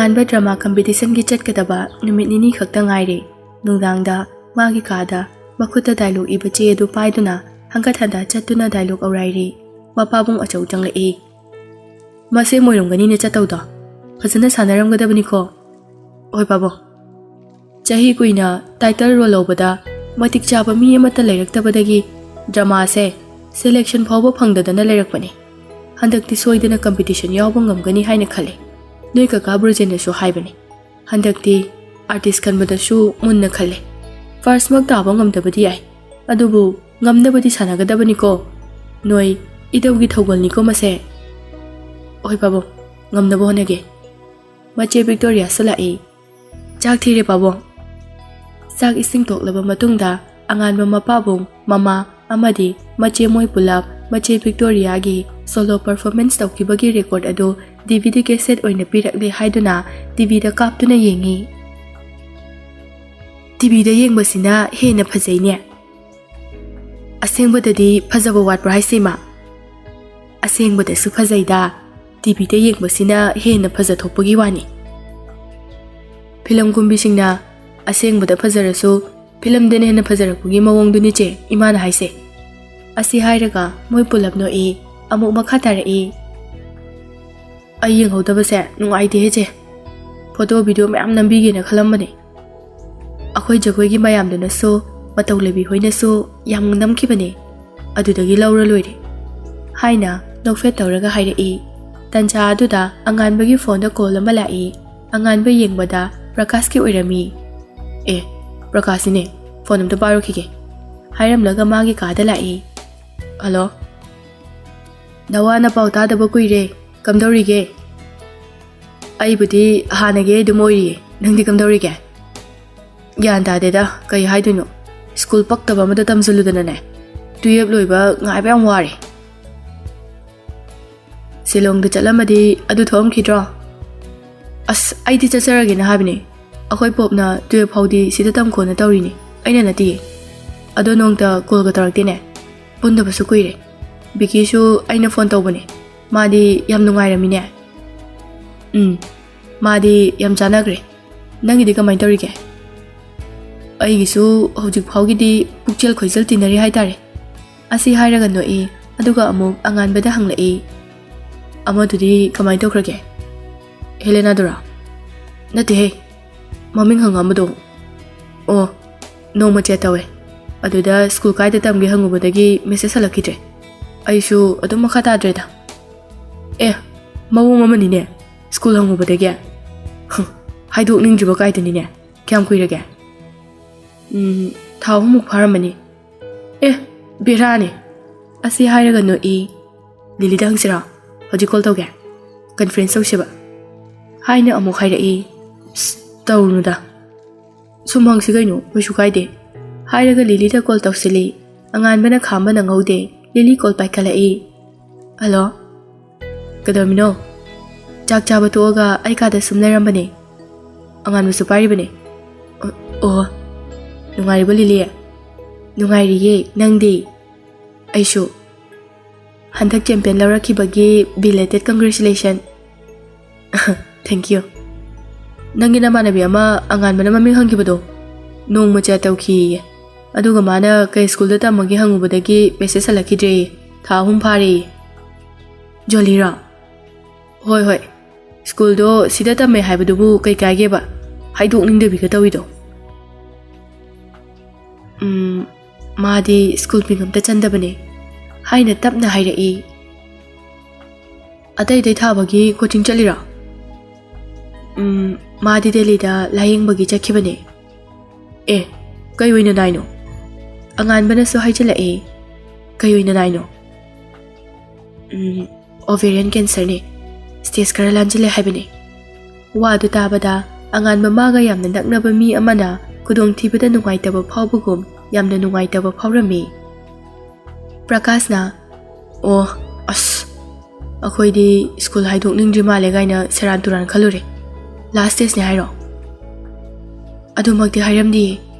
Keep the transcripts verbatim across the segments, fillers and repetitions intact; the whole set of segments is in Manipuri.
ꯑꯍꯥꯟꯕ ꯗ꯭ꯔꯃꯥ ꯀꯝꯄꯤꯇꯤꯁꯟꯒꯤ ꯆꯠꯀꯗꯕ ꯅꯨꯃꯤꯠ ꯅꯤꯅꯤ ꯈꯛꯇ ꯉꯥꯏꯔꯦ꯫ ꯅꯨꯡꯗꯥꯡꯗ ꯃꯥꯒꯤ ꯀꯥꯗ ꯃꯈꯨꯠꯇ ꯗꯥꯏꯂꯣꯛ ꯏꯕ ꯆꯦ ꯑꯗꯨ ꯄꯥꯏꯗꯨꯅ ꯍꯟꯒꯠ ꯍꯟꯗ ꯆꯠꯇꯨꯅ ꯗꯥꯏꯂꯣꯛ ꯑꯧꯔꯥꯏꯔꯤ꯫ ꯃꯄꯥꯕꯨꯡ ꯑꯆꯧ ꯆꯪꯂꯛꯏ꯫ "ꯃꯁꯦ ꯃꯣꯏꯔꯣꯝꯒꯅꯤꯅ ꯆꯠꯇꯧꯗꯣ꯫ ꯐꯖꯅ ꯁꯥꯟꯅꯔꯝꯒꯗꯕꯅꯤꯀꯣ꯫" "ꯍꯣꯏ ꯄꯥꯕꯨꯡ꯫" ꯆꯍꯤ ꯀꯨꯏꯅ ꯇꯥꯏꯇꯜ ꯔꯣꯜ ꯂꯧꯕꯗ ꯃꯇꯤꯛ ꯆꯥꯕ ꯃꯤ ꯑꯃꯠꯇ ꯂꯩꯔꯛꯇꯕꯗꯒꯤ ꯗ꯭ꯔꯃꯥꯁꯦ ꯁꯦꯂꯦꯛꯁꯟ ꯐꯥꯎꯕ ꯐꯪꯗꯗꯅ ꯂꯩꯔꯛꯄꯅꯤ꯫ ꯍꯟꯗꯛꯇꯤ ꯁꯣꯏꯗꯅ ꯀꯝꯄꯤꯇꯤꯁꯟ ꯌꯥꯎꯕ ꯉꯝꯒꯅꯤ ꯍꯥꯏꯅ ꯈꯜꯂꯤ꯫ ꯅꯣꯏ ꯀꯀꯥ ꯕ꯭ꯔꯣꯖꯦꯟꯅꯁꯨ ꯍꯥꯏꯕꯅꯤ꯫ ꯍꯟꯗꯛꯇꯤ ꯑꯥꯔꯇꯤꯁ ꯈꯟꯕꯗꯁꯨ ꯃꯨꯟꯅ ꯈꯜꯂꯦ꯫ ꯐꯥꯔꯁꯃꯛ ꯇꯥꯕ ꯉꯝꯗꯕꯗꯤ ꯌꯥꯏ, ꯑꯗꯨꯕꯨ ꯉꯝꯅꯕꯗꯤ ꯁꯥꯟꯅꯒꯗꯕꯅꯤꯀꯣ꯫ ꯅꯣꯏ ꯏꯙꯧꯒꯤ ꯊꯧꯒꯜꯅꯤꯀꯣ ꯃꯁꯦ꯫ ꯍꯣꯏ ꯄꯥꯕꯨꯡ, ꯉꯝꯅꯕ ꯍꯣꯠꯅꯒꯦ꯫ ꯃꯆꯦ ꯚꯤꯛꯇꯣꯔꯤꯌꯥꯁꯨ ꯂꯥꯛꯏ꯫ "ꯆꯥꯛ ꯊꯤꯔꯦ ꯄꯥꯕꯨꯡ꯫" ꯆꯥꯛ ꯏꯁꯤꯡ ꯇꯣꯛꯂꯕ ꯃꯇꯨꯡꯗ ꯑꯉꯥꯟꯕ ꯃꯄꯥꯕꯨꯡ, ꯃꯃꯥ ꯑꯃꯗꯤ ꯃꯆꯦ ꯃꯣꯏ ꯄꯨꯂꯞ ꯃꯆꯦ ꯚꯤꯛꯇꯣꯔꯤꯌꯥꯒꯤ ꯁꯣꯂꯣ ꯄꯔꯐꯣꯔꯃꯦꯟꯁ ꯇꯧꯈꯤꯕꯒꯤ ꯔꯦꯀꯣꯔꯗ ꯑꯗꯨ ꯗꯤꯚꯤꯗꯤ ꯀꯦꯁꯦꯠ ꯑꯣꯏꯅ ꯄꯤꯔꯛꯂꯦ ꯍꯥꯏꯗꯨꯅ ꯇꯤꯚꯤꯗ ꯀꯥꯞꯇꯨꯅ ꯌꯦꯡꯉꯤ꯫ "ꯇꯤꯚꯤꯗ ꯌꯦꯡꯕꯁꯤꯅ ꯍꯦꯟꯅ ꯐꯖꯩꯅꯦ꯫ ꯑꯁꯦꯡꯕꯗꯗꯤ ꯐꯖꯕ ꯋꯥꯠꯄ꯭ꯔꯥ ꯍꯥꯏꯁꯦ, ꯏꯃꯥ?" "ꯑꯁꯦꯡꯕꯗꯁꯨ ꯐꯖꯩꯗ, ꯇꯤꯚꯤꯗ ꯌꯦꯡꯕꯁꯤꯅ ꯍꯦꯟꯅ ꯐꯖꯊꯣꯛꯄꯒꯤ ꯋꯥꯅꯤ꯫ ꯐꯤꯂꯝ ꯀꯨꯝꯕꯤꯁꯤꯡꯅ ꯑꯁꯦꯡꯕꯗ ꯐꯖꯔꯁꯨ ꯐꯤꯂꯝꯗꯅ ꯍꯦꯟꯅ ꯐꯖꯔꯛꯄꯒꯤ ꯃꯑꯣꯡꯗꯨꯅꯤ ꯆꯦ ꯏꯃꯥꯅ ꯍꯥꯏꯁꯦ꯫" ꯑꯁꯤ ꯍꯥꯏꯔꯒ ꯃꯣꯏ ꯄꯨꯂꯞ ꯅꯣꯛꯏ꯫ ꯑꯃꯨꯛ ꯃꯈꯥ ꯇꯥꯔꯛꯏ꯫ "ꯑꯩ ꯌꯦꯡꯍꯧꯗꯕꯁꯦ ꯅꯨꯡꯉꯥꯏꯇꯦꯍꯦ ꯆꯦ꯫ ꯐꯣꯇꯣ ꯚꯤꯗꯤꯑꯣ ꯃꯌꯥꯝ ꯅꯝꯕꯤꯒꯦꯅ ꯈꯜꯂꯝꯕꯅꯦ꯫ ꯑꯩꯈꯣꯏ ꯖꯒꯣꯏꯒꯤ ꯃꯌꯥꯝꯗꯨꯅꯁꯨ, ꯃꯇꯧ ꯂꯩꯕꯤ ꯍꯣꯏꯅꯁꯨ ꯌꯥꯝ ꯅꯝꯈꯤꯕꯅꯦ꯫ ꯑꯗꯨꯗꯒꯤ ꯂꯧꯔ ꯂꯣꯏꯔꯦ," ꯍꯥꯏꯅ ꯅꯣꯛꯐꯦꯠ ꯇꯧꯔꯒ ꯍꯥꯏꯔꯛꯏ꯫ ꯇꯟꯖꯥ ꯑꯗꯨꯗ ꯑꯉꯥꯟꯕꯒꯤ ꯐꯣꯟꯗ ꯀꯣꯜ ꯑꯃ ꯂꯥꯛꯏ꯫ ꯑꯉꯥꯟꯕ ꯌꯦꯡꯕꯗ ꯄ꯭ꯔꯀꯥꯁꯀꯤ ꯑꯣꯏꯔꯝꯃꯤ꯫ "ꯑꯦ, ꯄ꯭ꯔꯀꯥꯁꯁꯤꯅꯦ, ꯐꯣꯟ ꯑꯝꯇ ꯄꯥꯏꯔꯨꯈꯤꯒꯦ," ꯍꯥꯏꯔꯝꯂꯒ ꯃꯥꯒꯤ ꯀꯥꯗ ꯂꯥꯛꯏ꯫ "ꯍꯜꯂꯣ꯫ ꯅꯋꯥ ꯅꯄꯥꯎ ꯇꯥꯗꯕ ꯀꯨꯏꯔꯦ꯫ ꯀꯝꯗꯧꯔꯤꯒꯦ?" "ꯑꯩꯕꯨꯗꯤ ꯍꯥꯟꯅꯒꯤ ꯑꯗꯨꯝ ꯑꯣꯏꯔꯤꯌꯦ꯫ ꯅꯪꯗꯤ ꯀꯝꯗꯧꯔꯤꯒꯦ?" "ꯒ꯭ꯌꯥꯟ ꯇꯥꯗꯦꯗ, ꯀꯩ ꯍꯥꯏꯗꯣꯏꯅꯣ꯫ ꯁ꯭ꯀꯨꯜ ꯄꯛꯇꯕ ꯑꯃꯗ ꯇꯝꯁꯤꯜꯂꯨꯗꯅꯅꯦ, ꯇꯨꯌꯦꯞ ꯂꯣꯏꯕ ꯉꯥꯏꯕ ꯌꯥꯝ ꯋꯥꯔꯦ꯫" "ꯁꯤꯂꯣꯡꯗ ꯆꯠꯂꯝꯃꯗꯤ ꯑꯗꯨ ꯊꯣꯛꯑꯝꯈꯤꯗ꯭ꯔꯣ?" "ꯑꯁ, ꯑꯩꯗꯤ ꯆꯠꯆꯔꯒꯦꯅ ꯍꯥꯏꯕꯅꯦ꯫ ꯑꯩꯈꯣꯏ ꯄꯣꯞꯅ ꯇꯨꯌꯦꯞ ꯐꯥꯎꯗꯤ ꯁꯤꯗ ꯇꯝꯈꯣꯅ ꯇꯧꯔꯤꯅꯦ, ꯑꯩꯅ ꯅꯠꯇꯤꯌꯦ꯫ ꯑꯗꯣ ꯅꯣꯡꯇ ꯀꯣꯜꯒ ꯇꯧꯔꯛꯇꯦꯅꯦ꯫ ꯄꯨꯟꯗꯕꯁꯨ ꯀꯨꯏꯔꯦ꯫ ꯕꯤꯀꯤꯁꯨ ꯑꯩꯅ ꯐꯣꯟ ꯇꯧꯕꯅꯦ, ꯃꯥꯗꯤ ꯌꯥꯝ ꯅꯨꯡꯉꯥꯏꯔꯝꯃꯤꯅꯦ꯫" "ꯎꯝ, ꯃꯥꯗꯤ ꯌꯥꯝ ꯆꯥꯟꯅꯈ꯭ꯔꯦ꯫ ꯅꯪꯒꯤꯗꯤ ꯀꯃꯥꯏꯅ ꯇꯧꯔꯤꯒꯦ? ꯑꯩꯒꯤꯁꯨ ꯍꯧꯖꯤꯛ ꯐꯥꯎꯒꯤꯗꯤ ꯄꯨꯛꯆꯦꯜ ꯈꯣꯏꯖꯦꯜ ꯇꯤꯟꯅꯔꯤ ꯍꯥꯏꯇꯥꯔꯦ꯫ ꯑꯁꯤ ꯍꯥꯏꯔꯒ ꯅꯣꯛꯏ, ꯑꯗꯨꯒ ꯑꯃꯨꯛ ꯑꯉꯥꯟꯕꯗ ꯍꯪꯂꯛꯏ, "ꯑꯃꯗꯨꯗꯤ ꯀꯃꯥꯏꯅ ꯇꯧꯈ꯭ꯔꯒꯦ? ꯍꯦꯂꯦꯅꯥꯗꯨꯔꯥ?" "ꯅꯠꯇꯦꯍꯦ, ꯃꯃꯤꯡ ꯍꯪꯉꯝꯕꯗꯣ꯫ ꯑꯣ, ꯅꯣꯡꯃ ꯆꯦꯠ ꯇꯧꯋꯦ꯫ ꯑꯗꯨꯗ ꯁ꯭ꯀꯨꯜ ꯀꯥꯏꯗ ꯇꯝꯒꯦ ꯍꯪꯉꯨꯕꯗꯒꯤ ꯃꯦꯁꯦꯖ ꯍꯜꯂꯛꯈꯤꯗ꯭ꯔꯦ꯫ ꯑꯩꯁꯨ ꯑꯗꯨꯝ ꯃꯈꯥ ꯇꯥꯗ꯭ꯔꯦꯗ꯫ ꯑꯦ, ꯃꯑꯣꯡ ꯑꯃꯅꯤꯅꯦ, ꯁ꯭ꯀꯨꯜ ꯍꯪꯉꯨꯕꯗꯒꯤ꯫ ꯍꯨꯝ, ꯍꯥꯏꯗꯣꯛꯅꯤꯡꯗ꯭ꯔꯤꯕ ꯀꯥꯏꯗꯨꯅꯤꯅꯦ꯫ ꯀꯌꯥꯝ ꯀꯨꯏꯔꯒꯦ?" "ꯎꯝ, ꯊꯥ ꯑꯍꯨꯝꯃꯨꯛ ꯐꯥꯔꯝꯃꯅꯤ꯫" "ꯑꯦ, ꯕꯦꯔꯥꯅꯦ꯫" ꯑꯁꯤ ꯍꯥꯏꯔꯒ ꯅꯣꯛꯏ꯫ "ꯂꯤꯂꯤꯗ ꯍꯪꯁꯤꯔꯥ? ꯍꯧꯖꯤꯛ ꯀꯣꯜ ꯇꯧꯒꯦ꯫ ꯀꯟꯐ꯭ꯔꯦꯟꯁ ꯇꯧꯁꯦꯕ꯫" ꯍꯥꯏꯅ ꯑꯃꯨꯛ ꯍꯥꯏꯔꯛꯏ꯫ "ꯑꯁ, ꯇꯧꯔꯨꯅꯨꯗ꯫ ꯁꯨꯝ ꯍꯪꯁꯤ ꯀꯩꯅꯣ, ꯀꯩꯁꯨ ꯀꯥꯏꯗꯦ꯫" ꯍꯥꯏꯔꯒ ꯂꯤꯂꯤꯗ ꯀꯣꯜ ꯇꯧꯁꯤꯜꯂꯤ꯫ ꯑꯉꯥꯟꯕꯅ ꯈꯥꯝꯕ ꯅꯪꯍꯧꯗꯦ꯫ ꯂꯤꯂꯤ ꯀꯣꯜ ꯄꯥꯏꯈꯠꯂꯛꯏ꯫ "ꯍꯜꯂꯣ꯫ ꯀꯩꯗꯧꯔꯝꯃꯤꯅꯣ?" "ꯆꯥꯛ ꯆꯥꯕ ꯇꯣꯛꯑꯒ ꯑꯩ ꯀꯥꯗ ꯁꯨꯝ ꯂꯩꯔꯝꯕꯅꯦ꯫" ꯑꯉꯥꯟꯕꯁꯨ ꯄꯥꯏꯔꯤꯕꯅꯦ꯫ "ꯑꯣ, ꯑꯣ꯫ ꯅꯨꯡꯉꯥꯏꯔꯤꯕꯣ ꯂꯤꯂꯤ?" "ꯅꯨꯡꯉꯥꯏꯔꯤꯌꯦ, ꯅꯪꯗꯤ?" "ꯑꯩꯁꯨ꯫" "ꯍꯟꯗꯛ champion ꯂꯧꯔꯛꯈꯤꯕꯒꯤ belated congratulation꯫ Thank you꯫ ꯅꯪꯒꯤ ꯅꯃꯥꯟꯅꯕꯤ ꯑꯃ ꯑꯉꯥꯟꯕꯅ ꯃꯃꯤꯡ ꯍꯪꯈꯤꯕꯗꯣ, ꯅꯣꯡꯃ ꯆꯦꯠ ꯇꯧꯈꯤꯌꯦ꯫ ꯑꯗꯨꯒ ꯃꯥꯅ ꯀꯩ ꯁ꯭ꯀꯨꯜꯗ ꯇꯝꯃꯒꯦ ꯍꯪꯉꯨꯕꯗꯒꯤ ꯃꯦꯁꯦꯖ ꯍꯜꯂꯛꯈꯤꯗ꯭ꯔꯦꯌꯦ꯫ ꯊꯥ ꯑꯍꯨꯝ ꯐꯥꯔꯦꯌꯦ꯫" "ꯖꯣꯂꯤꯔꯣ?" "ꯍꯣꯏ, ꯍꯣꯏ꯫ ꯁ꯭ꯀꯨꯜꯗꯣ ꯁꯤꯗ ꯇꯝꯃꯦ ꯍꯥꯏꯕꯗꯨꯕꯨ ꯀꯩ ꯀꯥꯏꯒꯦꯕ? ꯍꯥꯏꯗꯣꯛꯅꯤꯡꯗꯕꯤꯒ ꯇꯧꯏꯗꯣ?" "ꯎꯝ, ꯃꯥꯗꯤ ꯁ꯭ꯀꯨꯜ ꯃꯤꯡ ꯑꯝꯇ ꯆꯟꯗꯕꯅꯦ", ꯍꯥꯏꯅ ꯇꯞꯅ ꯍꯥꯏꯔꯛꯏ꯫ "ꯑꯇꯩ ꯑꯇꯩ ꯊꯥꯕꯒꯤ ꯀꯣꯆꯤꯡ ꯆꯠꯂꯤꯔꯣ?" "ꯎꯝ, ꯃꯥꯗꯤ ꯗꯦꯜꯂꯤꯗ ꯂꯥꯌꯦꯡꯕꯒꯤ ꯆꯠꯈꯤꯕꯅꯦ꯫" "ꯑꯦ, ꯀꯩ ꯑꯣꯏꯅ ꯅꯥꯏꯅꯣ?" ꯑꯉꯥꯟꯕꯅꯁꯨ ꯍꯥꯏꯖꯤꯜꯂꯛꯏ꯫ "ꯀꯩ ꯑꯣꯏꯅ ꯅꯥꯏꯅꯣ?" "ꯎꯝ, ovarian cancerꯅꯦ꯫ Stage ꯈꯔ ꯂꯥꯟꯖꯤꯜꯂꯦ ꯍꯥꯏꯕꯅꯦ꯫" ꯋꯥꯗꯨ ꯇꯥꯕꯗ ꯑꯉꯥꯟꯕ ꯃꯥꯒ ꯌꯥꯝꯅ ꯅꯛꯅꯕ ꯃꯤ ꯑꯃꯅ ꯈꯨꯗꯣꯡꯊꯤꯕꯗ ꯅꯨꯡꯉꯥꯏꯇꯕ ꯐꯥꯎꯕꯒꯨꯝ ꯌꯥꯝꯅ ꯅꯨꯡꯉꯥꯏꯇꯕ ꯐꯥꯎꯔꯝꯃꯤ꯫ ꯄ꯭ꯔꯀꯥꯁꯅ, "ꯑꯣ, ꯑꯁ, ꯑꯩꯈꯣꯏꯗꯤ ꯁ꯭ꯀꯨꯜ ꯍꯥꯏꯗꯣꯛꯅꯤꯡꯗ꯭ꯔꯤ ꯃꯥꯜꯂꯦ ꯀꯥꯏꯅ ꯁꯦꯔꯥꯟ ꯇꯨꯔꯥꯟ ꯈꯜꯂꯨꯔꯦ꯫ Last stageꯅꯦ ꯍꯥꯏꯔꯣ?" "ꯑꯗꯨꯃꯛꯇꯤ ꯍꯥꯏꯔꯝꯗꯤꯌꯦ,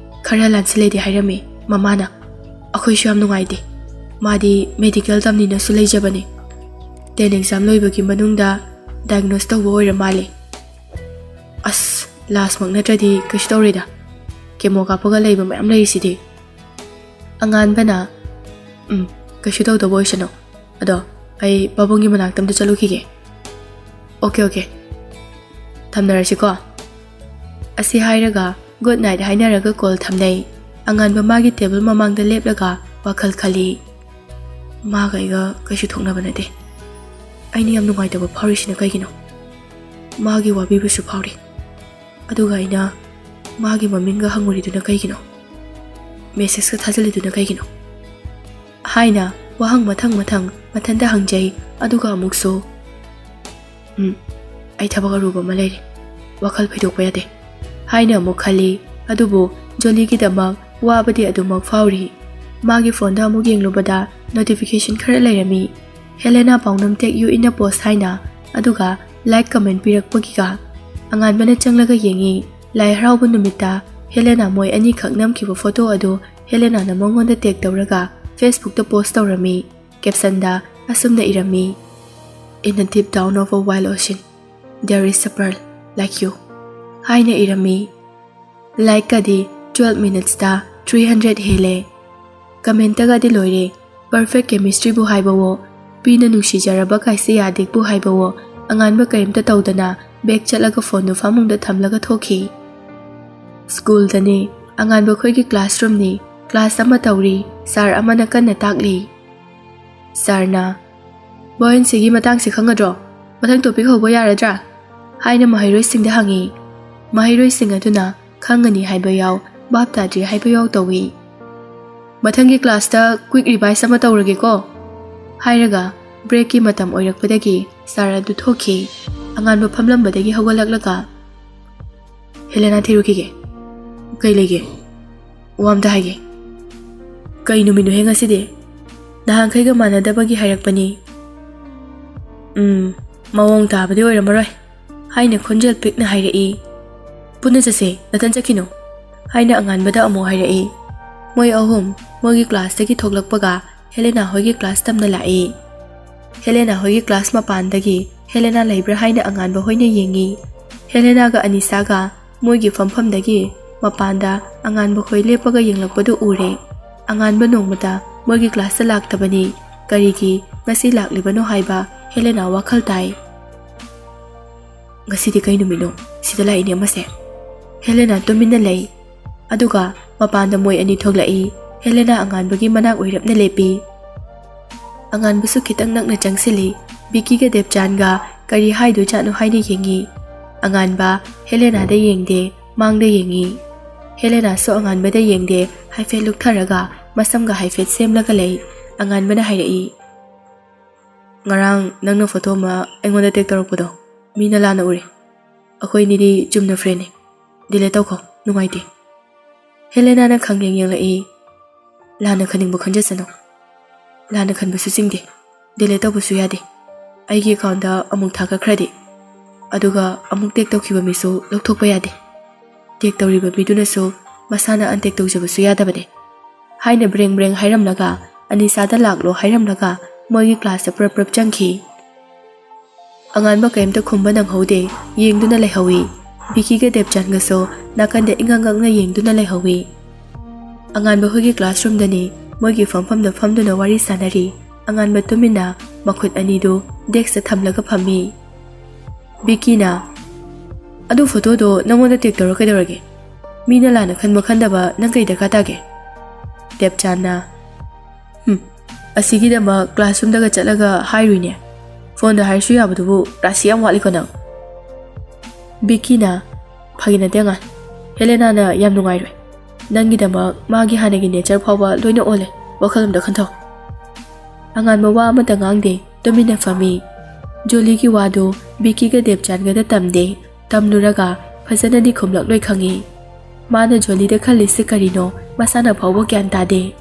ꯈꯔ ꯂꯥꯟꯁꯤꯜꯂꯦꯗꯤ ꯍꯥꯏꯔꯝꯃꯤ ꯃꯃꯥꯅ꯫ ꯑꯩꯈꯣꯏꯁꯨ ꯌꯥꯝ ꯅꯨꯡꯉꯥꯏꯇꯦ꯫ ꯃꯥꯗꯤ medical ꯇꯝꯅꯤꯅꯁꯨ ꯂꯩꯖꯕꯅꯦ꯫ Ten exam ꯂꯣꯏꯕꯒꯤ ꯃꯅꯨꯡꯗ diagnose ꯇꯧꯕ ꯑꯣꯏꯔ ꯃꯥꯜꯂꯦ꯫" ꯑꯁ, ꯂꯥꯁꯃꯛ ꯅꯠꯇ꯭ꯔꯗꯤ ꯀꯩꯁꯨ ꯇꯧꯔꯣꯏꯗ꯫ ꯀꯦꯃꯣ ꯀꯥꯞꯄꯒ ꯂꯩꯕ ꯃꯌꯥꯝ ꯂꯩꯔꯤꯁꯤꯗꯤ꯫ ꯑꯉꯥꯟꯕꯅ, "ꯎꯝ, ꯀꯩꯁꯨ ꯇꯧꯗꯕ ꯑꯣꯏꯁꯅꯨ꯫ ꯑꯗꯣ ꯑꯩ ꯄꯥꯕꯨꯡꯒꯤ ꯃꯅꯥꯛꯇ ꯑꯝꯇ ꯆꯠꯂꯨꯈꯤꯒꯦ꯫" "Okay, okay. ꯊꯝꯅꯔꯁꯤꯀꯣ꯫" ꯑꯁꯤ ꯍꯥꯏꯔꯒ good night ꯍꯥꯏꯅꯔꯒ ꯀꯣꯜ ꯊꯝꯅꯩ꯫ ꯑꯉꯥꯟꯕ ꯃꯥꯒꯤ ꯇꯦꯕꯜ ꯃꯃꯥꯡꯗ ꯂꯦꯞꯂꯒ ꯋꯥꯈꯜ ꯈꯜꯂꯤ꯫ "ꯃꯥꯒ ꯑꯩꯒ ꯀꯩꯁꯨ ꯊꯣꯛꯅꯕ ꯅꯠꯇꯦ꯫ ꯑꯩꯅ ꯌꯥꯝ ꯅꯨꯡꯉꯥꯏꯇꯕ ꯐꯥꯎꯔꯤꯁꯤꯅ ꯀꯩꯒꯤꯅꯣ? ꯃꯥꯒꯤ ꯋꯥꯕꯤꯕꯁꯨ ꯐꯥꯎꯔꯤ꯫ ꯑꯗꯨꯒ ꯑꯩꯅ ꯃꯥꯒꯤ ꯃꯃꯤꯡꯒ ꯍꯪꯉꯨꯔꯤꯗꯨꯅ ꯀꯩꯒꯤꯅꯣ? ꯃꯦꯁꯦꯖꯀ ꯊꯥꯖꯤꯜꯂꯤꯗꯨꯅ ꯀꯩꯒꯤꯅꯣ?" ꯍꯥꯏꯅ ꯋꯥꯍꯪ ꯃꯊꯪ ꯃꯊꯪ ꯃꯊꯟꯇ ꯍꯪꯖꯩ꯫ ꯑꯗꯨꯒ ꯑꯃꯨꯛꯁꯨ, "ꯎꯝ, ꯑꯩ ꯊꯕꯛ ꯑꯔꯨꯕ ꯑꯃ ꯂꯩꯔꯦ꯫ ꯋꯥꯈꯜ ꯐꯩꯗꯣꯛꯄ ꯌꯥꯗꯦ," ꯍꯥꯏꯅ ꯑꯃꯨꯛ ꯈꯜꯂꯤ꯫ ꯑꯗꯨꯕꯨ ꯖꯣꯂꯤꯒꯤꯗꯃꯛ ꯋꯥꯕꯗꯤ ꯑꯗꯨꯃꯛ ꯐꯥꯎꯔꯤ꯫ ꯃꯥꯒꯤ ꯐꯣꯟꯗ ꯑꯃꯨꯛ ꯌꯦꯡꯂꯨꯕꯗ ꯅꯣꯇꯤꯐꯤꯀꯦꯁꯟ ꯈꯔ ꯂꯩꯔꯝꯃꯤ꯫ ꯍꯦꯂꯦꯅꯥ ꯄꯥꯎꯅꯝ ꯇꯦꯛ ꯌꯨ ꯏꯟ ꯑ ꯄꯣꯁ ꯍꯥꯏꯅ, ꯑꯗꯨꯒ ꯂꯥꯏꯛ ꯀꯃꯦꯟ ꯄꯤꯔꯛꯄꯒꯤꯒ꯫ ꯑꯉꯥꯟꯕꯅ ꯆꯪꯂꯒ ꯌꯦꯡꯉꯤ꯫ ꯂꯥꯏ ꯍꯔꯥꯎꯕ ꯅꯨꯃꯤꯠꯇ ꯍꯦꯂꯦꯅꯥ ꯃꯣꯏ ꯑꯅꯤꯈꯛ ꯅꯝꯈꯤꯕ ꯐꯣꯇꯣ ꯑꯗꯨ ꯍꯦꯂꯦꯅꯥꯅ ꯃꯉꯣꯟꯗ ꯇꯦꯛ ꯇꯧꯔꯒ ꯐꯦꯁꯕꯨꯛꯇ ꯄꯣꯁ ꯇꯧꯔꯝꯃꯤ꯫ ꯀꯦꯞꯁꯟꯗ ꯑꯁꯨꯝꯅ ꯏꯔꯝꯃꯤ, "In a deep down of a wild ocean, there is a pearl like you" ꯍꯥꯏꯅ ꯏꯔꯝꯃꯤ꯫ ꯂꯥꯏꯛꯀꯗꯤ ꯇ꯭ꯋꯦꯜꯐ ꯃꯤꯅꯠꯁꯇ ꯊ꯭ꯔꯤ ꯍꯟꯗ꯭ꯔꯦꯠ ꯍꯦꯜꯂꯦ꯫ ꯀꯃꯦꯟꯇꯒꯗꯤ ꯂꯣꯏꯔꯦ꯫ ꯄꯔꯐꯦꯛ ꯀꯦꯃꯤꯁꯇ꯭ꯔꯤꯕꯨ ꯍꯥꯏꯕꯋꯣ, ꯄꯤꯅ ꯅꯨꯡꯁꯤꯖꯔꯕ ꯀꯥꯏꯁꯤꯌꯥ ꯑꯗꯤꯛꯄꯨ ꯍꯥꯏꯕꯋꯣ, ꯑꯉꯥꯟꯕ ꯀꯔꯤꯝꯇ ꯇꯧꯗꯅ ꯕꯦꯛ ꯆꯠꯂꯒ ꯐꯣꯟꯗꯨ ꯐꯃꯨꯡꯗ ꯊꯝꯂꯒ ꯊꯣꯛꯈꯤ꯫ ꯁ꯭ꯀꯨꯜꯗꯅꯤ꯫ ꯑꯉꯥꯟꯕ ꯈꯣꯏꯒꯤ ꯀ꯭ꯂꯥꯁꯔꯨꯝꯅꯤ꯫ ꯀ꯭ꯂꯥꯁ ꯑꯃ ꯇꯧꯔꯤ꯫ ꯁꯥꯔ ꯑꯃꯅ ꯀꯟꯅ ꯇꯥꯛꯂꯤ꯫ ꯁꯥꯔꯅ, "ꯕꯣꯏꯟꯁꯤꯒꯤ ꯃꯇꯥꯡꯁꯤ ꯈꯪꯒꯗ꯭ꯔꯣ? ꯃꯊꯪ ꯇꯣꯄꯤꯛ ꯍꯧꯕ ꯌꯥꯔꯗ꯭ꯔꯥ?" ꯍꯥꯏꯅ ꯃꯍꯩꯔꯣꯏꯁꯤꯡꯗ ꯍꯪꯉꯤ꯫ ꯃꯍꯩꯔꯣꯏꯁꯤꯡ ꯑꯗꯨꯅ ꯈꯪꯒꯅꯤ ꯍꯥꯏꯕ ꯌꯥꯎ, ꯚꯥꯞ ꯇꯥꯗ꯭ꯔꯤ ꯍꯥꯏꯕ ꯌꯥꯎ ꯇꯧꯏ꯫ "ꯃꯊꯪꯒꯤ ꯀ꯭ꯂꯥꯁꯇ ꯀ꯭ꯋꯤꯛ ꯔꯤꯚꯥꯏꯁ ꯑꯃ ꯇꯧꯔꯒꯦꯀꯣ" ꯍꯥꯏꯔꯒ ꯕ꯭ꯔꯦꯛꯀꯤ ꯃꯇꯝ ꯑꯣꯏꯔꯛꯄꯗꯒꯤ ꯁꯥꯔ ꯑꯗꯨ ꯊꯣꯛꯈꯤ꯫ ꯑꯉꯥꯟꯕ ꯐꯝꯂꯝꯕꯗꯒꯤ ꯍꯧꯒꯠꯂꯛꯂꯒ, "ꯍꯦꯂꯦꯅꯥ ꯊꯤꯔꯨꯈꯤꯒꯦ꯫ ꯀꯩ ꯂꯩꯒꯦ? ꯋꯥ ꯑꯝꯇ ꯍꯥꯏꯒꯦ꯫" "ꯀꯩ ꯅꯨꯃꯤꯠꯅꯣꯍꯦ ꯉꯁꯤꯗꯤ? ꯅꯍꯥꯟꯈꯩꯒ ꯃꯥꯟꯅꯗꯕꯒꯤ ꯍꯥꯏꯔꯛꯄꯅꯤ꯫" "ꯎꯝ, ꯃꯑꯣꯡ ꯇꯥꯕꯗꯤ ꯑꯣꯏꯔꯝꯃꯔꯣꯏ" ꯍꯥꯏꯅ ꯈꯣꯟꯖꯦꯜ ꯄꯤꯛꯅ ꯍꯥꯏꯔꯛꯏ꯫ "ꯄꯨꯟꯅ ꯆꯠꯁꯦ, ꯅꯊꯟ ꯆꯠꯈꯤꯅꯨ" ꯍꯥꯏꯅ ꯑꯉꯥꯟꯕꯗ ꯑꯃꯨꯛ ꯍꯥꯏꯔꯛꯏ꯫ ꯃꯣꯏ ꯑꯍꯨꯝ ꯃꯣꯏꯒꯤ ꯀ꯭ꯂꯥꯁꯇꯒꯤ ꯊꯣꯛꯂꯛꯄꯒ ꯍꯦꯂꯦꯅꯥ ꯍꯣꯏꯒꯤ ꯀ꯭ꯂꯥꯁ ꯇꯝꯅ ꯂꯥꯛꯏ꯫ ꯍꯦꯂꯦꯅꯥ ꯍꯣꯏꯒꯤ ꯀ꯭ꯂꯥꯁ ꯃꯄꯥꯟꯗꯒꯤ ꯍꯦꯂꯦꯅꯥ ꯂꯩꯕ꯭ꯔꯥ ꯍꯥꯏꯅ ꯑꯉꯥꯟꯕ ꯍꯣꯏꯅ ꯌꯦꯡꯉꯤ꯫ ꯍꯦꯂꯦꯅꯥꯒ ꯑꯅꯤꯁꯥꯒ ꯃꯣꯏꯒꯤ ꯐꯝꯐꯝꯗꯒꯤ ꯃꯄꯥꯟꯗ ꯑꯉꯥꯟꯕ ꯈꯣꯏ ꯂꯦꯞꯄꯒ ꯌꯦꯡꯂꯛꯄꯗꯨ ꯎꯔꯦ꯫ ꯑꯉꯥꯟꯕ ꯅꯣꯡꯃꯇ ꯃꯣꯏꯒꯤ ꯀ꯭ꯂꯥꯁꯇ ꯂꯥꯛꯇꯕꯅꯤ꯫ ꯀꯔꯤꯒꯤ ꯉꯁꯤ ꯂꯥꯛꯂꯤꯕꯅꯣ ꯍꯥꯏꯕ ꯍꯦꯂꯦꯅꯥ ꯋꯥꯈꯜ ꯇꯥꯏ꯫ "ꯉꯁꯤꯗꯤ ꯀꯩ ꯅꯨꯃꯤꯠꯅꯣ? ꯁꯤꯗ ꯂꯥꯛꯏꯅꯦ ꯑꯃꯁꯦ꯫" ꯍꯦꯂꯦꯅꯥ ꯇꯨꯃꯤꯟꯅ ꯂꯩ꯫ ꯑꯗꯨꯒ ꯃꯄꯥꯟꯗ ꯃꯣꯏ ꯑꯅꯤ ꯊꯣꯛꯂꯛꯏ꯫ ꯍꯦꯂꯦꯅꯥ ꯑꯉꯥꯟꯕꯒꯤ ꯃꯅꯥꯛ ꯑꯣꯏꯔꯞꯅ ꯂꯦꯞꯄꯤ꯫ ꯑꯉꯥꯟꯕꯁꯨ ꯈꯤꯇꯪ ꯅꯛꯅ ꯆꯪꯁꯤꯜꯂꯤ꯫ ꯕꯤꯀꯤꯒ ꯗꯦꯕꯆꯥꯟꯒ ꯀꯔꯤ ꯍꯥꯏꯗꯣꯏꯖꯥꯠꯅꯣ ꯍꯥꯏꯅ ꯌꯦꯡꯉꯤ꯫ ꯑꯉꯥꯟꯕ ꯍꯦꯂꯦꯅꯥꯗ ꯌꯦꯡꯗꯦ, ꯃꯥꯡꯗ ꯌꯦꯡꯉꯤ꯫ ꯍꯦꯂꯦꯅꯥꯁꯨ ꯑꯉꯥꯟꯕꯗ ꯌꯦꯡꯗꯦ, ꯍꯥꯏꯐꯦꯠ ꯂꯨꯛꯊꯔꯒ ꯃꯁꯝꯒ ꯍꯥꯏꯐꯦꯠ ꯁꯦꯝꯂꯒ ꯂꯩ꯫ ꯑꯉꯥꯟꯕꯅ ꯍꯥꯏꯔꯛꯏ, "ꯉꯔꯥꯡ ꯅꯪꯅ ꯐꯣꯇꯣ ꯑꯃ ꯑꯩꯉꯣꯟꯗ ꯇꯦꯛ ꯇꯧꯔꯛꯄꯗꯣ ꯃꯤꯅ ꯂꯥꯟꯅ ꯎꯔꯦ꯫ ꯑꯩꯈꯣꯏꯅꯤꯗꯤ ꯆꯨꯝꯅ ꯐ꯭ꯔꯦꯟꯅꯤ꯫ ꯗꯤꯂꯦꯠ ꯇꯧꯈꯣ, ꯅꯨꯡꯉꯥꯏꯇꯦ꯫" ꯍꯦꯂꯦꯅꯥꯅ ꯈꯪꯌꯦꯡ ꯌꯦꯡꯂꯛꯏ꯫ "ꯂꯥꯟꯅ ꯈꯟꯅꯤꯡꯕ ꯈꯟꯖꯁꯅꯨ꯫ ꯂꯥꯟꯅ ꯈꯟꯕꯁꯨ ꯆꯤꯡꯗꯦ꯫ ꯗꯤꯂꯦꯠ ꯇꯧꯕꯁꯨ ꯌꯥꯗꯦ꯫ ꯑꯩꯒꯤ ꯑꯦꯀꯥꯎꯟꯗ ꯑꯃꯨꯛ ꯊꯥꯒꯠꯈ꯭ꯔꯗꯤ, ꯑꯗꯨꯒ ꯑꯃꯨꯛ ꯇꯦꯛ ꯇꯧꯈꯤꯕ ꯃꯤꯁꯨ ꯂꯧꯊꯣꯛꯄ ꯌꯥꯗꯦ꯫ ꯇꯦꯛ ꯇꯧꯔꯤꯕ ꯃꯤꯗꯨꯅꯁꯨ ꯃꯁꯥꯅ ꯑꯟꯇꯦꯛ ꯇꯧꯖꯕꯁꯨ ꯌꯥꯗꯕꯅꯦ", ꯍꯥꯏꯅ ꯕ꯭ꯔꯦꯡ ꯕ꯭ꯔꯦꯡ ꯍꯥꯏꯔꯝꯂꯒ ꯑꯅꯤꯁꯥꯗ ꯂꯥꯛꯂꯣ ꯍꯥꯏꯔꯝꯂꯒ ꯃꯣꯏꯒꯤ ꯀ꯭ꯂꯥꯁꯇ ꯄ꯭ꯔꯞ ꯄ꯭ꯔꯞ ꯆꯪꯈꯤ꯫ ꯑꯉꯥꯟꯕ ꯀꯔꯤꯝꯇ ꯈꯨꯝꯕ ꯅꯪꯍꯧꯗꯦ, ꯌꯦꯡꯗꯨꯅ ꯂꯩꯍꯧꯏ꯫ ꯕꯤꯀꯤꯒ ꯗꯦꯕꯆꯥꯟꯒꯁꯨ ꯅꯥꯀꯟꯗ ꯏꯉꯛ ꯉꯛꯅ ꯌꯦꯡꯗꯨꯅ ꯂꯩꯍꯧꯏ꯫ ꯑꯉꯥꯟꯕ ꯍꯣꯏꯒꯤ ꯀ꯭ꯂꯥꯁꯔꯨꯝꯗꯅꯤ ꯃꯣꯏꯒꯤ ꯐꯝꯐꯝꯗ ꯐꯝꯗꯨꯅ ꯋꯥꯔꯤ ꯁꯥꯟꯅꯔꯤ꯫ ꯑꯉꯥꯟꯕ ꯇꯨꯃꯤꯟꯅ ꯃꯈꯨꯠ ꯑꯅꯤꯗꯨ ꯗꯦꯛꯁꯇ ꯊꯝꯂꯒ ꯐꯝꯃꯤ꯫ ꯕꯤꯀꯤꯅ, "ꯑꯗꯨ ꯐꯣꯇꯣꯗꯣ ꯅꯪꯉꯣꯟꯗ ꯇꯦꯛ ꯇꯧꯔ ꯀꯩꯗꯧꯔꯒꯦ? ꯃꯤꯅ ꯂꯥꯟꯅ ꯈꯟꯕ ꯈꯟꯗꯕ ꯅꯪ ꯀꯩ ꯗꯔꯀꯥꯔ ꯇꯥꯒꯦ?" ꯗꯦꯕꯆꯥꯟꯅ, "ꯍꯝ, ꯑꯁꯤꯒꯤꯗꯃꯛ ꯀ꯭ꯂꯥꯁꯔꯨꯝꯗꯒ ꯆꯠꯂꯒ ꯍꯥꯏꯔꯨꯏꯅꯦ꯫ ꯐꯣꯟꯗ ꯍꯥꯏꯔꯁꯨ ꯌꯥꯕꯗꯨꯕꯨ ꯔꯥꯁꯤ ꯌꯥꯝ ꯋꯥꯠꯂꯤꯀꯣ ꯅꯪ꯫" ꯕꯤꯀꯤꯅ, "ꯐꯥꯒꯤ ꯅꯠꯇꯦ ꯑꯉꯥꯟ, ꯍꯦꯂꯦꯅꯥꯅ ꯌꯥꯝ ꯅꯨꯡꯉꯥꯏꯔꯣꯏ꯫ ꯅꯪꯒꯤꯗꯃꯛ ꯃꯥꯒꯤ ꯍꯥꯟꯅꯒꯤ ꯅꯦꯆꯔ ꯐꯥꯎꯕ ꯂꯣꯏꯅ ꯑꯣꯜꯂꯦ꯫ ꯋꯥꯈꯜ ꯑꯝꯇ ꯈꯟꯊꯧ꯫" ꯑꯉꯥꯟꯕ ꯋꯥ ꯑꯃꯠꯇ ꯉꯥꯡꯗꯦ, ꯇꯨꯃꯤꯟꯅ ꯐꯝꯃꯤ꯫ ꯖꯣꯂꯤꯒꯤ ꯋꯥꯗꯨ ꯕꯤꯀꯤꯒ ꯗꯦꯕꯆꯥꯟꯒꯗ ꯇꯝꯗꯦ꯫ ꯇꯝꯂꯨꯔꯒ ꯐꯖꯅꯗꯤ ꯈꯨꯝꯂꯛꯂꯣꯏ ꯈꯪꯉꯤ꯫ ꯃꯥꯅ ꯖꯣꯂꯤꯗ ꯈꯜꯂꯤꯁꯦ ꯀꯔꯤꯅꯣ ꯃꯁꯥꯅ ꯐꯥꯎꯕ ꯒ꯭ꯌꯥꯟ ꯇꯥꯗꯦ꯫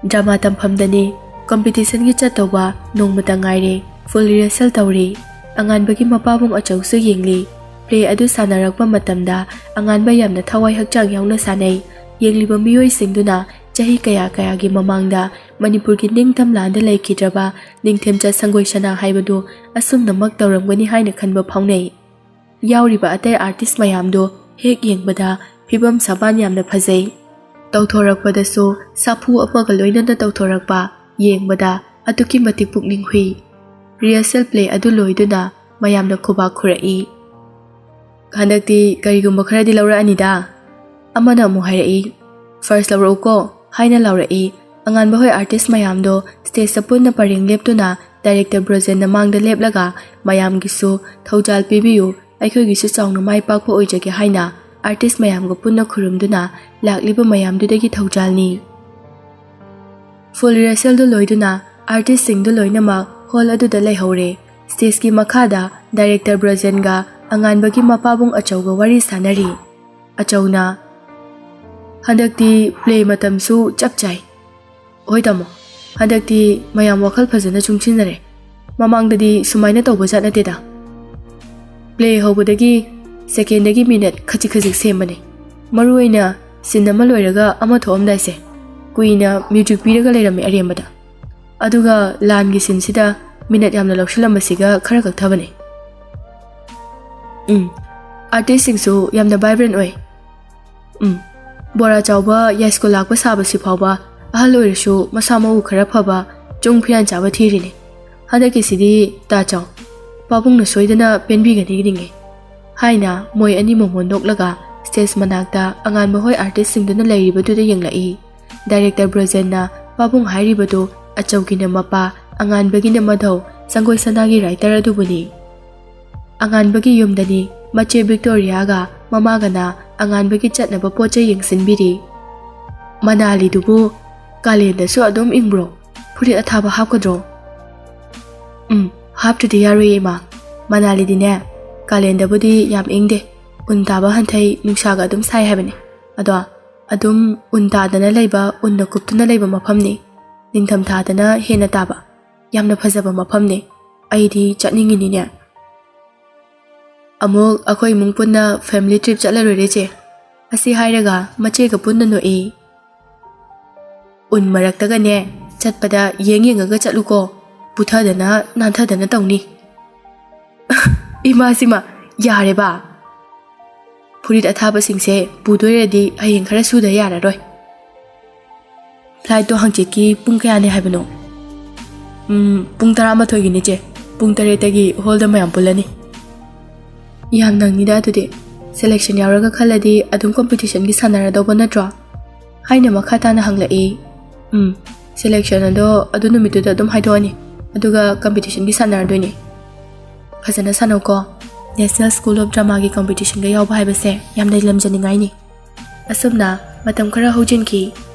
ꯗ꯭ꯔꯃꯥ ꯇꯝꯐꯝꯗꯅꯤ ꯀꯝꯄꯤꯇꯤꯁꯟꯒꯤ ꯆꯠꯇꯧꯕ ꯅꯣꯡꯃꯇ ꯉꯥꯏꯔꯦ꯫ ꯐꯨꯜ ꯔꯤꯍꯔꯁꯦꯜ ꯇꯧꯔꯤ꯫ ꯑꯉꯥꯟꯕꯒꯤ ꯃꯄꯥꯕꯨꯡ ꯑꯆꯧꯁꯨ ꯌꯦꯡꯂꯤ꯫ ꯄ꯭ꯂꯦ ꯑꯗꯨ ꯁꯥꯟꯅꯔꯛꯄ ꯃꯇꯝꯗ ꯑꯉꯥꯟꯕ ꯌꯥꯝꯅ ꯊꯋꯥꯏ ꯍꯛꯆꯥꯡ ꯌꯥꯎꯅ ꯁꯥꯟꯅꯩ꯫ ꯌꯦꯡꯂꯤꯕ ꯃꯤꯑꯣꯏꯁꯤꯡꯗꯨꯅ ꯆꯍꯤ ꯀꯌꯥ ꯀꯌꯥꯒꯤ ꯃꯃꯥꯡꯗ ꯃꯅꯤꯄꯨꯔꯒꯤ ꯅꯤꯡꯇꯝ ꯂꯥꯟꯗ ꯂꯩꯈꯤꯗ꯭ꯔꯕ ꯅꯤꯡꯊꯦꯝꯆꯥ ꯁꯪꯒꯣꯏ ꯁꯅꯥ ꯍꯥꯏꯕꯗꯨ ꯑꯁꯨꯝꯅꯃꯛ ꯇꯧꯔꯝꯒꯅꯤ ꯍꯥꯏꯅ ꯈꯟꯕ ꯐꯥꯎꯅꯩ꯫ ꯌꯥꯎꯔꯤꯕ ꯑꯇꯩ ꯑꯥꯔꯇꯤꯁ ꯃꯌꯥꯝꯗꯣ ꯍꯦꯛ ꯌꯦꯡꯕꯗ ꯐꯤꯕꯝ ꯁꯥꯕꯥꯟ ꯌꯥꯝꯅ ꯐꯖꯩ꯫ ꯇꯧꯊꯣꯔꯛꯄꯗꯁꯨ ꯁꯥꯐꯨ ꯑꯃꯒ ꯂꯣꯏꯅꯅ ꯇꯧꯊꯣꯔꯛꯄ, ꯌꯦꯡꯕꯗ ꯑꯗꯨꯛꯀꯤ ꯃꯇꯤꯛ ꯄꯨꯛꯅꯤꯡ ꯍꯨꯏ꯫ ꯔꯤꯍꯔꯁꯦꯜ ꯄ꯭ꯂꯦ ꯑꯗꯨ ꯂꯣꯏꯗꯨꯅ ꯃꯌꯥꯝꯅ ꯈꯨꯕꯥꯛ ꯈꯨꯔꯛꯏ꯫ "ꯍꯟꯗꯛꯇꯤ ꯀꯔꯤꯒꯨꯝꯕ ꯈꯔꯗꯤ ꯂꯧꯔꯛꯑꯅꯤꯗ?" ꯑꯃꯅ ꯑꯃꯨꯛ ꯍꯥꯏꯔꯛꯏ꯫ "ꯐꯥꯔꯁ ꯂꯧꯔꯛꯎꯀꯣ" ꯍꯥꯏꯅ ꯂꯥꯎꯔꯛꯏ꯫ ꯑꯉꯥꯟꯕ ꯍꯣꯏ ꯑꯥꯔꯇꯤꯁ ꯃꯌꯥꯝꯗꯣ ꯁ꯭ꯇꯦꯖꯇ ꯄꯨꯟꯅ ꯄꯔꯦꯡ ꯂꯦꯞꯇꯨꯅ ꯗꯥꯏꯔꯦꯛꯇꯔ ꯕ꯭ꯔꯣꯖꯦꯟꯅ ꯃꯥꯡꯗ ꯂꯦꯞꯂꯒ ꯃꯌꯥꯝꯒꯤꯁꯨ ꯊꯧꯖꯥꯜ ꯄꯤꯕꯤꯌꯨ, ꯑꯩꯈꯣꯏꯒꯤꯁꯨ ꯆꯥꯎꯅ ꯃꯥꯏ ꯄꯥꯛꯄ ꯑꯣꯏꯖꯒꯦ ꯍꯥꯏꯅ ꯑꯥꯔꯇꯤꯁ ꯃꯌꯥꯝꯒ ꯄꯨꯟꯅ ꯈꯨꯔꯨꯝꯗꯨꯅ ꯂꯥꯛꯂꯤꯕ ꯃꯌꯥꯝꯗꯨꯗꯒꯤ ꯊꯧꯖꯥꯜꯅꯤ꯫ ꯐꯨꯜ ꯔꯤꯍꯔꯁꯦꯜꯗꯨ ꯂꯣꯏꯗꯨꯅ ꯑꯥꯔꯇꯤꯁꯁꯤꯡꯗꯨ ꯂꯣꯏꯅꯃꯛ ꯍꯣꯜ ꯑꯗꯨꯗ ꯂꯩꯍꯧꯔꯦ꯫ ꯁ꯭ꯇꯦꯖꯀꯤ ꯃꯈꯥꯗ ꯗꯥꯏꯔꯦꯛꯇꯔ ꯕ꯭ꯔꯣꯖꯦꯟꯒ ꯑꯉꯥꯟꯕꯒꯤ ꯃꯄꯥꯕꯨꯡ ꯑꯆꯧꯒ ꯋꯥꯔꯤ ꯁꯥꯅꯔꯤ꯫ ꯑꯆꯧꯅ, "ꯍꯟꯗꯛꯇꯤ ꯄ꯭ꯂꯦ ꯃꯇꯝꯁꯨ ꯆꯞ ꯆꯥꯏ꯫ ꯍꯣꯏ ꯇꯥꯃꯣ, ꯍꯟꯗꯛꯇꯤ ꯃꯌꯥꯝ ꯋꯥꯈꯜ ꯐꯖꯅ ꯆꯨꯡꯁꯤꯟꯅꯔꯦ꯫ ꯃꯃꯥꯡꯗꯗꯤ ꯁꯨꯃꯥꯏꯅ ꯇꯧꯕ ꯖꯥꯠ ꯅꯠꯇꯦꯗ꯫ ꯄ꯭ꯂꯦ ꯍꯧꯕꯗꯒꯤ ꯁꯦꯀꯦꯟꯗꯒꯤ ꯃꯤꯅꯠ ꯈꯖꯤꯛ ꯈꯖꯤꯛ ꯁꯦꯝꯕꯅꯦ꯫ ꯃꯔꯨ ꯑꯣꯏꯅ ꯁꯤꯟ ꯑꯃ ꯂꯣꯏꯔꯒ ꯑꯃ ꯊꯣꯛꯑꯝꯗꯥꯏꯁꯦ, ꯀꯨꯏꯅ ꯃ꯭ꯌꯨꯖꯤꯛ ꯄꯤꯔꯒ ꯂꯩꯔꯝꯃꯦ ꯑꯔꯦꯝꯕꯗ꯫ ꯑꯗꯨꯒ ꯂꯥꯟꯒꯤ ꯁꯤꯟꯁꯤꯗ ꯃꯤꯅꯠ ꯌꯥꯝꯅ ꯂꯧꯁꯤꯜꯂꯝꯕꯁꯤꯒ ꯈꯔ ꯀꯛꯊꯕꯅꯦ꯫ ꯎꯝ, ꯑꯥꯔꯇꯤꯁꯁꯤꯡꯁꯨ ꯌꯥꯝꯅ ꯚꯥꯏꯕ꯭ꯔꯦꯟ ꯑꯣꯏ꯫ ꯎꯝ, ꯕꯣꯔꯥ ꯆꯥꯎꯕ ꯌꯥꯏꯁ꯭ꯀꯨꯜ ꯂꯥꯛꯄ ꯁꯥꯕꯁꯤ ꯐꯥꯎꯕ ꯑꯍꯜ ꯑꯣꯏꯔꯁꯨ ꯃꯁꯥ ꯃꯎ ꯈꯔ ꯐꯕ, ꯆꯨꯡ ꯐꯤꯔꯥꯟ ꯆꯥꯕ ꯊꯤꯔꯤꯅꯦ꯫ ꯍꯟꯗꯛꯀꯤꯁꯤꯗꯤ ꯇꯥ ꯆꯥꯎ, ꯄꯥꯕꯨꯡꯅ ꯁꯣꯏꯗꯅ ꯄꯦꯟꯕꯤꯒꯅꯤ ꯅꯤꯡꯉꯦ" ꯍꯥꯏꯅ ꯃꯣꯏ ꯑꯅꯤ ꯃꯣꯃꯣꯟ ꯅꯣꯛꯂꯒ ꯁ꯭ꯇꯦꯖ ꯃꯅꯥꯛꯇ ꯑꯉꯥꯟꯕ ꯍꯣꯏ ꯑꯥꯔꯇꯤꯁꯁꯤꯡꯗꯨꯅ ꯂꯩꯔꯤꯕꯗꯨꯗ ꯌꯦꯡꯂꯛꯏ꯫ ꯗꯥꯏꯔꯦꯛꯇꯔ ꯕ꯭ꯔꯣꯖꯦꯟꯅ ꯄꯥꯕꯨꯡ ꯍꯥꯏꯔꯤꯕꯗꯨ ꯑꯆꯧꯒꯤꯅ ꯃꯄꯥ, ꯑꯉꯥꯟꯕꯒꯤꯅ ꯃꯙꯧ, ꯁꯪꯒꯣꯏ ꯁꯅꯥꯒꯤ ꯔꯥꯏꯇꯔ ꯑꯗꯨꯕꯨꯅꯤ꯫ ꯑꯉꯥꯟꯕꯒꯤ ꯌꯨꯝꯗꯅꯤ ꯃꯆꯦ ꯚꯤꯛꯇꯣꯔꯤꯌꯥꯒ ꯃꯃꯥꯒꯅ ꯑꯉꯥꯟꯕꯒꯤ ꯆꯠꯅꯕ ꯄꯣꯠ ꯆꯩ ꯌꯦꯡꯁꯤꯟꯕꯤꯔꯤ꯫ "ꯃꯅꯥꯂꯤꯗꯨꯕꯨ ꯀꯥꯂꯦꯟꯗꯁꯨ ꯑꯗꯨꯝ ꯏꯪꯕ꯭ꯔꯣ? ꯐꯨꯔꯤꯠ ꯑꯊꯥꯕ ꯍꯥꯞꯀꯗ꯭ꯔꯣ?" "ꯎꯝ, ꯍꯥꯞꯇ꯭ꯔꯗꯤ ꯌꯥꯔꯣꯏꯌꯦ, ꯏꯃꯥ꯫ ꯃꯅꯥꯂꯤꯗꯤꯅꯦ, ꯀꯥꯂꯦꯟꯗꯕꯨꯗꯤ ꯌꯥꯝ ꯏꯪꯗꯦ꯫ ꯎꯟ ꯇꯥꯕ ꯍꯟꯊꯩ, ꯅꯨꯡꯁꯥꯒ ꯑꯗꯨꯝ ꯁꯥꯏ ꯍꯥꯏꯕꯅꯦ꯫ ꯑꯗꯣ ꯑꯗꯨꯝ ꯎꯟ ꯇꯥꯗꯅ ꯂꯩꯕ, ꯎꯟꯅ ꯀꯨꯞꯇꯨꯅ ꯂꯩꯕ ꯃꯐꯝꯅꯤ꯫ ꯅꯤꯡꯊꯝꯊꯥꯗꯅ ꯍꯦꯟꯅ ꯇꯥꯕ꯫ ꯌꯥꯝꯅ ꯐꯖꯕ ꯃꯐꯝꯅꯤ꯫ ꯑꯩꯗꯤ ꯆꯠꯅꯤꯡꯉꯤꯅꯤꯅꯦ꯫ ꯑꯃꯨꯛ ꯑꯩꯈꯣꯏ ꯏꯃꯨꯡ ꯄꯨꯟꯅ ꯐꯦꯃꯤꯂꯤ ꯇ꯭ꯔꯤꯞ ꯆꯠꯂꯔꯣꯏꯔꯦ, ꯆꯦ?" ꯑꯁꯤ ꯍꯥꯏꯔꯒ ꯃꯆꯦꯒ ꯄꯨꯟꯅ ꯅꯣꯛꯏ꯫ "ꯎꯟ ꯃꯔꯛꯇꯒꯅꯦ ꯆꯠꯄꯗ ꯌꯦꯡ ꯌꯦꯡꯉꯒ ꯆꯠꯂꯨꯀꯣ, ꯄꯨꯊꯗꯅ ꯅꯥꯟꯊꯗꯅ ꯇꯧꯅꯤ꯫" "ꯏꯃꯥꯁꯤꯃ, ꯌꯥꯔꯦꯕ꯫ ꯐꯨꯔꯤꯠ ꯑꯊꯥꯕꯁꯤꯡꯁꯦ ꯄꯨꯗꯣꯏꯔꯗꯤ ꯍꯌꯦꯡ ꯈꯔ ꯁꯨꯗ ꯌꯥꯔꯔꯣꯏ꯫ Flightꯇꯣ ꯍꯪꯆꯤꯠꯀꯤ ꯄꯨꯡ ꯀꯌꯥꯅꯤ ꯍꯥꯏꯕꯅꯣ? ꯎꯝ, ꯄꯨꯡ ꯇꯔꯥꯃꯥꯊꯣꯏꯒꯤꯅꯤ, ꯆꯦ꯫ ꯄꯨꯡ ꯇꯔꯦꯠꯇꯒꯤ hallꯗ ꯃꯌꯥꯝ ꯄꯨꯜꯂꯅꯤ꯫ ꯌꯥꯝ ꯅꯪꯅꯤꯗ ꯑꯗꯨꯗꯤ꯫ Selection ꯌꯥꯎꯔꯒ ꯈꯜꯂꯗꯤ ꯑꯗꯨꯝ competitionꯒꯤ ꯁꯥꯟꯅꯔꯗꯧꯕ ꯅꯠꯇ꯭ꯔꯣ? ꯍꯥꯏꯅ ꯃꯈꯥ ꯇꯥꯅ ꯍꯪꯂꯛꯏ꯫ ꯎꯝ, selection ꯑꯗꯣ ꯑꯗꯨ ꯅꯨꯃꯤꯠꯇꯨꯗ ꯑꯗꯨꯝ ꯍꯥꯏꯗꯣꯛꯑꯅꯤ, ꯑꯗꯨꯒ competitionꯒꯤ ꯁꯥꯟꯅꯔꯗꯣꯏꯅꯤ꯫ ꯐꯖꯅ ꯁꯥꯟꯅꯧꯀꯣ꯫ National School of Dramaꯒꯤ competitionꯒ ꯌꯥꯎꯕ ꯍꯥꯏꯕꯁꯦ ꯌꯥꯝꯅ ꯂꯝꯖꯅꯤꯡꯉꯥꯏꯅꯤ꯫ ꯑꯁꯨꯝꯅ ꯃꯇꯝ ꯈꯔ ꯍꯧꯖꯤꯟꯈꯤ꯫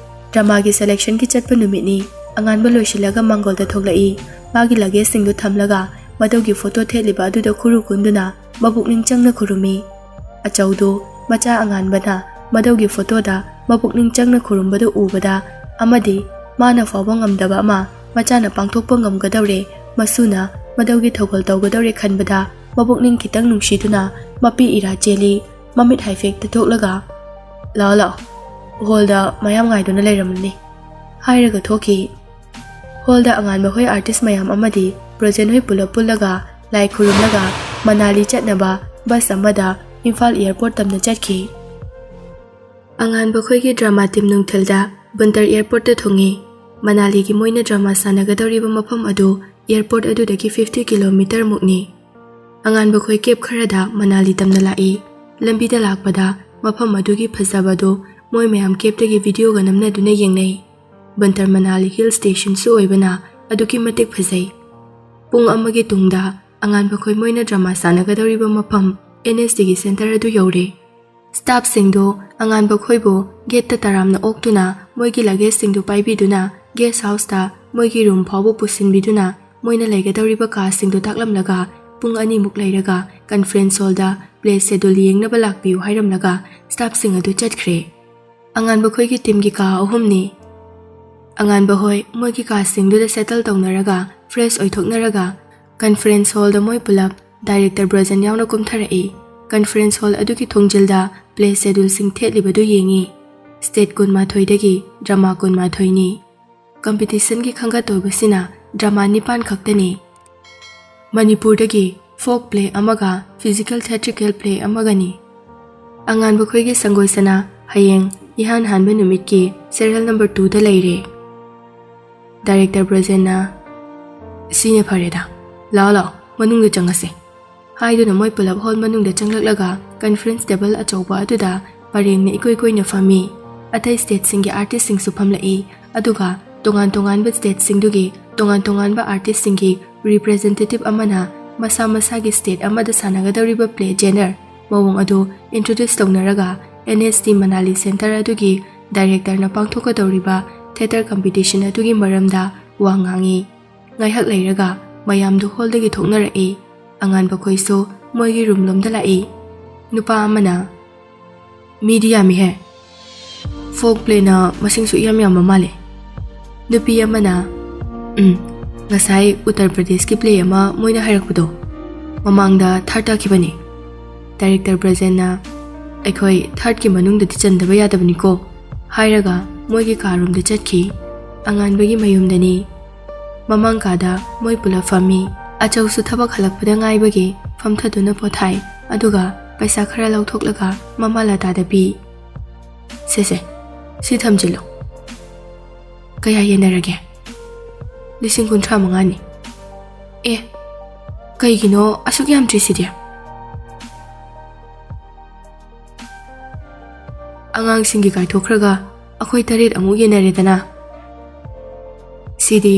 Dramaꯒꯤ selectionꯒꯤ ꯆꯠꯄ ꯅꯨꯃꯤꯠꯅꯤ꯫ ꯑꯉꯥꯟꯕ ꯂꯣꯏꯁꯤꯜꯂꯒ ꯃꯥꯡꯒꯣꯜꯗ ꯊꯣꯛꯂꯛꯏ꯫ ꯃꯥꯒꯤ luggageꯁꯤꯡꯗꯨ ꯊꯝꯂꯒ ꯃꯗꯧꯒꯤ photo ꯊꯦꯠꯂꯤꯕ ꯑꯗꯨꯗ ꯈꯨꯔꯨ ꯀꯨꯟꯗꯨꯅ ꯃꯕꯨꯛꯅꯤꯡ ꯆꯪꯅ ꯈꯨꯔꯨꯝꯃꯤ꯫ ꯑꯆꯧꯗꯨ ꯃꯆꯥ ꯑꯉꯥꯟꯕꯅ ꯃꯗꯧꯒꯤ photoꯗ ꯃꯕꯨꯛꯅꯤꯡ ꯆꯪꯅ ꯈꯨꯔꯨꯝꯕꯗꯨ ꯎꯕꯗ ꯑꯃꯗꯤ ꯃꯥꯅ ꯐꯥꯎꯕ ꯉꯝꯗꯕ ꯑꯃ ꯃꯆꯥꯅ ꯄꯥꯡꯊꯣꯛꯄ ꯉꯝꯒꯗꯧꯔꯦ, ꯃꯁꯨꯅ ꯃꯗꯧꯒꯤ ꯊꯧꯒꯜ ꯇꯧꯒꯗꯧꯔꯦ ꯈꯟꯕꯗ ꯃꯕꯨꯛꯅꯤꯡ ꯈꯤꯇꯪ ꯅꯨꯡꯁꯤꯗꯨꯅ ꯃꯄꯤ ꯏꯔꯥ ꯆꯦꯜꯂꯤ꯫ ꯃꯃꯤꯠ ꯍꯥꯏꯐꯦꯠ ꯇꯥꯊꯣꯛꯂꯒ, "ꯂꯥꯛꯑꯣ, ꯂꯥꯛꯑꯣ, hallꯗ ꯃꯌꯥꯝ ꯉꯥꯏꯗꯨꯅ ꯂꯩꯔꯝꯂꯅꯤ," ꯍꯥꯏꯔꯒ ꯊꯣꯛꯈꯤ꯫ Hallꯗ ꯑꯉꯥꯟꯕ ꯍꯣꯏ artist ꯃꯌꯥꯝ ꯑꯃꯗꯤ ꯕ꯭ꯔꯣꯖꯦꯟ ꯍꯣꯏ ꯄꯨꯂꯞ ꯄꯨꯜꯂꯒ ꯂꯥꯏ ꯈꯨꯔꯨꯝꯂꯒ ꯃꯅꯥꯂꯤ ꯆꯠꯅꯕ bus ꯑꯃꯗ ꯏꯝꯐꯥꯜ airport ꯇꯝꯅ ꯆꯠꯈꯤ꯫ ꯑꯉꯥꯟꯕ ꯈꯣꯏꯒꯤ drama team ꯅꯨꯡꯊꯤꯜꯗ ꯕꯟꯇꯔ airportꯇ ꯊꯨꯡꯉꯤ꯫ ꯃꯅꯥꯂꯤꯒꯤ ꯃꯣꯏꯅ drama ꯁꯥꯟꯅꯒꯗꯧꯔꯤꯕ ꯃꯐꯝ ꯑꯗꯨ airport ꯑꯗꯨꯗꯒꯤ fifty kilometerꯃꯨꯛꯅꯤ꯫ ꯑꯉꯥꯟꯕ ꯈꯣꯏ cab ꯈꯔꯗ ꯃꯅꯥꯂꯤ ꯇꯝꯅ ꯂꯥꯛꯏ꯫ ꯂꯝꯕꯤꯗ ꯂꯥꯛꯄꯗ ꯃꯐꯝ ꯑꯗꯨꯒꯤ ꯐꯖꯕꯗꯨ ꯃꯣꯏ ꯃꯌꯥꯝ cabꯇꯒꯤ videoꯒ ꯅꯝꯅꯗꯨꯅ ꯌꯦꯡꯅꯩ꯫ ꯕꯟꯇꯔ ꯃꯅꯥꯂꯤ hill stationꯁꯨ ꯑꯣꯏꯕꯅ ꯑꯗꯨꯛꯀꯤ ꯃꯇꯤꯛ ꯐꯖꯩ꯫ ꯄꯨꯡ ꯑꯃꯒꯤ ꯇꯨꯡꯗ ꯑꯉꯥꯟꯕ ꯈꯣꯏ ꯃꯣꯏꯅ drama ꯁꯥꯟꯅꯒꯗꯧꯔꯤꯕ ꯃꯐꯝ NSDꯒꯤ center ꯑꯗꯨ ꯌꯧꯔꯦ꯫ Staffꯁꯤꯡꯗꯨ ꯑꯉꯥꯟꯕ ꯈꯣꯏꯕꯨ gateꯇ ꯇꯔꯥꯝꯅ ꯑꯣꯛꯇꯨꯅ ꯃꯣꯏꯒꯤ luggageꯁꯤꯡꯗꯨ ꯄꯥꯏꯕꯤꯗꯨꯅ guest houseꯇ ꯃꯣꯏꯒꯤ room ꯐꯥꯎꯕ ꯄꯨꯁꯤꯟꯕꯤꯗꯨꯅ ꯃꯣꯏꯅ ꯂꯩꯒꯗꯧꯔꯤꯕ ꯀꯥꯁꯤꯡꯗꯨ ꯇꯥꯛꯂꯝꯂꯒ ꯄꯨꯡ ꯑꯅꯤꯃꯨꯛ ꯂꯩꯔꯒ conference hallꯗ play schedule ꯌꯦꯡꯅꯕ ꯂꯥꯛꯄꯤꯌꯨ ꯍꯥꯏꯔꯝꯂꯒ staffꯁꯤꯡ ꯑꯗꯨ ꯆꯠꯈ꯭ꯔꯦ꯫ ꯑꯉꯥꯟꯕ ꯈꯣꯏꯒꯤ teamꯒꯤ ꯀꯥ ꯑꯍꯨꯝꯅꯤ꯫ ꯑꯉꯥꯟꯕ ꯍꯣꯏ ꯃꯣꯏꯒꯤ ꯀꯥꯁꯤꯡꯗꯨꯗ settle ꯇꯧꯅꯔꯒ fresh ꯑꯣꯏꯊꯣꯛꯅꯔꯒ conference hallꯗ ꯃꯣꯏ ꯄꯨꯂꯞ director ꯕ꯭ꯔꯖꯟ ꯌꯥꯎꯅ ꯀꯨꯝꯊꯔꯛꯏ꯫ Conference hall ꯑꯗꯨꯒꯤ ꯊꯣꯡꯖꯤꯜꯗ play scheduleꯁꯤꯡ ꯊꯦꯠꯂꯤꯕꯗꯨ ꯌꯦꯡꯉꯤ꯫ State ꯀꯨꯟꯃꯥꯊꯣꯏꯗꯒꯤ drama ꯀꯨꯟꯃꯥꯊꯣꯏꯅꯤ꯫ Competitionꯒꯤ ꯈꯟꯒꯠꯇꯧꯕꯁꯤꯅ drama ꯅꯤꯄꯥꯟ ꯈꯛꯇꯅꯤ꯫ ꯃꯅꯤꯄꯨꯔꯗꯒꯤ ꯐꯣꯛ ꯄ꯭ꯂꯦ ꯑꯃꯒ ꯐꯤꯖꯤꯀꯦꯜ ꯊꯤꯌꯦꯇ꯭ꯔꯤꯀꯦꯜ ꯄ꯭ꯂꯦ ꯑꯃꯒꯅꯤ꯫ ꯑꯉꯥꯟꯕ ꯈꯣꯏꯒꯤ ꯁꯪꯒꯣꯏ ꯁꯅꯥ ꯍꯌꯦꯡ ꯏꯍꯥꯟ ꯍꯥꯟꯕ ꯅꯨꯃꯤꯠꯀꯤ ꯁꯦꯔꯤꯌꯦꯜ ꯅꯝꯕꯔ ꯇꯨꯗ ꯂꯩꯔꯦ꯫ ꯗꯥꯏꯔꯦꯛꯇꯔ ꯕ꯭ꯔꯖꯦꯟꯅ, "ꯁꯤꯅ ꯐꯔꯦꯗ, ꯂꯥꯛꯑꯣ ꯂꯥꯛꯑꯣ, ꯃꯅꯨꯡꯗ ꯆꯪꯉꯁꯦ" ꯍꯥꯏꯗꯨꯅ ꯃꯣꯏ ꯄꯨꯂꯞ ꯍꯣꯜ ꯃꯅꯨꯡꯗ ꯆꯪꯂꯛꯂꯒ ꯀꯟꯐꯔꯦꯟꯁ ꯇꯦꯕꯜ ꯑꯆꯧꯕ ꯑꯗꯨꯗ ꯄꯔꯦꯡꯅ ꯏꯀꯣꯏ ꯀꯣꯏꯅ ꯐꯝꯃꯤ꯫ ꯑꯇꯩ ꯁ꯭ꯇꯦꯠꯁꯤꯡꯒꯤ ꯑꯥꯔꯇꯤꯁꯁꯤꯡꯁꯨ ꯐꯝꯂꯛꯏ, ꯑꯗꯨꯒ ꯇꯣꯉꯥꯟ ꯇꯣꯉꯥꯟꯕ ꯁ꯭ꯇꯦꯠꯁꯤꯡꯗꯨꯒꯤ ꯇꯣꯉꯥꯟ ꯇꯣꯉꯥꯟꯕ ꯑꯥꯔꯇꯤꯁꯁꯤꯡꯒꯤ ꯔꯤꯄ꯭ꯔꯖꯦꯟꯇꯦꯇꯤꯚ ꯑꯃꯅ ꯃꯁꯥ ꯃꯁꯥꯒꯤ ꯁ꯭ꯇꯦꯠ ꯑꯃꯗ ꯁꯥꯟꯅꯒꯗꯧꯔꯤꯕ ꯄ꯭ꯂꯦ ꯖꯦꯅꯔ ꯃꯑꯣꯡ ꯑꯗꯨ ꯏꯟꯇ꯭ꯔꯣꯗ꯭ꯌꯨꯁ ꯇꯧꯅꯔꯒ and S T Manali centre ꯑꯗꯨꯒꯤ ꯗꯥꯏꯔꯦꯛꯇꯔꯅ ꯄꯥꯡꯊꯣꯛꯀꯗꯧꯔꯤꯕ ꯊꯤꯌꯦꯇꯔ ꯀꯝꯄꯤꯇꯤꯁꯟ ꯑꯗꯨꯒꯤ ꯃꯔꯝꯗ ꯋꯥ ꯉꯥꯡꯉꯤ꯫ ꯉꯥꯏꯍꯥꯛ ꯂꯩꯔꯒ ꯃꯌꯥꯝꯗꯨ ꯍꯣꯜꯗꯒꯤ ꯊꯣꯛꯅꯔꯛꯏ꯫ ꯑꯉꯥꯟꯕ ꯈꯣꯏꯁꯨ ꯃꯣꯏꯒꯤ ꯔꯨꯝ ꯂꯣꯝꯗ ꯂꯥꯛꯏ꯫ ꯅꯨꯄꯥ ꯑꯃꯅ, "ꯃꯤꯗꯤ ꯌꯥꯝꯃꯤꯍꯦ꯫ ꯐꯣꯛ ꯄ꯭ꯂꯦꯅ ꯃꯁꯤꯡꯁꯨ ꯏꯌꯥꯝ ꯌꯥꯝꯕ ꯃꯥꯜꯂꯦ꯫" ꯅꯨꯄꯤ ꯑꯃꯅ, "ꯎꯝ, ꯉꯁꯥꯏ ꯎꯠꯇꯔ ꯄ꯭ꯔꯗꯦꯁꯀꯤ ꯄ꯭ꯂꯦ ꯑꯃ ꯃꯣꯏꯅ ꯍꯥꯏꯔꯛꯄꯗꯣ, ꯃꯃꯥꯡꯗ ꯊꯥꯔꯠ ꯇꯥꯈꯤꯕꯅꯤ꯫" ꯗꯥꯏꯔꯦꯛꯇꯔ ꯕ꯭ꯔꯖꯦꯟꯅ, "ꯑꯩꯈꯣꯏ ꯊꯥꯔꯠꯀꯤ ꯃꯅꯨꯡꯗꯗꯤ ꯆꯟꯗꯕ ꯌꯥꯗꯕꯅꯤꯀꯣ" ꯍꯥꯏꯔꯒ ꯃꯣꯏꯒꯤ ꯀꯥ ꯔꯨꯝꯗ ꯆꯠꯈꯤ꯫ ꯑꯉꯥꯟꯕꯒꯤ ꯃꯌꯨꯝꯗꯅꯤ꯫ ꯃꯃꯥꯡ ꯀꯥꯗ ꯃꯣꯏ ꯄꯨꯂꯞ ꯐꯝꯃꯤ꯫ ꯑꯆꯧꯁꯨ ꯊꯕꯛ ꯍꯜꯂꯛꯄꯗ ꯉꯥꯏꯕꯒꯤ ꯐꯝꯊꯗꯨꯅ ꯄꯣꯊꯥꯏ, ꯑꯗꯨꯒ ꯄꯩꯁꯥ ꯈꯔ ꯂꯧꯊꯣꯛꯂꯒ ꯃꯃꯥ ꯂꯇꯥꯗ ꯄꯤ꯫ "ꯁꯦ ꯁꯦ, ꯁꯤ ꯊꯝꯖꯤꯜꯂꯣ꯫" "ꯀꯌꯥ ꯌꯦꯟꯅꯔꯒꯦ?" "ꯂꯤꯁꯤꯡ ꯀꯨꯟꯊ꯭ꯔꯥ ꯃꯉꯥꯅꯤ꯫" "ꯑꯦ, ꯀꯩꯒꯤꯅꯣ ꯑꯁꯨꯛ ꯌꯥꯝꯗ꯭ꯔꯤꯁꯤꯗꯤ?" "ꯑꯉꯥꯡꯁꯤꯡꯒꯤ ꯀꯥꯏꯊꯣꯛꯈ꯭ꯔꯒ ꯑꯩꯈꯣꯏ ꯇꯔꯦꯠ ꯑꯃꯨꯛ ꯌꯦꯟꯅꯔꯦꯗꯅ꯫ ꯁꯤꯗꯤ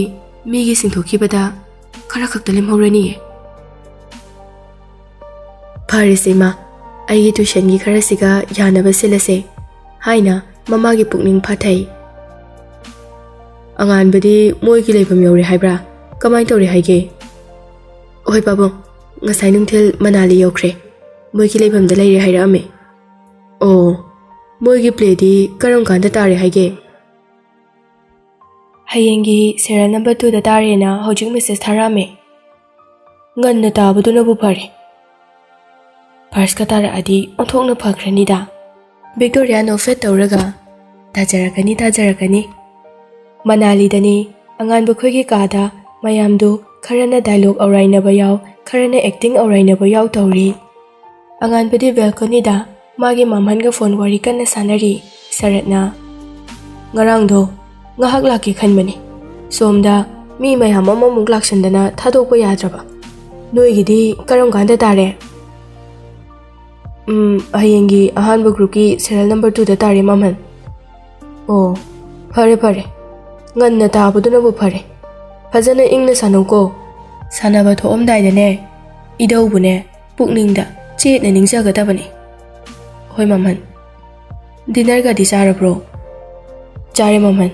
ꯃꯤꯒꯤ ꯁꯤꯡꯊꯣꯛꯈꯤꯕꯗ ꯈꯔ ꯈꯛꯇ ꯂꯦꯝꯍꯧꯔꯅꯤꯌꯦ꯫" "ꯐꯔꯦꯁꯦ ꯏꯃꯥ, ꯑꯩꯒꯤ ꯇ꯭ꯌꯨꯁꯟꯒꯤ ꯈꯔꯁꯤꯒ ꯌꯥꯅꯕ ꯁꯤꯜꯂꯁꯦ" ꯍꯥꯏꯅ ꯃꯃꯥꯒꯤ ꯄꯨꯛꯅꯤꯡ ꯐꯥꯊꯩ꯫ "ꯑꯉꯥꯟꯕꯗꯤ ꯃꯣꯏꯒꯤ ꯂꯩꯐꯝ ꯌꯧꯔꯦ ꯍꯥꯏꯕ꯭ꯔꯥ? ꯀꯃꯥꯏꯅ ꯇꯧꯔꯦ ꯍꯥꯏꯒꯦ?" "ꯍꯣꯏ ꯄꯥꯕꯨꯡ, ꯉꯁꯥꯏ ꯅꯨꯡꯊꯤꯜ ꯃꯅꯥꯂꯤ ꯌꯧꯈ꯭ꯔꯦ꯫ ꯃꯣꯏꯒꯤ ꯂꯩꯐꯝꯗ ꯂꯩꯔꯦ ꯍꯥꯏꯔꯛꯑꯝꯃꯦ꯫" "ꯑꯣ, ꯃꯣꯏꯒꯤ ꯄ꯭ꯂꯦꯗꯤ ꯀꯔꯝ ꯀꯥꯟꯗ ꯇꯥꯔꯦ ꯍꯥꯏꯒꯦ?" "ꯍꯌꯦꯡꯒꯤ ꯁꯦꯔꯤꯌꯦꯜ ꯅꯝꯕꯔ ꯇꯨꯗ ꯇꯥꯔꯦꯅ ꯍꯧꯖꯤꯛ ꯃꯦꯁꯦꯖ ꯊꯥꯔꯛꯑꯝꯃꯦ꯫ ꯉꯟꯅ ꯇꯥꯕꯗꯨꯅꯕꯨ ꯐꯔꯦ꯫ ꯐꯥꯔꯁꯀ ꯇꯥꯔꯛꯑꯗꯤ ꯑꯣꯟꯊꯣꯛꯅ ꯐꯈ꯭ꯔꯅꯤꯗ꯫" ꯚꯤꯛꯇꯣꯔꯤꯌꯥ ꯅꯣꯐꯦꯠ ꯇꯧꯔꯒ, "ꯇꯥꯖꯔꯛꯀꯅꯤ, ꯇꯥꯖꯔꯛꯀꯅꯤ꯫" ꯃꯅꯥꯂꯤꯗꯅꯤ꯫ ꯑꯉꯥꯟꯕ ꯈꯣꯏꯒꯤ ꯀꯥꯗ ꯃꯌꯥꯝꯗꯨ ꯈꯔꯅ ꯗꯥꯏꯂꯣꯛ ꯑꯧꯔꯥꯏꯅꯕ ꯌꯥꯎ, ꯈꯔꯅ ꯑꯦꯛꯇꯤꯡ ꯑꯧꯔꯥꯏꯅꯕ ꯌꯥꯎ ꯇꯧꯔꯤ꯫ ꯑꯉꯥꯟꯕꯗꯤ ꯕꯦꯜꯀꯣꯅꯤꯗ ꯃꯥꯒꯤ ꯃꯝꯍꯟꯒ ꯐꯣꯟ ꯋꯥꯔꯤ ꯀꯟꯅ ꯁꯥꯟꯅꯔꯤ꯫ ꯁꯔꯠꯅ, "ꯉꯔꯥꯡꯗꯣ ꯉꯥꯏꯍꯥꯛ ꯂꯥꯛꯀꯦ ꯈꯟꯕꯅꯤ꯫ ꯁꯣꯝꯗ ꯃꯤ ꯃꯌꯥꯝ ꯑꯃꯃꯨꯛ ꯂꯥꯛꯁꯟꯗꯅ ꯊꯥꯗꯣꯛꯄ ꯌꯥꯗ꯭ꯔꯕ꯫ ꯅꯣꯏꯒꯤꯗꯤ ꯀꯔꯝ ꯀꯥꯟꯗ ꯇꯥꯔꯦ?" "ꯎꯝ, ꯍꯌꯦꯡꯒꯤ ꯑꯍꯥꯟꯕ ꯒ꯭ꯔꯨꯞꯀꯤ ꯁꯦꯔꯤꯌꯦꯜ ꯅꯝꯕꯔ ꯇꯨꯗ ꯇꯥꯔꯦ, ꯃꯃꯟ꯫" "ꯑꯣ, ꯐꯔꯦ ꯐꯔꯦ꯫ ꯉꯟꯅ ꯇꯥꯕꯗꯨꯅꯕꯨ ꯐꯔꯦ꯫ ꯐꯖꯅ ꯏꯪꯅ ꯁꯥꯟꯅꯧꯀꯣ꯫ ꯁꯥꯟꯅꯕ ꯊꯣꯛꯑꯝꯗꯥꯏꯗꯅꯦ, ꯏꯙꯧꯕꯨꯅꯦ, ꯄꯨꯛꯅꯤꯡꯗ ꯆꯦꯠꯅ ꯅꯤꯡꯖꯒꯗꯕꯅꯤ꯫" "ꯍꯣꯏ, ꯃꯃꯟ꯫ ꯗꯤꯅꯔꯒꯗꯤ ꯆꯥꯔꯕ꯭ꯔꯣ?" "ꯆꯥꯔꯦ, ꯃꯃꯟ꯫"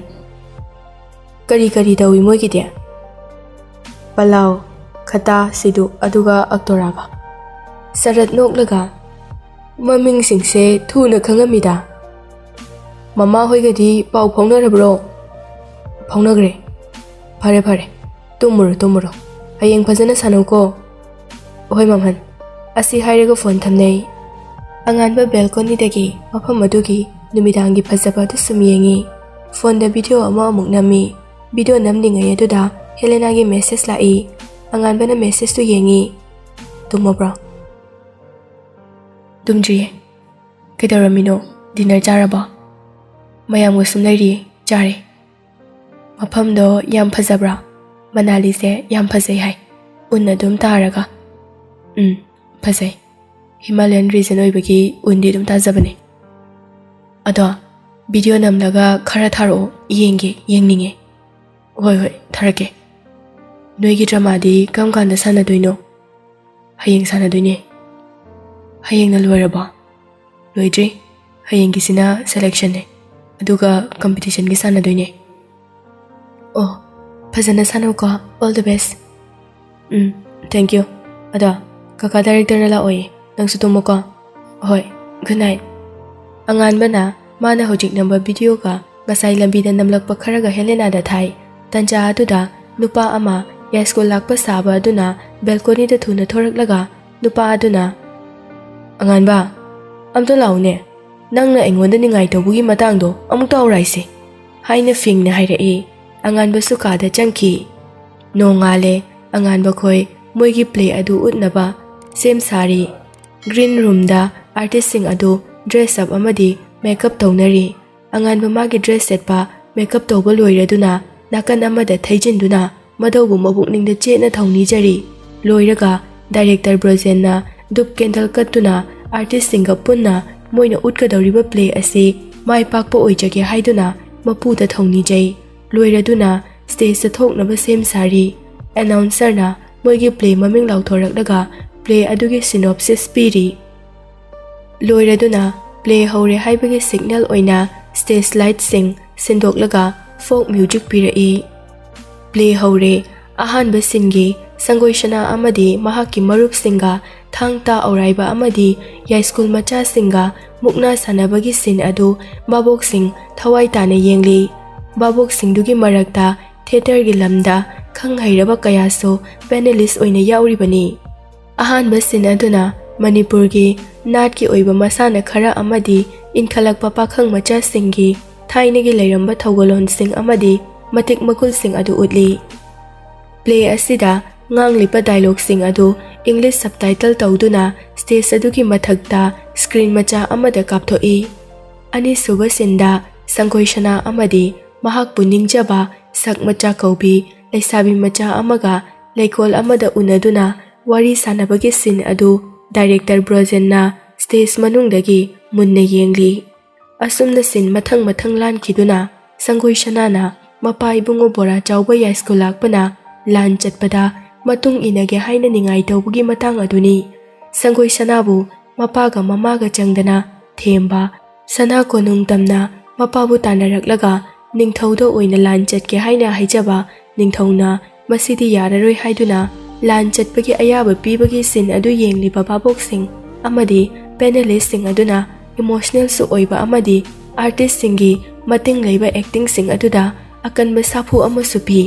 "ꯀꯔꯤ ꯀꯔꯤ ꯇꯧꯏ ꯃꯣꯏꯒꯤꯗꯤ?" "ꯄꯂꯥꯎ, ꯈꯇꯥ, ꯁꯤꯗꯨ, ꯑꯗꯨꯒ ꯑꯛꯇꯣꯔꯥꯒ꯫" ꯁꯔꯠ ꯅꯣꯛꯂꯒ, "ꯃꯃꯤꯡꯁꯤꯡꯁꯦ ꯊꯨꯅ ꯈꯪꯉꯝꯃꯤꯗ꯫ ꯃꯃꯥ ꯍꯣꯏꯒꯗꯤ ꯄꯥꯎ ꯐꯥꯎꯅꯔꯕ꯭ꯔꯣ?" "ꯐꯥꯎꯅꯈ꯭ꯔꯦ꯫" "ꯐꯔꯦ ꯐꯔꯦ, ꯇꯨꯝꯃꯨꯔꯣ ꯇꯨꯝꯃꯨꯔꯣ꯫ ꯍꯌꯦꯡ ꯐꯖꯅ ꯁꯥꯟꯅꯧꯀꯣ꯫" "ꯍꯣꯏ, ꯃꯃꯟ꯫" ꯑꯁꯤ ꯍꯥꯏꯔꯒ ꯐꯣꯟ ꯊꯝꯅꯩ꯫ ꯑꯉꯥꯟꯕ ꯕꯦꯜꯀꯣꯅꯤꯗꯒꯤ ꯃꯐꯝ ꯑꯗꯨꯒꯤ ꯅꯨꯃꯤꯗꯥꯡꯒꯤ ꯐꯖꯕ ꯑꯗꯨ ꯁꯨꯝ ꯌꯦꯡꯉꯤ꯫ ꯐꯣꯟꯗ ꯚꯤꯗꯤꯑꯣ ꯑꯃ ꯑꯃꯨꯛ ꯅꯝꯃꯤ꯫ ꯚꯤꯗꯤꯑꯣ ꯅꯝꯂꯤꯉꯩ ꯑꯗꯨꯗ ꯍꯦꯂꯦꯅꯥꯒꯤ ꯃꯦꯁꯦꯖ ꯂꯥꯛꯏ꯫ ꯑꯉꯥꯟꯕꯅ ꯃꯦꯁꯦꯖꯇꯨ ꯌꯦꯡꯉꯤ꯫ "ꯇꯨꯝꯃꯕ꯭ꯔꯣ?" "ꯇꯨꯝꯗ꯭ꯔꯤꯌꯦ꯫" "ꯀꯩꯗꯧꯔꯝꯃꯤꯅꯣ? ꯗꯤꯅꯔ ꯆꯥꯔꯕꯣ?" "ꯃꯌꯥꯝꯒ ꯁꯨꯝ ꯂꯩꯔꯤꯌꯦ꯫ ꯆꯥꯔꯦ꯫" "ꯃꯐꯝꯗꯣ ꯌꯥꯝ ꯐꯖꯕ꯭ꯔꯥ? ꯃꯅꯥꯂꯤꯁꯦ ꯌꯥꯝ ꯐꯖꯩ ꯍꯥꯏ, ꯎꯟ ꯑꯗꯨꯝ ꯇꯥꯔꯒ꯫" "ꯎꯝ, ꯐꯖꯩ꯫ ꯍꯤꯃꯥꯂꯌꯟ ꯔꯤꯖꯟ ꯑꯣꯏꯕꯒꯤ ꯎꯟꯗꯤ ꯑꯗꯨꯝ ꯇꯥꯖꯕꯅꯦ꯫ ꯑꯗꯣ ꯚꯤꯗꯤꯑꯣ ꯅꯝꯂꯒ ꯈꯔ ꯊꯥꯔꯛꯑꯣ, ꯌꯦꯡꯒꯦ, ꯌꯦꯡꯅꯤꯡꯉꯦ꯫" "ꯍꯣꯏ ꯍꯣꯏ, ꯊꯥꯔꯛꯀꯦ꯫" "ꯅꯣꯏꯒꯤ ꯗ꯭ꯔꯃꯥꯗꯤ ꯀꯔꯝ ꯀꯥꯟꯗ ꯁꯥꯟꯅꯗꯣꯏꯅꯣ?" "ꯍꯌꯦꯡ ꯁꯥꯟꯅꯗꯣꯏꯅꯦ꯫" "ꯍꯌꯦꯡꯅ ꯂꯣꯏꯔꯕꯣ?" "ꯂꯣꯏꯗ꯭ꯔꯤ꯫ ꯍꯌꯦꯡꯒꯤꯁꯤꯅ ꯁꯦꯂꯦꯛꯁꯟꯅꯦ, ꯑꯗꯨꯒ ꯀꯝꯄꯤꯇꯤꯁꯟꯒꯤ ꯁꯥꯟꯅꯗꯣꯏꯅꯦ꯫" "ꯑꯣ, ꯐꯖꯅ ꯁꯥꯟꯅꯧꯀꯣ꯫ All the best꯫" "Um, thank you꯫ ꯑꯗꯣ ꯀꯀꯥ ꯗꯥꯏꯔꯦꯛꯇꯔꯅ ꯂꯥꯛꯑꯣꯌꯦ, ꯅꯪꯁꯨ ꯇꯨꯝꯃꯣꯀꯣ꯫" "ꯍꯣꯏ, good night꯫" ꯑꯉꯥꯟꯕꯅ ꯃꯥꯅ ꯍꯧꯖꯤꯛ ꯅꯝꯕ ꯚꯤꯗꯤꯑꯣꯒ ꯉꯁꯥꯏ ꯂꯝꯕꯤꯗ ꯅꯝꯂꯛꯄ ꯈꯔꯒ ꯍꯦꯂꯦꯅꯥꯗ ꯊꯥꯏ꯫ ꯇꯟꯖꯥ ꯑꯗꯨꯗ ꯅꯨꯄꯥ ꯑꯃ ꯌꯥꯏꯁ꯭ꯀꯨꯜ ꯂꯥꯛꯄ ꯁꯥꯕ ꯑꯗꯨꯅ ꯕꯦꯜꯀꯣꯅꯤꯗ ꯊꯨꯅ ꯊꯣꯔꯛꯂꯒ ꯅꯨꯄꯥ ꯑꯗꯨꯅ, "ꯑꯉꯥꯟꯕ, ꯑꯝꯇ ꯂꯥꯛꯎꯅꯦ꯫ ꯅꯪꯅ ꯑꯩꯉꯣꯟꯗ ꯅꯤꯡꯉꯥꯏ ꯇꯧꯕꯒꯤ ꯃꯇꯥꯡꯗꯣ ꯑꯃꯨꯛꯇ ꯑꯧꯔꯥꯏꯁꯦ," ꯍꯥꯏꯅ ꯐꯤꯡꯅ ꯍꯥꯏꯔꯛꯏ꯫ ꯑꯉꯥꯟꯕꯁꯨ ꯀꯥꯗ ꯆꯪꯈꯤ꯫ ꯅꯣꯡꯉꯥꯜꯂꯦ꯫ ꯑꯉꯥꯟꯕ ꯈꯣꯏ ꯃꯣꯏꯒꯤ ꯄ꯭ꯂꯦ ꯑꯗꯨ ꯎꯠꯅꯕ ꯁꯦꯝ ꯁꯥꯔꯤ꯫ ꯒ꯭ꯔꯤꯟ ꯔꯨꯝꯗ ꯑꯥꯔꯇꯤꯁꯁꯤꯡ ꯑꯗꯨ ꯗ꯭ꯔꯦꯁ ꯑꯞ ꯑꯃꯗꯤ ꯃꯦꯀꯞ ꯇꯧꯅꯔꯤ꯫ ꯑꯉꯥꯟꯕ ꯃꯥꯒꯤ ꯗ꯭ꯔꯦꯁ ꯁꯦꯠꯄ ꯃꯦꯀꯞ ꯇꯧꯕ ꯂꯣꯏꯔꯗꯨꯅ ꯅꯥꯀꯟ ꯑꯃꯗ ꯊꯩꯖꯤꯟꯗꯨꯅ ꯃꯗꯧꯕꯨ ꯃꯕꯨꯛꯅꯤꯡꯗ ꯆꯦꯠꯅ ꯊꯧꯅꯤꯖꯔꯤ꯫ ꯂꯣꯏꯔꯒ ꯗꯥꯏꯔꯦꯛꯇꯔ ꯕ꯭ꯔꯣꯖꯦꯟꯅ ꯙꯨꯞ ꯀꯦꯟꯗꯜ ꯀꯠꯇꯨꯅ ꯑꯥꯔꯇꯤꯁꯁꯤꯡꯒ ꯄꯨꯟꯅ ꯃꯣꯏꯅ ꯎꯠꯀꯗꯧꯔꯤꯕ ꯄ꯭ꯂꯦ ꯑꯁꯤ ꯃꯥꯏ ꯄꯥꯛꯄ ꯑꯣꯏꯖꯒꯦ ꯍꯥꯏꯗꯨꯅ ꯃꯄꯨꯗ ꯊꯧꯅꯤꯖꯩ꯫ ꯂꯣꯏꯔꯗꯨꯅ ꯁ꯭ꯇꯦꯖꯇ ꯊꯣꯛꯅꯕ ꯁꯦꯝ ꯁꯥꯔꯤ꯫ ꯑꯦꯅꯥꯎꯟꯁꯔꯅ ꯃꯣꯏꯒꯤ ꯄ꯭ꯂꯦ ꯃꯃꯤꯡ ꯂꯥꯎꯊꯣꯔꯛꯂꯒ ꯄ꯭ꯂꯦ ꯑꯗꯨꯒꯤ ꯁꯤꯅꯣꯞꯁꯤꯁ ꯄꯤꯔꯤ꯫ ꯂꯣꯏꯔꯗꯨꯅ ꯄ꯭ꯂꯦ ꯍꯧꯔꯦ ꯍꯥꯏꯕꯒꯤ ꯁꯤꯒꯅꯦꯜ ꯑꯣꯏꯅ ꯁ꯭ꯇꯦꯖ ꯂꯥꯏꯠꯁꯤꯡ ꯁꯤꯟꯗꯣꯛꯂꯒ ꯐꯣꯛ ꯃ꯭ꯌꯨꯖꯤꯛ ꯄꯤꯔꯛꯏ꯫ ꯄ꯭ꯂꯦ ꯍꯧꯔꯦ꯫ ꯑꯍꯥꯟꯕ ꯁꯤꯟꯒꯤ ꯁꯪꯒꯣꯏ ꯁꯅꯥ ꯑꯃꯗꯤ ꯃꯍꯥꯛꯀꯤ ꯃꯔꯨꯞꯁꯤꯡꯒ ꯊꯥꯡ ꯇꯥ ꯑꯧꯔꯥꯏꯕ ꯑꯃꯗꯤ ꯌꯥꯏꯁ꯭ꯀꯨꯜ ꯃꯆꯥꯁꯤꯡꯒ ꯃꯨꯛꯅꯥ ꯁꯥꯟꯅꯕꯒꯤ ꯁꯤꯟ ꯑꯗꯨ ꯚꯥꯕꯣꯛꯁꯤꯡ ꯊꯋꯥꯏ ꯇꯥꯅ ꯌꯦꯡꯂꯤ꯫ ꯚꯥꯕꯣꯛꯁꯤꯡꯗꯨꯒꯤ ꯃꯔꯛꯇ ꯊꯤꯌꯦꯇꯔꯒꯤ ꯂꯝꯗ ꯈꯪ ꯍꯩꯔꯕ ꯀꯌꯥꯁꯨ ꯄꯦꯅꯦꯂꯤꯁ ꯑꯣꯏꯅ ꯌꯥꯎꯔꯤꯕꯅꯤ꯫ ꯑꯍꯥꯟꯕ ꯁꯤꯟ ꯑꯗꯨꯅ ꯃꯅꯤꯄꯨꯔꯒꯤ ꯅꯥꯠꯀꯤ ꯑꯣꯏꯕ ꯃꯁꯥꯟꯅ ꯈꯔ ꯑꯃꯗꯤ ꯏꯟꯈꯠꯂꯛꯄ ꯄꯥꯈꯪ ꯃꯆꯥꯁꯤꯡꯒꯤ ꯊꯥꯏꯅꯒꯤ ꯂꯩꯔꯝꯕ ꯊꯧꯒꯜꯂꯣꯟꯁꯤꯡ ꯑꯃꯗꯤ ꯃꯇꯤꯛ ꯃꯒꯨꯜꯁꯤꯡ ꯑꯗꯨ ꯎꯠꯂꯤ꯫ ꯄ꯭ꯂꯦ ꯑꯁꯤꯗ ꯉꯥꯡꯂꯤꯕ ꯗꯥꯏꯂꯣꯒꯁꯤꯡ ꯑꯗꯨ ꯏꯪꯂꯤꯁ ꯁꯕꯇꯥꯏꯇꯜ ꯇꯧꯗꯨꯅ ꯁ꯭ꯇꯦꯖ ꯑꯗꯨꯒꯤ ꯃꯊꯛꯇ ꯁ꯭ꯀ꯭ꯔꯤꯟ ꯃꯆꯥ ꯑꯃꯗ ꯀꯥꯞꯊꯣꯛꯏ꯫ ꯑꯅꯤꯁꯨꯕ ꯁꯤꯟꯗ ꯁꯪꯒꯣꯏ ꯁꯅꯥ ꯑꯃꯗꯤ ꯃꯍꯥꯛꯄꯨ ꯅꯤꯡꯖꯕ ꯁꯛ ꯃꯆꯥ ꯀꯧꯕꯤ ꯂꯩꯁꯥꯕꯤ ꯃꯆꯥ ꯑꯃꯒ ꯂꯩꯀꯣꯜ ꯑꯃꯗ ꯎꯅꯗꯨꯅ ꯋꯥꯔꯤ ꯁꯥꯟꯅꯕꯒꯤ ꯁꯤꯟ ꯑꯗꯨ ꯗꯥꯏꯔꯦꯛꯇꯔ ꯕ꯭ꯔꯣꯖꯦꯟꯅ ꯁ꯭ꯇꯦꯖ ꯃꯅꯨꯡꯗꯒꯤ ꯃꯨꯟꯅ ꯌꯦꯡꯂꯤ꯫ ꯑꯁꯨꯝꯅ ꯁꯤꯟ ꯃꯊꯪ ꯃꯊꯪ ꯂꯥꯟꯈꯤꯗꯨꯅ ꯁꯪꯒꯣꯏ ꯁꯅꯥꯅ ꯃꯄꯥ ꯏꯕꯨꯡꯉꯣ ꯕꯣꯔꯥ ꯆꯥꯎꯕ ꯌꯥꯏꯁ꯭ꯀꯨꯜ ꯂꯥꯛꯄꯅ ꯂꯥꯟ ꯆꯠꯄꯗ ꯃꯇꯨꯡ ꯏꯟꯅꯒꯦ ꯍꯥꯏꯅ ꯅꯤꯡꯉꯥꯏ ꯇꯧꯕꯒꯤ ꯃꯇꯥꯡ ꯑꯗꯨꯅꯤ꯫ ꯁꯪꯒꯣꯏ ꯁꯅꯥꯕꯨ ꯃꯄꯥꯒ ꯃꯃꯥꯒ ꯆꯪꯗꯅ ꯊꯦꯝꯕ, ꯁꯅꯥ ꯀꯣꯅꯨꯡ ꯇꯝꯅ ꯃꯄꯥꯕꯨ ꯇꯥꯟꯅꯔꯛꯂꯒ ꯅꯤꯡꯊꯧꯗ ꯑꯣꯏꯅ ꯂꯥꯟ ꯆꯠꯀꯦ ꯍꯥꯏꯅ ꯍꯥꯏꯖꯕ ꯅꯤꯡꯊꯧꯅ ꯃꯁꯤꯗꯤ ꯌꯥꯔꯔꯣꯏ ꯍꯥꯏꯗꯨꯅ ꯂꯥꯟ ꯆꯠꯄꯒꯤ ꯑꯌꯥꯕ ꯄꯤꯕꯒꯤ ꯁꯤꯟ ꯑꯗꯨ ꯌꯦꯡꯂꯤꯕ ꯚꯥꯕꯣꯛꯁꯤꯡ ꯑꯃꯗꯤ ꯄꯦꯅꯦꯂꯤꯁꯁꯤꯡ ꯑꯗꯨꯅ ꯏꯃꯣꯁꯅꯦꯜꯁꯨ ꯑꯣꯏꯕ ꯑꯃꯗꯤ ꯑꯥꯔꯇꯤꯁꯁꯤꯡꯒꯤ ꯃꯇꯤꯡ ꯂꯩꯕ ꯑꯦꯛꯇꯤꯡꯁꯤꯡ ꯑꯗꯨꯗ ꯑꯀꯟꯕ ꯁꯥꯐꯨ ꯑꯃꯁꯨ ꯄꯤ꯫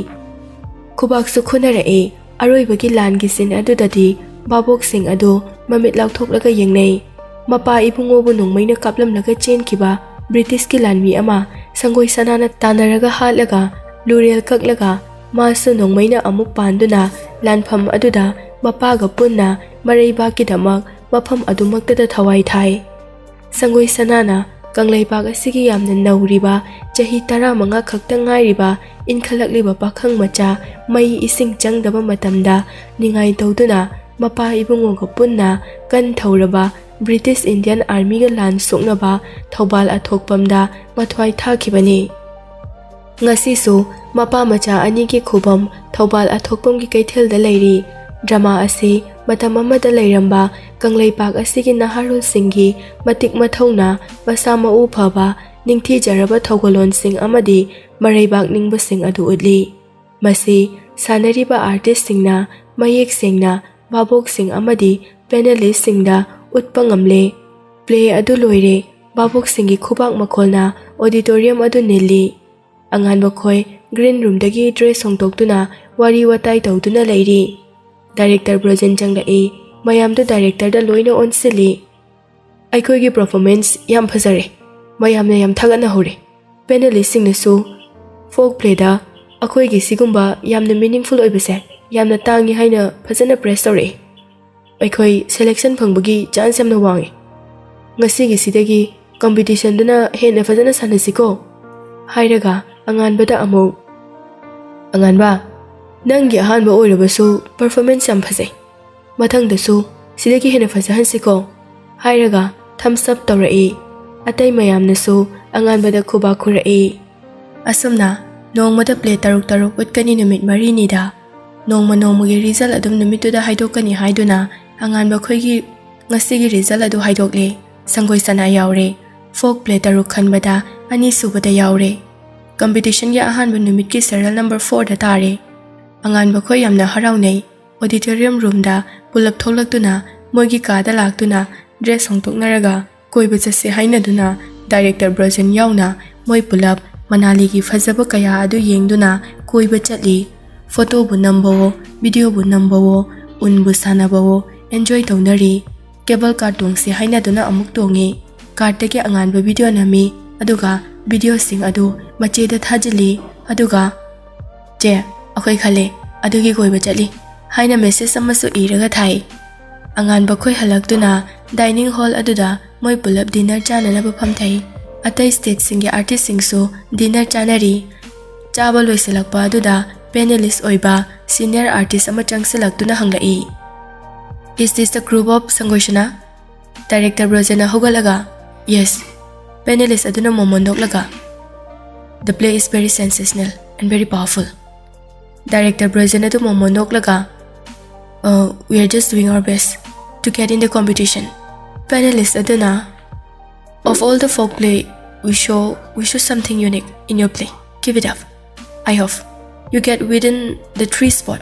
ꯈꯨꯕꯥꯛꯁꯨ ꯈꯨꯅꯔꯛꯏ꯫ ꯑꯔꯣꯏꯕꯒꯤ ꯂꯥꯟꯒꯤ ꯁꯤꯟ ꯑꯗꯨꯗꯗꯤ ꯚꯥꯕꯣꯛꯁꯤꯡ ꯑꯗꯨ ꯃꯃꯤꯠ ꯂꯥꯎꯊꯣꯛꯂꯒ ꯌꯦꯡꯅꯩ꯫ ꯃꯄꯥ ꯏꯕꯨꯡꯉꯣꯕꯨ ꯅꯣꯡꯃꯩꯅ ꯀꯥꯞꯂꯝꯂꯒ ꯆꯦꯟꯈꯤꯕ ꯕ꯭ꯔꯤꯇꯤꯁꯀꯤ ꯂꯥꯟꯃꯤ ꯑꯃ ꯁꯪꯒꯣꯏ ꯁꯅꯥꯅ ꯇꯥꯟꯅꯔꯒ ꯍꯥꯠꯂꯒ ꯂꯨꯔꯦꯜ ꯀꯛꯂꯒ ꯃꯥꯁꯨ ꯅꯣꯡꯃꯩꯅ ꯑꯃꯨꯛ ꯄꯥꯟꯗꯨꯅ ꯂꯥꯟꯐꯝ ꯑꯗꯨꯗ ꯃꯄꯥꯒ ꯄꯨꯟꯅ ꯃꯔꯩꯕꯥꯛꯀꯤꯗꯃꯛ ꯃꯐꯝ ꯑꯗꯨꯃꯛꯇꯗ ꯊꯋꯥꯏ ꯊꯥꯏ꯫ ꯁꯪꯒꯣꯏ ꯁꯅꯥꯅ ꯀꯪꯂꯩꯄꯥꯛ ꯑꯁꯤꯒꯤ ꯌꯥꯝꯅ ꯅꯧꯔꯤꯕ, ꯆꯍꯤ ꯇꯔꯥꯃꯉꯥ ꯈꯛꯇ ꯉꯥꯏꯔꯤꯕ ꯏꯟꯈꯠꯂꯛꯂꯤꯕ ꯄꯥꯈꯪ ꯃꯆꯥ ꯃꯩ ꯏꯁꯤꯡ ꯆꯪꯗꯕ ꯃꯇꯝꯗ ꯅꯤꯡꯉꯥꯏ ꯇꯧꯗꯨꯅ ꯃꯄꯥ ꯏꯕꯨꯡꯉꯣꯒ ꯄꯨꯟꯅ ꯀꯟ ꯊꯧꯔꯕ ꯕ꯭ꯔꯤꯇꯤꯁ ꯏꯟꯗꯤꯌꯟ ꯑꯥꯔꯃꯤꯒ ꯂꯥꯟ ꯁꯣꯛꯅꯕ ꯊꯧꯕꯥꯜ ꯑꯊꯣꯛꯄꯝꯗ ꯃꯊ꯭ꯋꯥꯏ ꯊꯥꯈꯤꯕꯅꯤ꯫ ꯉꯁꯤꯁꯨ ꯃꯄꯥ ꯃꯆꯥ ꯑꯅꯤꯒꯤ ꯈꯨꯕꯝ ꯊꯧꯕꯥꯜ ꯑꯊꯣꯛꯄꯝꯒꯤ ꯀꯩꯊꯦꯜꯗ ꯂꯩꯔꯤ꯫ ꯗ꯭ꯔꯃꯥ ꯑꯁꯤ ꯃꯇꯝ ꯑꯃꯗ ꯂꯩꯔꯝꯕ ꯀꯪꯂꯩꯄꯥꯛ ꯑꯁꯤꯒꯤ ꯅꯍꯥꯔꯣꯜꯁꯤꯡꯒꯤ ꯃꯇꯤꯛ ꯃꯊꯧꯅꯥ, ꯃꯁꯥ ꯃꯎ ꯐꯕ, ꯅꯤꯡꯊꯤꯖꯔꯕ ꯊꯧꯒꯜꯂꯣꯟꯁꯤꯡ ꯑꯃꯗꯤ ꯃꯔꯩꯕꯥꯛ ꯅꯤꯡꯕꯁꯤꯡ ꯑꯗꯨ ꯎꯠꯂꯤ꯫ ꯃꯁꯤ ꯁꯥꯟꯅꯔꯤꯕ ꯑꯥꯔꯇꯤꯁꯁꯤꯡꯅ ꯃꯌꯦꯛ ꯁꯦꯡꯅ ꯚꯥꯕꯣꯛꯁꯤꯡ ꯑꯃꯗꯤ ꯄꯦꯅꯦꯂꯤꯁꯁꯤꯡꯗ ꯎꯠꯄ ꯉꯝꯂꯦ꯫ ꯄ꯭ꯂꯦ ꯑꯗꯨ ꯂꯣꯏꯔꯦ꯫ ꯚꯥꯕꯣꯛꯁꯤꯡꯒꯤ ꯈꯨꯕꯥꯛ ꯃꯈꯣꯜꯅ ꯑꯣꯗꯤꯇꯣꯔꯤꯌꯝ ꯑꯗꯨ ꯅꯤꯜꯂꯤ꯫ ꯑꯉꯥꯟꯕ ꯈꯣꯏ ꯒ꯭ꯔꯤꯟ ꯔꯨꯝꯗꯒꯤ ꯗ꯭ꯔꯦꯁ ꯍꯣꯡꯗꯣꯛꯇꯨꯅ ꯋꯥꯔꯤ ꯋꯥꯇꯥꯏ ꯇꯧꯗꯨꯅ ꯂꯩꯔꯤ꯫ ꯗꯥꯏꯔꯦꯛꯇꯔ ꯕ꯭ꯔꯣꯖꯦꯟ ꯆꯪꯂꯛꯏ꯫ ꯃꯌꯥꯝꯗꯨ ꯗꯥꯏꯔꯦꯛꯇꯔꯗ ꯂꯣꯏꯅ ꯑꯣꯟꯁꯤꯜꯂꯤ꯫ "ꯑꯩꯈꯣꯏꯒꯤ ꯄꯔꯐꯣꯔꯃꯦꯟꯁ ꯌꯥꯝ ꯐꯖꯔꯦ꯫ ꯃꯌꯥꯝꯅ ꯌꯥꯝ ꯊꯥꯒꯠꯅꯍꯧꯔꯦ꯫ ꯄꯦꯅꯦꯂꯤꯁꯁꯤꯡꯅꯁꯨ ꯐꯣꯛ ꯄ꯭ꯂꯦꯗ ꯑꯩꯈꯣꯏꯒꯤ ꯁꯤꯒꯨꯝꯕ ꯌꯥꯝꯅ ꯃꯤꯅꯤꯡꯐꯨꯜ ꯑꯣꯏꯕꯁꯦ ꯌꯥꯝꯅ ꯇꯥꯡꯉꯤ ꯍꯥꯏꯅ ꯐꯖꯅ ꯄ꯭ꯔꯦꯁ ꯇꯧꯔꯛꯏ꯫ ꯑꯩꯈꯣꯏ ꯁꯦꯂꯦꯛꯁꯟ ꯐꯪꯕꯒꯤ ꯆꯥꯟꯁ ꯌꯥꯝꯅ ꯋꯥꯡꯉꯤ꯫ ꯉꯁꯤꯒꯤꯁꯤꯗꯒꯤ ꯀꯝꯄꯤꯇꯤꯁꯟꯗꯅ ꯍꯦꯟꯅ ꯐꯖꯅ ꯁꯥꯟꯅꯁꯤꯀꯣ?" ꯍꯥꯏꯔꯒ ꯑꯉꯥꯟꯕꯗ ꯑꯃꯨꯛ, "ꯑꯉꯥꯟꯕ, ꯅꯪꯒꯤ ꯑꯍꯥꯟꯕ ꯑꯣꯏꯔꯕꯁꯨ ꯄꯔꯐꯣꯔꯃꯦꯟꯁ ꯌꯥꯝ ꯐꯖꯩ꯫ ꯃꯊꯪꯗꯁꯨ ꯁꯤꯗꯒꯤ ꯍꯦꯟꯅ ꯐꯖꯍꯟꯁꯤꯀꯣ?" ꯍꯥꯏꯔꯒ ꯊꯝꯁ ꯑꯞ ꯇꯧꯔꯛꯏ꯫ ꯑꯇꯩ ꯃꯌꯥꯝꯅꯁꯨ ꯑꯉꯥꯟꯕꯗ ꯈꯨꯕꯥꯛ ꯈꯨꯔꯛꯏ꯫ ꯑꯁꯨꯝꯅ ꯅꯣꯡꯃꯗ ꯄ꯭ꯂꯦ ꯇꯔꯨꯛ ꯇꯔꯨꯛ ꯎꯠꯀꯅꯤ ꯅꯨꯃꯤꯠ ꯃꯔꯤꯅꯤꯗ꯫ ꯅꯣꯡꯃ ꯅꯣꯡꯃꯒꯤ ꯔꯤꯖꯜ ꯑꯗꯨꯝ ꯅꯨꯃꯤꯠꯇꯨꯗ ꯍꯥꯏꯗꯣꯛꯀꯅꯤ ꯍꯥꯏꯗꯨꯅ ꯑꯉꯥꯟꯕ ꯑꯩꯈꯣꯏꯒꯤ ꯉꯁꯤꯒꯤ ꯔꯤꯖꯜ ꯑꯗꯨ ꯍꯥꯏꯗꯣꯛꯂꯦ꯫ ꯁꯪꯒꯣꯏ ꯁꯅꯥ ꯌꯥꯎꯔꯦ꯫ ꯐꯣꯛ ꯄ꯭ꯂꯦ ꯇꯔꯨꯛ ꯈꯟꯕꯗ ꯑꯅꯤꯁꯨꯕꯗ ꯌꯥꯎꯔꯦ꯫ ꯀꯝꯄꯤꯇꯤꯁꯟꯒꯤ ꯑꯍꯥꯟꯕ ꯅꯨꯃꯤꯠꯀꯤ ꯁꯦꯔꯤꯌꯦꯜ ꯅꯝꯕꯔ ꯐꯣꯔꯗ ꯇꯥꯔꯦ꯫ ꯑꯉꯥꯟꯕ ꯈꯣꯏ ꯌꯥꯝꯅ ꯍꯔꯥꯎꯅꯩ꯫ ꯑꯣꯗꯤꯇꯣꯔꯤꯌꯝ ꯔꯨꯝꯗ ꯄꯨꯂꯞ ꯊꯣꯛꯂꯛꯇꯨꯅ ꯃꯣꯏꯒꯤ ꯀꯥꯗ ꯂꯥꯛꯇꯨꯅ ꯗ꯭ꯔꯦꯁ ꯍꯣꯡꯗꯣꯛꯅꯔꯒ ꯀꯣꯏꯕ ꯆꯠꯁꯦ ꯍꯥꯏꯅꯗꯨꯅ ꯗꯥꯏꯔꯦꯛꯇꯔ ꯕ꯭ꯔꯣꯖꯦꯟ ꯌꯥꯎꯅ ꯃꯣꯏ ꯄꯨꯂꯞ ꯃꯅꯥꯂꯤꯒꯤ ꯐꯖꯕ ꯀꯌꯥ ꯑꯗꯨ ꯌꯦꯡꯗꯨꯅ ꯀꯣꯏꯕ ꯆꯠꯂꯤ꯫ ꯐꯣꯇꯣꯕꯨ ꯅꯝꯕꯋꯣ, ꯚꯤꯗꯤꯑꯣꯕꯨ ꯅꯝꯕꯋꯣ, ꯎꯟꯕꯨ ꯁꯥꯟꯅꯕꯋꯣ, ꯑꯦꯟꯖꯣꯏ ꯇꯧꯅꯔꯤ꯫ ꯀꯦꯕꯜ ꯀꯥꯔ ꯇꯣꯡꯁꯤ ꯍꯥꯏꯅꯗꯨꯅ ꯑꯃꯨꯛ ꯇꯣꯡꯉꯤ꯫ ꯀꯥꯔꯠꯇꯒꯤ ꯑꯉꯥꯟꯕ ꯚꯤꯗꯤꯑꯣ ꯅꯝꯃꯤ, ꯑꯗꯨꯒ ꯚꯤꯗꯤꯑꯣꯁꯤꯡ ꯑꯗꯨ ꯃꯆꯦꯗ ꯊꯥꯖꯤꯜꯂꯤ꯫ ꯑꯗꯨꯒ, "ꯆꯦ, ꯑꯩꯈꯣꯏ ꯈꯜꯂꯦ, ꯑꯗꯨꯒꯤ ꯀꯣꯏꯕ ꯆꯠꯂꯤ" ꯍꯥꯏꯅ ꯃꯦꯁꯦꯖ ꯑꯃꯁꯨ ꯏꯔꯒ ꯊꯥꯏ꯫ ꯑꯉꯥꯟꯕ ꯈꯣꯏ ꯍꯜꯂꯛꯇꯨꯅ ꯗꯥꯏꯅꯤꯡ ꯍꯣꯜ ꯑꯗꯨꯗ ꯃꯣꯏ ꯄꯨꯂꯞ ꯗꯤꯅꯔ ꯆꯥꯅꯅꯕ ꯐꯝꯊꯩ꯫ ꯑꯇꯩ ꯁ꯭ꯇꯦꯠꯁꯤꯡꯒꯤ ꯑꯥꯔꯇꯤꯁꯁꯤꯡꯁꯨ ꯗꯤꯅꯔ ꯆꯥꯅꯔꯤ꯫ ꯆꯥꯕ ꯂꯣꯏꯁꯤꯜꯂꯛꯄ ꯑꯗꯨꯗ ꯄꯦꯅꯦꯂꯤꯁ ꯑꯣꯏꯕ ꯁꯤꯅꯤꯌꯔ ꯑꯥꯔꯇꯤꯁ ꯑꯃ ꯆꯪꯁꯤꯜꯂꯛꯇꯨꯅ ꯍꯪꯂꯛꯏ, "Is this the group of ꯁꯪꯒꯣꯏꯁꯅꯥ?" ꯗꯥꯏꯔꯦꯛꯇꯔ ꯕ꯭ꯔꯣꯖꯦꯟꯅ ꯍꯧꯒꯠꯂꯒ, "Yes." ꯄꯦꯅꯦꯂꯤꯁ ꯑꯗꯨꯅ ꯃꯣꯃꯣꯟ ꯅꯣꯛꯂꯒ, "The play is very sensational and very powerful." Director Brojen ꯑꯗꯨ ꯃꯣꯃꯣꯟ ꯅꯣꯛꯂꯒ, "Uh, we are just doing our best to get in the competition." Panelist ꯑꯗꯨꯅ, "Of all the folk play, we show, we show something unique in your play. Keep it up. I hope you get within the three spot."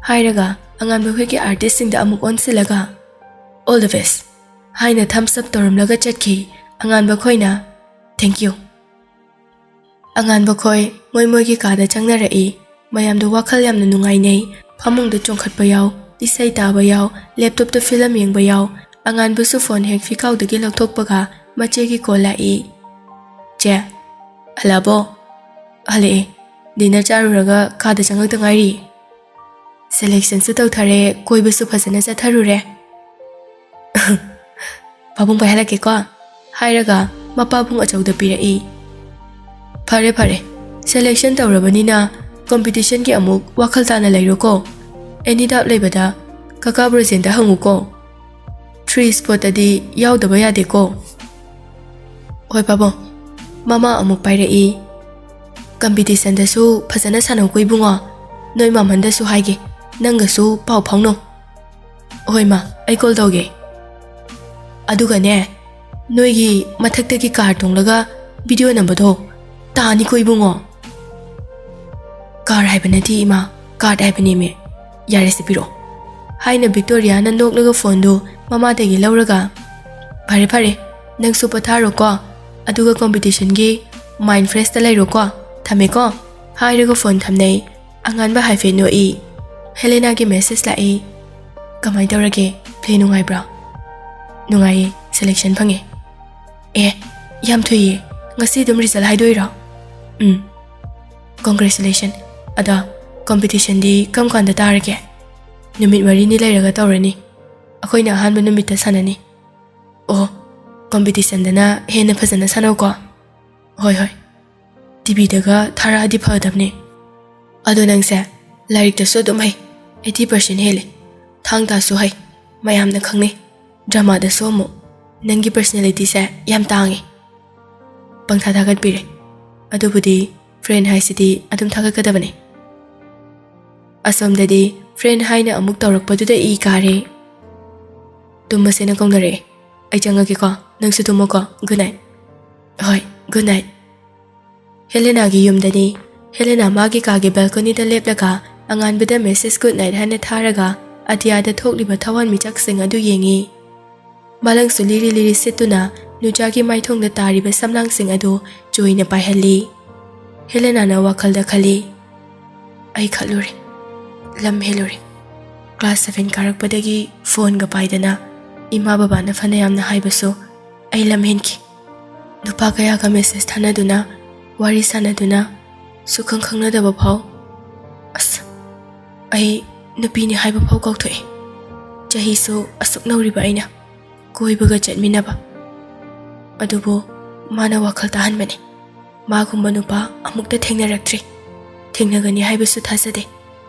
ꯍꯥꯏꯔꯒ ꯑꯉꯥꯟꯕ ꯈꯣꯏꯒꯤ ꯑꯥꯔꯇꯤꯁꯁꯤꯡꯗ ꯑꯃꯨꯛ ꯑꯣꯟꯁꯤꯜꯂꯒ, "All the best" ꯍꯥꯏꯅ ꯊꯝꯁ ꯑꯞ ꯇꯧꯔꯝꯂꯒ ꯆꯠꯈꯤ꯫ ꯑꯉꯥꯟꯕ ꯈꯣꯏꯅ, "Thank you." ꯑꯉꯥꯟꯕ ꯈꯣꯏ ꯃꯣꯏ ꯃꯣꯏꯒꯤ ꯀꯥꯗ ꯆꯪꯅꯔꯛꯏ꯫ ꯃꯌꯥꯝꯗꯣ ꯋꯥꯈꯜ ꯌꯥꯝꯅ ꯅꯨꯡꯉꯥꯏꯅꯩ꯫ ꯐꯃꯨꯡꯗ ꯆꯣꯡꯈꯠꯄ ꯌꯥꯎ, ꯏꯁꯩ ꯇꯥꯕ ꯌꯥꯎ, ꯂꯦꯞꯇꯣꯞꯇ ꯐꯤꯂꯝ ꯌꯦꯡꯕ ꯌꯥꯎ꯫ ꯑꯉꯥꯟꯕꯁꯨ ꯐꯣꯟ ꯍꯦꯛ ꯐꯤꯀꯥꯎꯗꯒꯤ ꯂꯧꯊꯣꯛꯄꯒ ꯃꯆꯦꯒꯤ ꯀꯣꯜ ꯂꯥꯛꯏ꯫ "ꯆꯦ, ꯍꯜꯂꯛꯑꯕꯣ?" "ꯍꯜꯂꯛꯑꯦ꯫ ꯗꯤꯅꯔ ꯆꯥꯔꯨꯔꯒ ꯀꯥꯗ ꯆꯪꯉꯛꯇ ꯉꯥꯏꯔꯤ꯫ ꯁꯦꯂꯦꯛꯁꯟꯁꯨ ꯇꯧꯊꯔꯦ, ꯀꯣꯏꯕꯁꯨ ꯐꯖꯅ ꯆꯠꯊꯔꯨꯔꯦ꯫ ꯄꯥꯕꯨꯡ ꯄꯥꯏꯍꯜꯂꯛꯀꯦꯀꯣ" ꯍꯥꯏꯔꯒ ꯃꯄꯥꯕꯨꯡ ꯑꯆꯧꯗ ꯄꯤꯔꯛꯏ꯫ "ꯐꯔꯦ ꯐꯔꯦ, ꯁꯦꯂꯦꯛꯁꯟ ꯇꯧꯔꯕꯅꯤꯅ ꯀꯝꯄꯤꯇꯤꯁꯟꯒꯤ ꯑꯃꯨꯛ ꯋꯥꯈꯜ ꯇꯥꯅ ꯂꯩꯔꯣꯀꯣ꯫ ꯑꯦꯅꯤ ꯗꯥꯎꯠ ꯂꯩꯕꯗ ꯀꯀꯥ ꯕ꯭ꯔꯣꯖꯦꯟꯗ ꯍꯪꯉꯨꯀꯣ꯫ ꯊ꯭ꯔꯤ ꯁ꯭ꯄꯣꯠꯇꯗꯤ ꯌꯥꯎꯗꯕ ꯌꯥꯗꯦꯀꯣ꯫" "ꯍꯣꯏ ꯄꯥꯕꯨꯡ꯫" ꯃꯃꯥ ꯑꯃꯨꯛ ꯄꯥꯏꯔꯛꯏ꯫ "ꯀꯝꯄꯤꯇꯤꯁꯟꯗꯁꯨ ꯐꯖꯅ ꯁꯥꯟꯅꯧꯀꯣ ꯏꯕꯨꯡꯉꯣ꯫ ꯅꯣꯏ ꯃꯥꯃꯟꯗꯁꯨ ꯍꯥꯏꯒꯦ, ꯅꯪꯒꯁꯨ ꯄꯥꯎ ꯐꯥꯎꯅꯧ꯫" "ꯍꯣꯏ ꯃꯥ, ꯑꯩ ꯀꯣꯜ ꯇꯧꯒꯦ꯫ ꯑꯗꯨꯒꯅꯦ, ꯅꯣꯏꯒꯤ ꯃꯊꯛꯇꯒꯤ ꯀꯥꯔ ꯇꯣꯡꯂꯒ ꯚꯤꯗꯤꯑꯣ ꯅꯝꯕꯗꯣ ꯇꯥꯅꯤꯀꯣ ꯏꯕꯨꯡꯉꯣ꯫" "ꯀꯥꯔ ꯍꯥꯏꯕ ꯅꯠꯇꯦ ꯏꯃꯥ, ꯀꯥꯔꯠ ꯍꯥꯏꯕꯅꯦꯃꯦ꯫ ꯌꯥꯔꯦꯁꯦ, ꯄꯤꯔꯛꯑꯣ" ꯍꯥꯏꯅ ꯚꯤꯛꯇꯣꯔꯤꯌꯥꯅ ꯅꯣꯛꯂꯒ ꯐꯣꯟꯗꯨ ꯃꯃꯥꯗꯒꯤ ꯂꯧꯔꯒ, "ꯐꯔꯦ ꯐꯔꯦ, ꯅꯪꯁꯨ ꯄꯣꯊꯥꯔꯣꯀꯣ, ꯑꯗꯨꯒ ꯀꯝꯄꯤꯇꯤꯁꯟꯒꯤ ꯃꯥꯏꯟ ꯐ꯭ꯔꯦꯁꯇ ꯂꯩꯔꯣꯀꯣ, ꯊꯝꯃꯦꯀꯣ" ꯍꯥꯏꯔꯒ ꯐꯣꯟ ꯊꯝꯅꯩ꯫ ꯑꯉꯥꯟꯕ ꯍꯥꯏꯐꯦꯠ ꯅꯣꯛꯏ꯫ ꯍꯦꯂꯦꯅꯥꯒꯤ ꯃꯦꯁꯦꯖ ꯂꯥꯛꯏ꯫ "ꯀꯃꯥꯏ ꯇꯧꯔꯒꯦ? ꯄ꯭ꯂꯦ ꯅꯨꯡꯉꯥꯏꯕ꯭ꯔꯥ?" "ꯅꯨꯡꯉꯥꯏꯌꯦ, ꯁꯦꯂꯦꯛꯁꯟ ꯐꯪꯉꯦ꯫" "ꯑꯦ, ꯌꯥꯝ ꯊꯨꯏꯌꯦ꯫ ꯉꯁꯤ ꯑꯗꯨꯝ ꯔꯤꯖꯜ ꯍꯥꯏꯗꯣꯛꯏꯔꯣ?" "ꯎꯝ꯫ ꯀꯣꯡꯒ꯭ꯔꯦꯆꯨꯂꯦꯁꯟ꯫ ꯑꯗꯣ ꯀꯝꯄꯤꯇꯤꯁꯟꯗꯤ ꯀꯔꯝ ꯀꯥꯟꯗ ꯇꯥꯔꯒꯦ? ꯅꯨꯃꯤꯠ ꯃꯔꯤꯅꯤ ꯂꯩꯔꯒ ꯇꯧꯔꯅꯤ꯫ ꯑꯩꯈꯣꯏꯅ ꯑꯍꯥꯟꯕ ꯅꯨꯃꯤꯠꯇ ꯁꯥꯟꯅꯅꯤ꯫ ꯑꯣ, ꯀꯝꯄꯤꯇꯤꯁꯟꯗꯅ ꯍꯦꯟꯅ ꯐꯖꯅ ꯁꯥꯟꯅꯧꯀꯣ꯫ ꯍꯣꯏ, ꯍꯣꯏ꯫ ꯇꯤꯚꯤꯗꯒ ꯊꯥꯔꯛꯑꯗꯤ ꯐꯒꯗꯕꯅꯦ꯫ ꯑꯗꯣ ꯅꯪꯁꯦ ꯂꯥꯏꯔꯤꯛꯇꯁꯨ ꯑꯗꯨꯝ ꯍꯩ, ꯑꯩꯠꯇꯤ ꯄꯥꯔꯁꯦꯟ ꯍꯦꯜꯂꯦ꯫ ꯊꯥꯡ ꯇꯥꯁꯨ ꯍꯩ, ꯃꯌꯥꯝꯅ ꯈꯪꯅꯩ꯫ ꯗ꯭ꯔꯃꯥꯗꯁꯨ ꯑꯃꯨꯛ꯫ ꯅꯪꯒꯤ ꯄꯔꯁꯅꯦꯂꯤꯇꯤꯁꯦ ꯌꯥꯝ ꯇꯥꯡꯉꯦ꯫ ꯄꯪꯊꯥ ꯊꯥꯒꯠꯄꯤꯔꯦ꯫ ꯑꯗꯨꯕꯨꯗꯤ ꯐ꯭ꯔꯦꯟ ꯍꯥꯏꯁꯤꯗꯤ ꯑꯗꯨꯝ ꯊꯥꯒꯠꯀꯗꯕꯅꯦ꯫ ꯑꯁꯣꯝꯗꯗꯤ ꯐ꯭ꯔꯦꯟ ꯍꯥꯏꯅ ꯑꯃꯨꯛ ꯇꯧꯔꯛꯄꯗꯨꯗ ꯏ ꯀꯥꯔꯦ꯫ ꯇꯨꯝꯃꯁꯦꯅ ꯀꯧꯅꯔꯛꯑꯦ꯫ ꯑꯩ ꯆꯪꯉꯒꯦꯀꯣ, ꯅꯪꯁꯨ ꯇꯨꯝꯃꯣꯀꯣ꯫ Good night. ꯍꯣꯏ, ꯒꯨꯗ ꯅꯥꯏꯠ꯫ ꯍꯦꯂꯦꯅꯥꯒꯤ ꯌꯨꯝꯗꯅꯤ꯫ ꯍꯦꯂꯦꯅꯥ ꯃꯥꯒꯤ ꯀꯥꯒꯤ ꯕꯦꯜꯀꯣꯅꯤꯗ ꯂꯦꯞꯂꯒ ꯑꯉꯥꯟꯕꯗ ꯃꯦꯁꯦꯖ ꯒꯨꯗ ꯅꯥꯏꯠ ꯍꯥꯏꯅ ꯊꯥꯔꯒ ꯑꯇꯤꯌꯥꯗ ꯊꯣꯛꯂꯤꯕ ꯊꯋꯥꯟꯃꯤꯆꯥꯛꯁꯤꯡ ꯑꯗꯨ ꯌꯦꯡꯉꯤ꯫ ꯃꯥꯂꯪꯁꯨ ꯂꯤꯔꯤ ꯂꯤꯔꯤ ꯁꯤꯠꯇꯨꯅ ꯅꯨꯆꯥꯒꯤ ꯃꯥꯏꯊꯣꯡꯗ ꯇꯥꯔꯤꯕ ꯁꯝꯂꯥꯡꯁꯤꯡ ꯑꯗꯨ ꯆꯣꯏꯅ ꯄꯥꯏꯍꯜꯂꯤ꯫ ꯍꯦꯂꯦꯅꯥꯅ ꯋꯥꯈꯜꯗ ꯈꯜꯂꯤ, "ꯑꯩ ꯈꯠꯂꯨꯔꯦ, ꯂꯝ ꯍꯦꯜꯂꯨꯔꯦ꯫ ꯀ꯭ꯂꯥꯁ ꯁꯚꯦꯟ ꯀꯥꯔꯛꯄꯗꯒꯤ ꯐꯣꯟꯒ ꯄꯥꯏꯗꯅ ꯏꯃꯥ ꯕꯕꯥꯅ ꯐꯅ ꯌꯥꯝꯅ ꯍꯥꯏꯕꯁꯨ ꯑꯩ ꯂꯝ ꯍꯦꯟꯈꯤ꯫ ꯅꯨꯄꯥ ꯀꯌꯥꯒ ꯃꯦꯁꯦꯖ ꯊꯥꯅꯗꯨꯅ, ꯋꯥꯔꯤ ꯁꯥꯟꯅꯗꯨꯅ, ꯁꯨꯈꯪ ꯈꯪꯅꯗꯕ ꯐꯥꯎ꯫ ꯑꯁ, ꯑꯩ ꯅꯨꯄꯤꯅꯤ ꯍꯥꯏꯕ ꯐꯥꯎ ꯀꯥꯎꯊꯣꯛꯑꯦ꯫ ꯆꯍꯤꯁꯨ ꯑꯁꯨꯛ ꯅꯧꯔꯤꯕ ꯑꯩꯅ ꯀꯣꯏꯕꯒ ꯆꯠꯃꯤꯟꯅꯕ꯫ ꯑꯗꯨꯕꯨ ꯃꯥꯅ ꯋꯥꯈꯜ ꯇꯥꯍꯟꯕꯅꯤ꯫ ꯃꯥꯒꯨꯝꯕ ꯅꯨꯄꯥ ꯑꯃꯨꯛꯇ ꯊꯦꯡꯅꯔꯛꯇ꯭ꯔꯤ꯫ ꯊꯦꯡꯅꯒꯅꯤ ꯍꯥꯏꯕꯁꯨ ꯊꯥꯖꯗꯦ꯫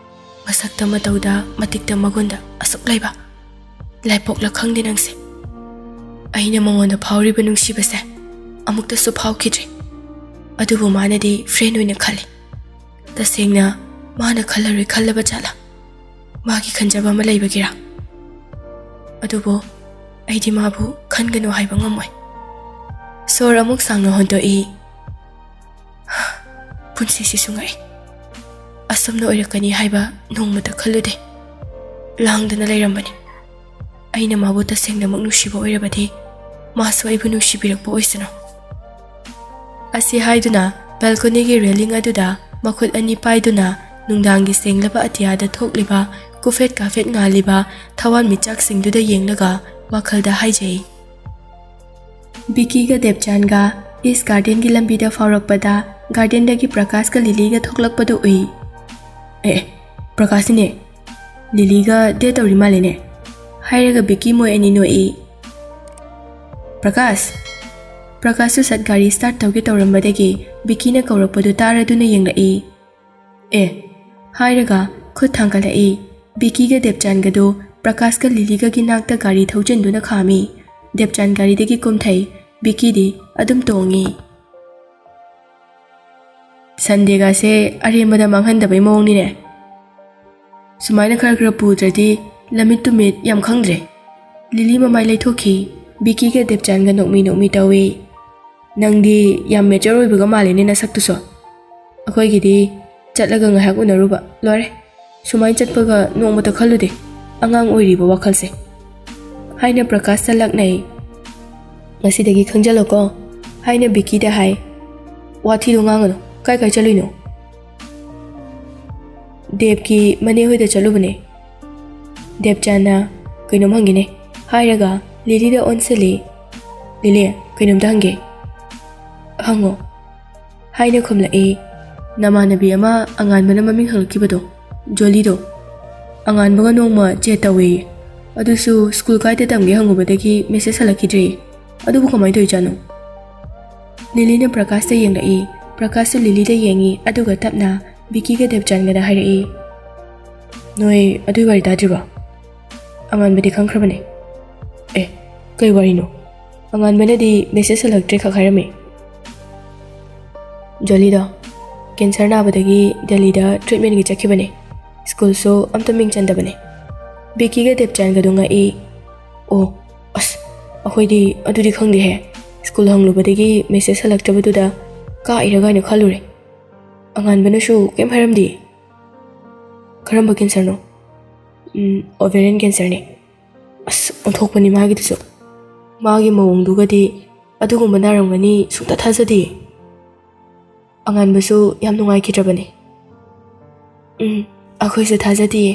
ꯃꯁꯛꯇ ꯃꯇꯧꯗ ꯃꯇꯤꯛꯇ ꯃꯒꯨꯟꯗ ꯑꯁꯨꯛ ꯂꯩꯕ꯫ ꯂꯥꯏꯄꯣꯛꯂ ꯈꯪꯗꯦ ꯅꯪꯁꯦ꯫ ꯑꯩꯅ ꯃꯉꯣꯟꯗ ꯐꯥꯎꯔꯤꯕ ꯅꯨꯡꯁꯤꯕꯁꯦ ꯑꯃꯨꯛꯇꯁꯨ ꯐꯥꯎꯈꯤꯗ꯭ꯔꯤ꯫ ꯑꯗꯨꯕꯨ ꯃꯥꯅꯗꯤ ꯐ꯭ꯔꯦꯟ ꯑꯣꯏꯅ ꯈꯜꯂꯤ꯫ ꯇꯁꯦꯡꯅ ꯃꯥꯅ ꯈꯜꯂꯔꯣꯏ ꯈꯜꯂꯕ ꯖꯥꯠꯂꯥ? ꯃꯥꯒꯤ ꯈꯟꯖꯕ ꯑꯃ ꯂꯩꯕꯒꯤꯔꯥ? ꯑꯗꯨꯕꯨ ꯑꯩꯗꯤ ꯃꯥꯕꯨ ꯈꯟꯒꯅꯨ ꯍꯥꯏꯕ ꯉꯝꯃꯣꯏ꯫" ꯁꯣꯔ ꯑꯃꯨꯛ ꯁꯥꯡꯅ ꯍꯣꯟꯗꯣꯛꯏ꯫ ꯄꯨꯟꯁꯤꯁꯤꯁꯨ ꯉꯛꯏ꯫ ꯑꯁꯨꯝꯅ ꯑꯣꯏꯔꯛꯀꯅꯤ ꯍꯥꯏꯕ ꯅꯣꯡꯃꯇ ꯈꯜꯂꯨꯗꯦ꯫ ꯂꯥꯡꯗꯅ ꯂꯩꯔꯝꯕꯅꯤ꯫ ꯑꯩꯅ ꯃꯥꯕꯨ ꯇꯁꯦꯡꯅꯃꯛ ꯅꯨꯡꯁꯤꯕ ꯑꯣꯏꯔꯕꯗꯤ ꯃꯥꯁꯨ ꯑꯩꯕꯨ ꯅꯨꯡꯁꯤꯕꯤꯔꯛꯄ ꯑꯣꯏꯁꯅꯨ꯫ ꯑꯁꯤ ꯍꯥꯏꯗꯨꯅ ꯕꯦꯜꯀꯣꯅꯤꯒꯤ ꯔꯦꯂꯤꯡ ꯑꯗꯨꯗ ꯃꯈꯨꯠ ꯑꯅꯤ ꯄꯥꯏꯗꯨꯅ ꯅꯨꯡꯗꯥꯡꯒꯤ ꯁꯦꯡꯂꯕ ꯑꯇꯤꯌꯥꯗ ꯊꯣꯛꯂꯤꯕ ꯀꯨꯐꯦꯠ ꯀꯥꯐꯦꯠ ꯉꯥꯜꯂꯤꯕ ꯊꯋꯥꯟꯃꯤꯆꯥꯛꯁꯤꯡꯗꯨꯗ ꯌꯦꯡꯂꯒ ꯋꯥꯈꯜꯗ ꯍꯥꯏꯖꯩ꯫ ꯕꯤꯀꯤꯒ ꯗꯦꯕꯆꯥꯟꯒ ꯏꯁ ꯒꯥꯔꯗꯦꯟꯒꯤ ꯂꯝꯕꯤꯗ ꯐꯥꯎꯔꯛꯄꯗ ꯒꯥꯔꯗꯦꯟꯗꯒꯤ ꯄ꯭ꯔꯀꯥꯁꯀ ꯂꯤꯂꯤꯒ ꯊꯣꯛꯂꯛꯄꯗꯨ ꯎꯏ꯫ ꯑꯦ, ꯄ꯭ꯔꯀꯥꯁꯅꯤꯅꯦ꯫ ꯂꯤꯂꯤꯒ ꯗꯦꯠ ꯇꯧꯔꯤ ꯃꯥꯜꯂꯦꯅꯦ꯫ ꯍꯥꯏꯔꯒ ꯕꯤꯀꯤ ꯃꯣꯏ ꯑꯅꯤ ꯅꯣꯛꯏ꯫ "ꯄ꯭ꯔꯀꯥꯁ!" ꯄ꯭ꯔꯀꯥꯁꯁꯨ ꯁꯠ ꯒꯥꯔꯤ ꯁ꯭ꯇꯥꯔꯠ ꯇꯧꯒꯦ ꯇꯧꯔꯝꯕꯗꯒꯤ ꯕꯤꯀꯤꯅ ꯀꯧꯔꯛꯄꯗꯨ ꯇꯥꯔꯗꯨꯅ ꯌꯦꯡꯂꯛꯏ꯫ "ꯑꯦ!" ꯍꯥꯏꯔꯒ ꯈꯨꯠ ꯊꯥꯡꯒꯠꯂꯛꯏ꯫ ꯕꯤꯀꯤꯒ ꯗꯦꯕꯆꯥꯟꯒꯗꯨ ꯄ꯭ꯔꯀꯥꯁꯀ ꯂꯤꯂꯤꯒꯒꯤ ꯅꯥꯛꯇ ꯒꯥꯔꯤ ꯊꯧꯖꯤꯟꯗꯨꯅ ꯈꯥꯝꯃꯤ꯫ ꯗꯦꯕꯆꯥꯟ ꯒꯥꯔꯤꯗꯒꯤ ꯀꯨꯝꯊꯩ꯫ ꯕꯤꯀꯤꯗꯤ ꯑꯗꯨꯝ ꯇꯣꯡꯉꯤ꯫ "ꯁꯟꯗꯦꯒꯥꯁꯦ ꯑꯔꯦꯝꯕꯗ ꯃꯥꯡꯍꯟꯗꯕꯩ ꯃꯑꯣꯡꯅꯤꯅꯦ꯫ ꯁꯨꯃꯥꯏꯅ ꯈꯔ ꯈꯔ ꯄꯨꯗ꯭ꯔꯗꯤ ꯂꯝꯃꯤꯠ ꯇꯨꯃꯤꯠ ꯌꯥꯝ ꯈꯪꯗ꯭ꯔꯦ꯫" ꯂꯤꯂꯤ ꯃꯃꯥꯏ ꯂꯩꯊꯣꯛꯈꯤ꯫ ꯕꯤꯀꯤꯒ ꯗꯦꯕꯆꯥꯟꯒ ꯅꯣꯛꯃꯤ ꯅꯣꯛꯃꯤ ꯇꯧꯏ꯫ "ꯅꯪꯗꯤ ꯌꯥꯝ ꯃꯦꯆꯔ ꯑꯣꯏꯕꯒ ꯃꯥꯜꯂꯦꯅꯦ ꯅꯁꯛꯇꯨꯁꯨ꯫ ꯑꯩꯈꯣꯏꯒꯤꯗꯤ ꯆꯠꯂꯒ ꯉꯥꯏꯍꯥꯛ ꯎꯅꯔꯨꯕ ꯂꯣꯏꯔꯦ꯫ ꯁꯨꯃꯥꯏꯅ ꯆꯠꯄꯒ ꯅꯣꯡꯃꯇ ꯈꯜꯂꯨꯗꯦ, ꯑꯉꯥꯡ ꯑꯣꯏꯔꯤꯕ ꯋꯥꯈꯜꯁꯦ꯫" ꯍꯥꯏꯅ ꯄ꯭ꯔꯀꯥꯁꯇ ꯂꯛꯅꯩ꯫ "ꯉꯁꯤꯗꯒꯤ ꯈꯪꯖꯜꯂꯣꯀꯣ," ꯍꯥꯏꯅ ꯕꯤꯀꯤꯗ ꯍꯥꯏ꯫ "ꯋꯥꯊꯤꯗꯣ ꯉꯥꯡꯒꯅꯨ꯫ ꯀꯥꯏ ꯀꯥꯏ ꯆꯠꯂꯨꯏꯅꯣ?" "ꯗꯦꯕꯀꯤ ꯃꯅꯦ ꯍꯣꯏꯗ ꯆꯠꯂꯨꯕꯅꯦ꯫" ꯗꯦꯕꯆꯥꯟꯅ "ꯀꯩꯅꯣꯝ ꯍꯪꯒꯦꯅꯦ" ꯍꯥꯏꯔꯒ ꯂꯤꯂꯤꯗ ꯑꯣꯟꯁꯤꯜꯂꯤ꯫ "ꯂꯤꯂꯤ, ꯀꯩꯅꯣꯝꯇ ꯍꯪꯒꯦ꯫" "ꯍꯪꯉꯣ" ꯍꯥꯏꯅ ꯈꯨꯝꯂꯛꯏ꯫ "ꯅꯃꯥꯟꯅꯕꯤ ꯑꯃ ꯑꯉꯥꯟꯕꯅ ꯃꯃꯤꯡ ꯍꯪꯂꯛꯈꯤꯕꯗꯣ, ꯖꯣꯂꯤꯗꯣ, ꯑꯉꯥꯟꯕꯒ ꯅꯣꯡꯃ ꯆꯦꯠ ꯇꯧꯋꯦ꯫ ꯑꯗꯨꯁꯨ ꯁ꯭ꯀꯨꯜ ꯀꯥꯏꯗ ꯇꯝꯒꯦ ꯍꯪꯉꯨꯕꯗꯒꯤ ꯃꯦꯁꯦꯖ ꯍꯜꯂꯛꯈꯤꯗ꯭ꯔꯦ꯫ ꯑꯗꯨꯕꯨ ꯀꯃꯥꯏꯅ ꯇꯧꯔꯤꯖꯥꯠꯅꯣ?" ꯂꯤꯂꯤꯅ ꯄ꯭ꯔꯀꯥꯁꯇ ꯌꯦꯡꯂꯛꯏ꯫ ꯄ꯭ꯔꯀꯥꯁꯁꯨ ꯂꯤꯂꯤꯗ ꯌꯦꯡꯉꯤ, ꯑꯗꯨꯒ ꯇꯞꯅ ꯕꯤꯀꯤꯒ ꯗꯦꯕꯆꯥꯟꯒꯗ ꯍꯥꯏꯔꯛꯏ꯫ "ꯅꯣꯏ ꯑꯗꯨꯏ ꯋꯥꯔꯤ ꯇꯥꯗ꯭ꯔꯤꯕꯣ? ꯑꯉꯥꯟꯕꯗꯤ ꯈꯪꯈ꯭ꯔꯕꯅꯦ꯫" "ꯑꯦ, ꯀꯩ ꯋꯥꯔꯤꯅꯣ?" "ꯑꯉꯥꯟꯕꯅꯗꯤ ꯃꯦꯁꯦꯖ ꯍꯜꯂꯛꯇ꯭ꯔꯦ ꯈꯛ ꯍꯥꯏꯔꯝꯃꯤ꯫ ꯖꯣꯂꯤꯗꯣ ꯀꯦꯟꯁꯔ ꯅꯥꯕꯗꯒꯤ ꯗꯦꯜꯂꯤꯗ ꯇ꯭ꯔꯤꯠꯃꯦꯟꯒꯤ ꯆꯠꯈꯤꯕꯅꯦ꯫ ꯁ꯭ꯀꯨꯜꯁꯨ ꯑꯝꯇ ꯃꯤꯡ ꯆꯟꯗꯕꯅꯦ꯫" ꯕꯤꯀꯤꯒ ꯗꯦꯕꯆꯥꯟꯒꯗꯣ ꯉꯛꯏ꯫ "ꯑꯣ, ꯑꯁ, ꯑꯩꯈꯣꯏꯗꯤ ꯑꯗꯨꯗꯤ ꯈꯪꯗꯦꯍꯦ꯫ ꯁ꯭ꯀꯨꯜ ꯍꯪꯂꯨꯕꯗꯒꯤ ꯃꯦꯁꯦꯖ ꯍꯜꯂꯛꯇꯕꯗꯨꯗ ꯀꯥꯛꯏꯔ ꯀꯥꯏꯅ ꯈꯜꯂꯨꯔꯦ꯫ ꯑꯉꯥꯟꯕꯅꯁꯨ ꯀꯩꯝ ꯍꯥꯏꯔꯝꯗꯦ꯫" "ꯀꯔꯝꯕ ꯀꯦꯟꯁꯔꯅꯣ?" "ꯎꯝ, ꯑꯣꯚꯦꯔꯤꯌꯟ ꯀꯦꯟꯁꯔꯅꯦ꯫" "ꯑꯁ, ꯑꯣꯟꯊꯣꯛꯄꯅꯤ ꯃꯥꯒꯤꯗꯨꯁꯨ꯫ ꯃꯥꯒꯤ ꯃꯑꯣꯡꯗꯨꯒꯗꯤ ꯑꯗꯨꯒꯨꯝꯕ ꯅꯥꯔꯝꯒꯅꯤ ꯁꯨꯡꯊꯥ ꯊꯥꯖꯗꯤꯌꯦ꯫" ꯑꯉꯥꯟꯕꯁꯨ ꯌꯥꯝ ꯅꯨꯡꯉꯥꯏꯈꯤꯗ꯭ꯔꯕꯅꯦ꯫ "ꯎꯝ, ꯑꯩꯈꯣꯏꯁꯨ ꯊꯥꯖꯗꯤꯌꯦ꯫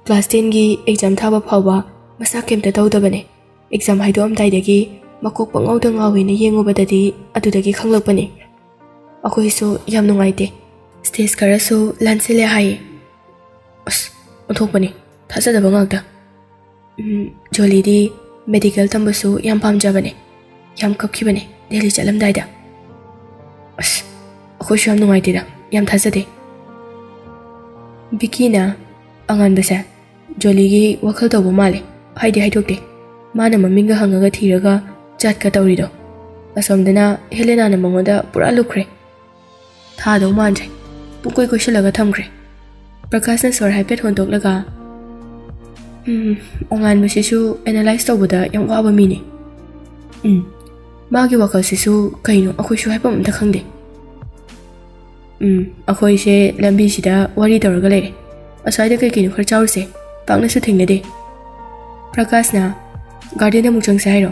ꯀ꯭ꯂꯥꯁ ꯇꯦꯟꯒꯤ ꯑꯦꯛꯖꯥꯝ ꯊꯥꯕ ꯐꯥꯎꯕ ꯃꯁꯥ ꯀꯩꯝꯇ ꯇꯧꯗꯕꯅꯦ꯫ ꯑꯦꯛꯖꯥꯝ ꯍꯥꯏꯗꯣꯛꯑꯝꯗꯥꯏꯗꯒꯤ ꯃꯀꯣꯛ ꯄꯪꯉꯥꯎꯗ ꯉꯥꯎꯋꯦꯅ ꯌꯦꯡꯉꯨꯕꯗꯗꯤ ꯑꯗꯨꯗꯒꯤ ꯈꯪꯂꯛꯄꯅꯦ꯫ ꯑꯩꯈꯣꯏꯁꯨ ꯌꯥꯝ ꯅꯨꯡꯉꯥꯏꯇꯦ꯫ ꯁ꯭ꯇꯦꯖ ꯈꯔꯁꯨ ꯂꯥꯟꯁꯤꯜꯂꯦ ꯍꯥꯏꯌꯦ꯫ ꯑꯣꯟꯊꯣꯛꯄꯅꯤ, ꯊꯥꯖꯗꯕ ꯉꯥꯛꯇ꯫ ꯎꯝ, ꯖꯣꯂꯤꯗꯤ ꯃꯦꯗꯤꯀꯦꯜ ꯇꯝꯕꯁꯨ ꯌꯥꯝ ꯄꯥꯝꯖꯕꯅꯦ꯫ ꯌꯥꯝ ꯀꯞꯈꯤꯕꯅꯦ ꯗꯦꯜꯂꯤ ꯆꯠꯂꯝꯗꯥꯏꯗ꯫ ꯑꯁ, ꯑꯩꯈꯣꯏꯁꯨ ꯌꯥꯝ ꯅꯨꯡꯉꯥꯏꯇꯦꯗ, ꯌꯥꯝ ꯊꯥꯖꯗꯦ꯫ ꯕꯤꯀꯤꯅ ꯑꯉꯥꯟꯕꯁꯦ ꯖꯣꯂꯤꯒꯤ ꯋꯥꯈꯜ ꯇꯧꯕ ꯃꯥꯜꯂꯦ, ꯍꯥꯏꯗꯤ ꯍꯥꯏꯗꯣꯛꯇꯦ꯫ ꯃꯥꯅ ꯃꯃꯤꯡꯒ ꯍꯪꯉꯒ ꯊꯤꯔꯒ ꯆꯠꯀ ꯇꯧꯔꯤꯗꯣ꯫ ꯑꯁꯣꯝꯗꯅ ꯍꯦꯂꯦꯅꯥꯅ ꯃꯉꯣꯟꯗ ꯄꯨꯔꯥ ꯂꯨꯞꯈ꯭ꯔꯦ꯫ ꯊꯥꯗꯧ ꯃꯥꯟꯗ꯭ꯔꯦ꯫ ꯄꯨꯡꯀꯣꯏ ꯀꯣꯏꯁꯤꯜꯂꯒ ꯊꯝꯈ꯭ꯔꯦ꯫ ꯄ꯭ꯔꯀꯥꯁꯅ ꯁꯣꯔ ꯍꯥꯏꯐꯦꯠ ꯍꯣꯟꯗꯣꯛꯂꯒ, "ꯎꯝ, ꯑꯉꯥꯟꯕꯁꯤꯁꯨ ꯑꯦꯅꯥꯂꯥꯏꯁ ꯇꯧꯕꯗ ꯌꯥꯝ ꯋꯥꯕ ꯃꯤꯅꯤ꯫ ꯎꯝ, ꯃꯥꯒꯤ ꯋꯥꯈꯜꯁꯤꯁꯨ ꯀꯩꯅꯣ ꯑꯩꯈꯣꯏꯁꯨ ꯍꯥꯏꯐꯝ ꯑꯝꯇ ꯈꯪꯗꯦ꯫ ꯎꯝ, ꯑꯩꯈꯣꯏꯁꯦ ꯂꯝꯕꯤꯁꯤꯗ ꯋꯥꯔꯤ ꯇꯧꯔꯒ ꯂꯩꯔꯦ꯫ ꯑꯁ꯭ꯋꯥꯏꯗ ꯀꯩ ꯀꯩꯅꯣ ꯈꯔ ꯆꯥꯎꯔꯨꯁꯦ, ꯄꯥꯛꯅꯁꯨ ꯊꯦꯡꯅꯗꯦ꯫" ꯄ꯭ꯔꯀꯥꯁꯅ, "ꯒꯥꯔꯗꯦꯟꯗ ꯑꯃꯨꯛ ꯆꯪꯁꯦ ꯍꯥꯏꯔꯣ?"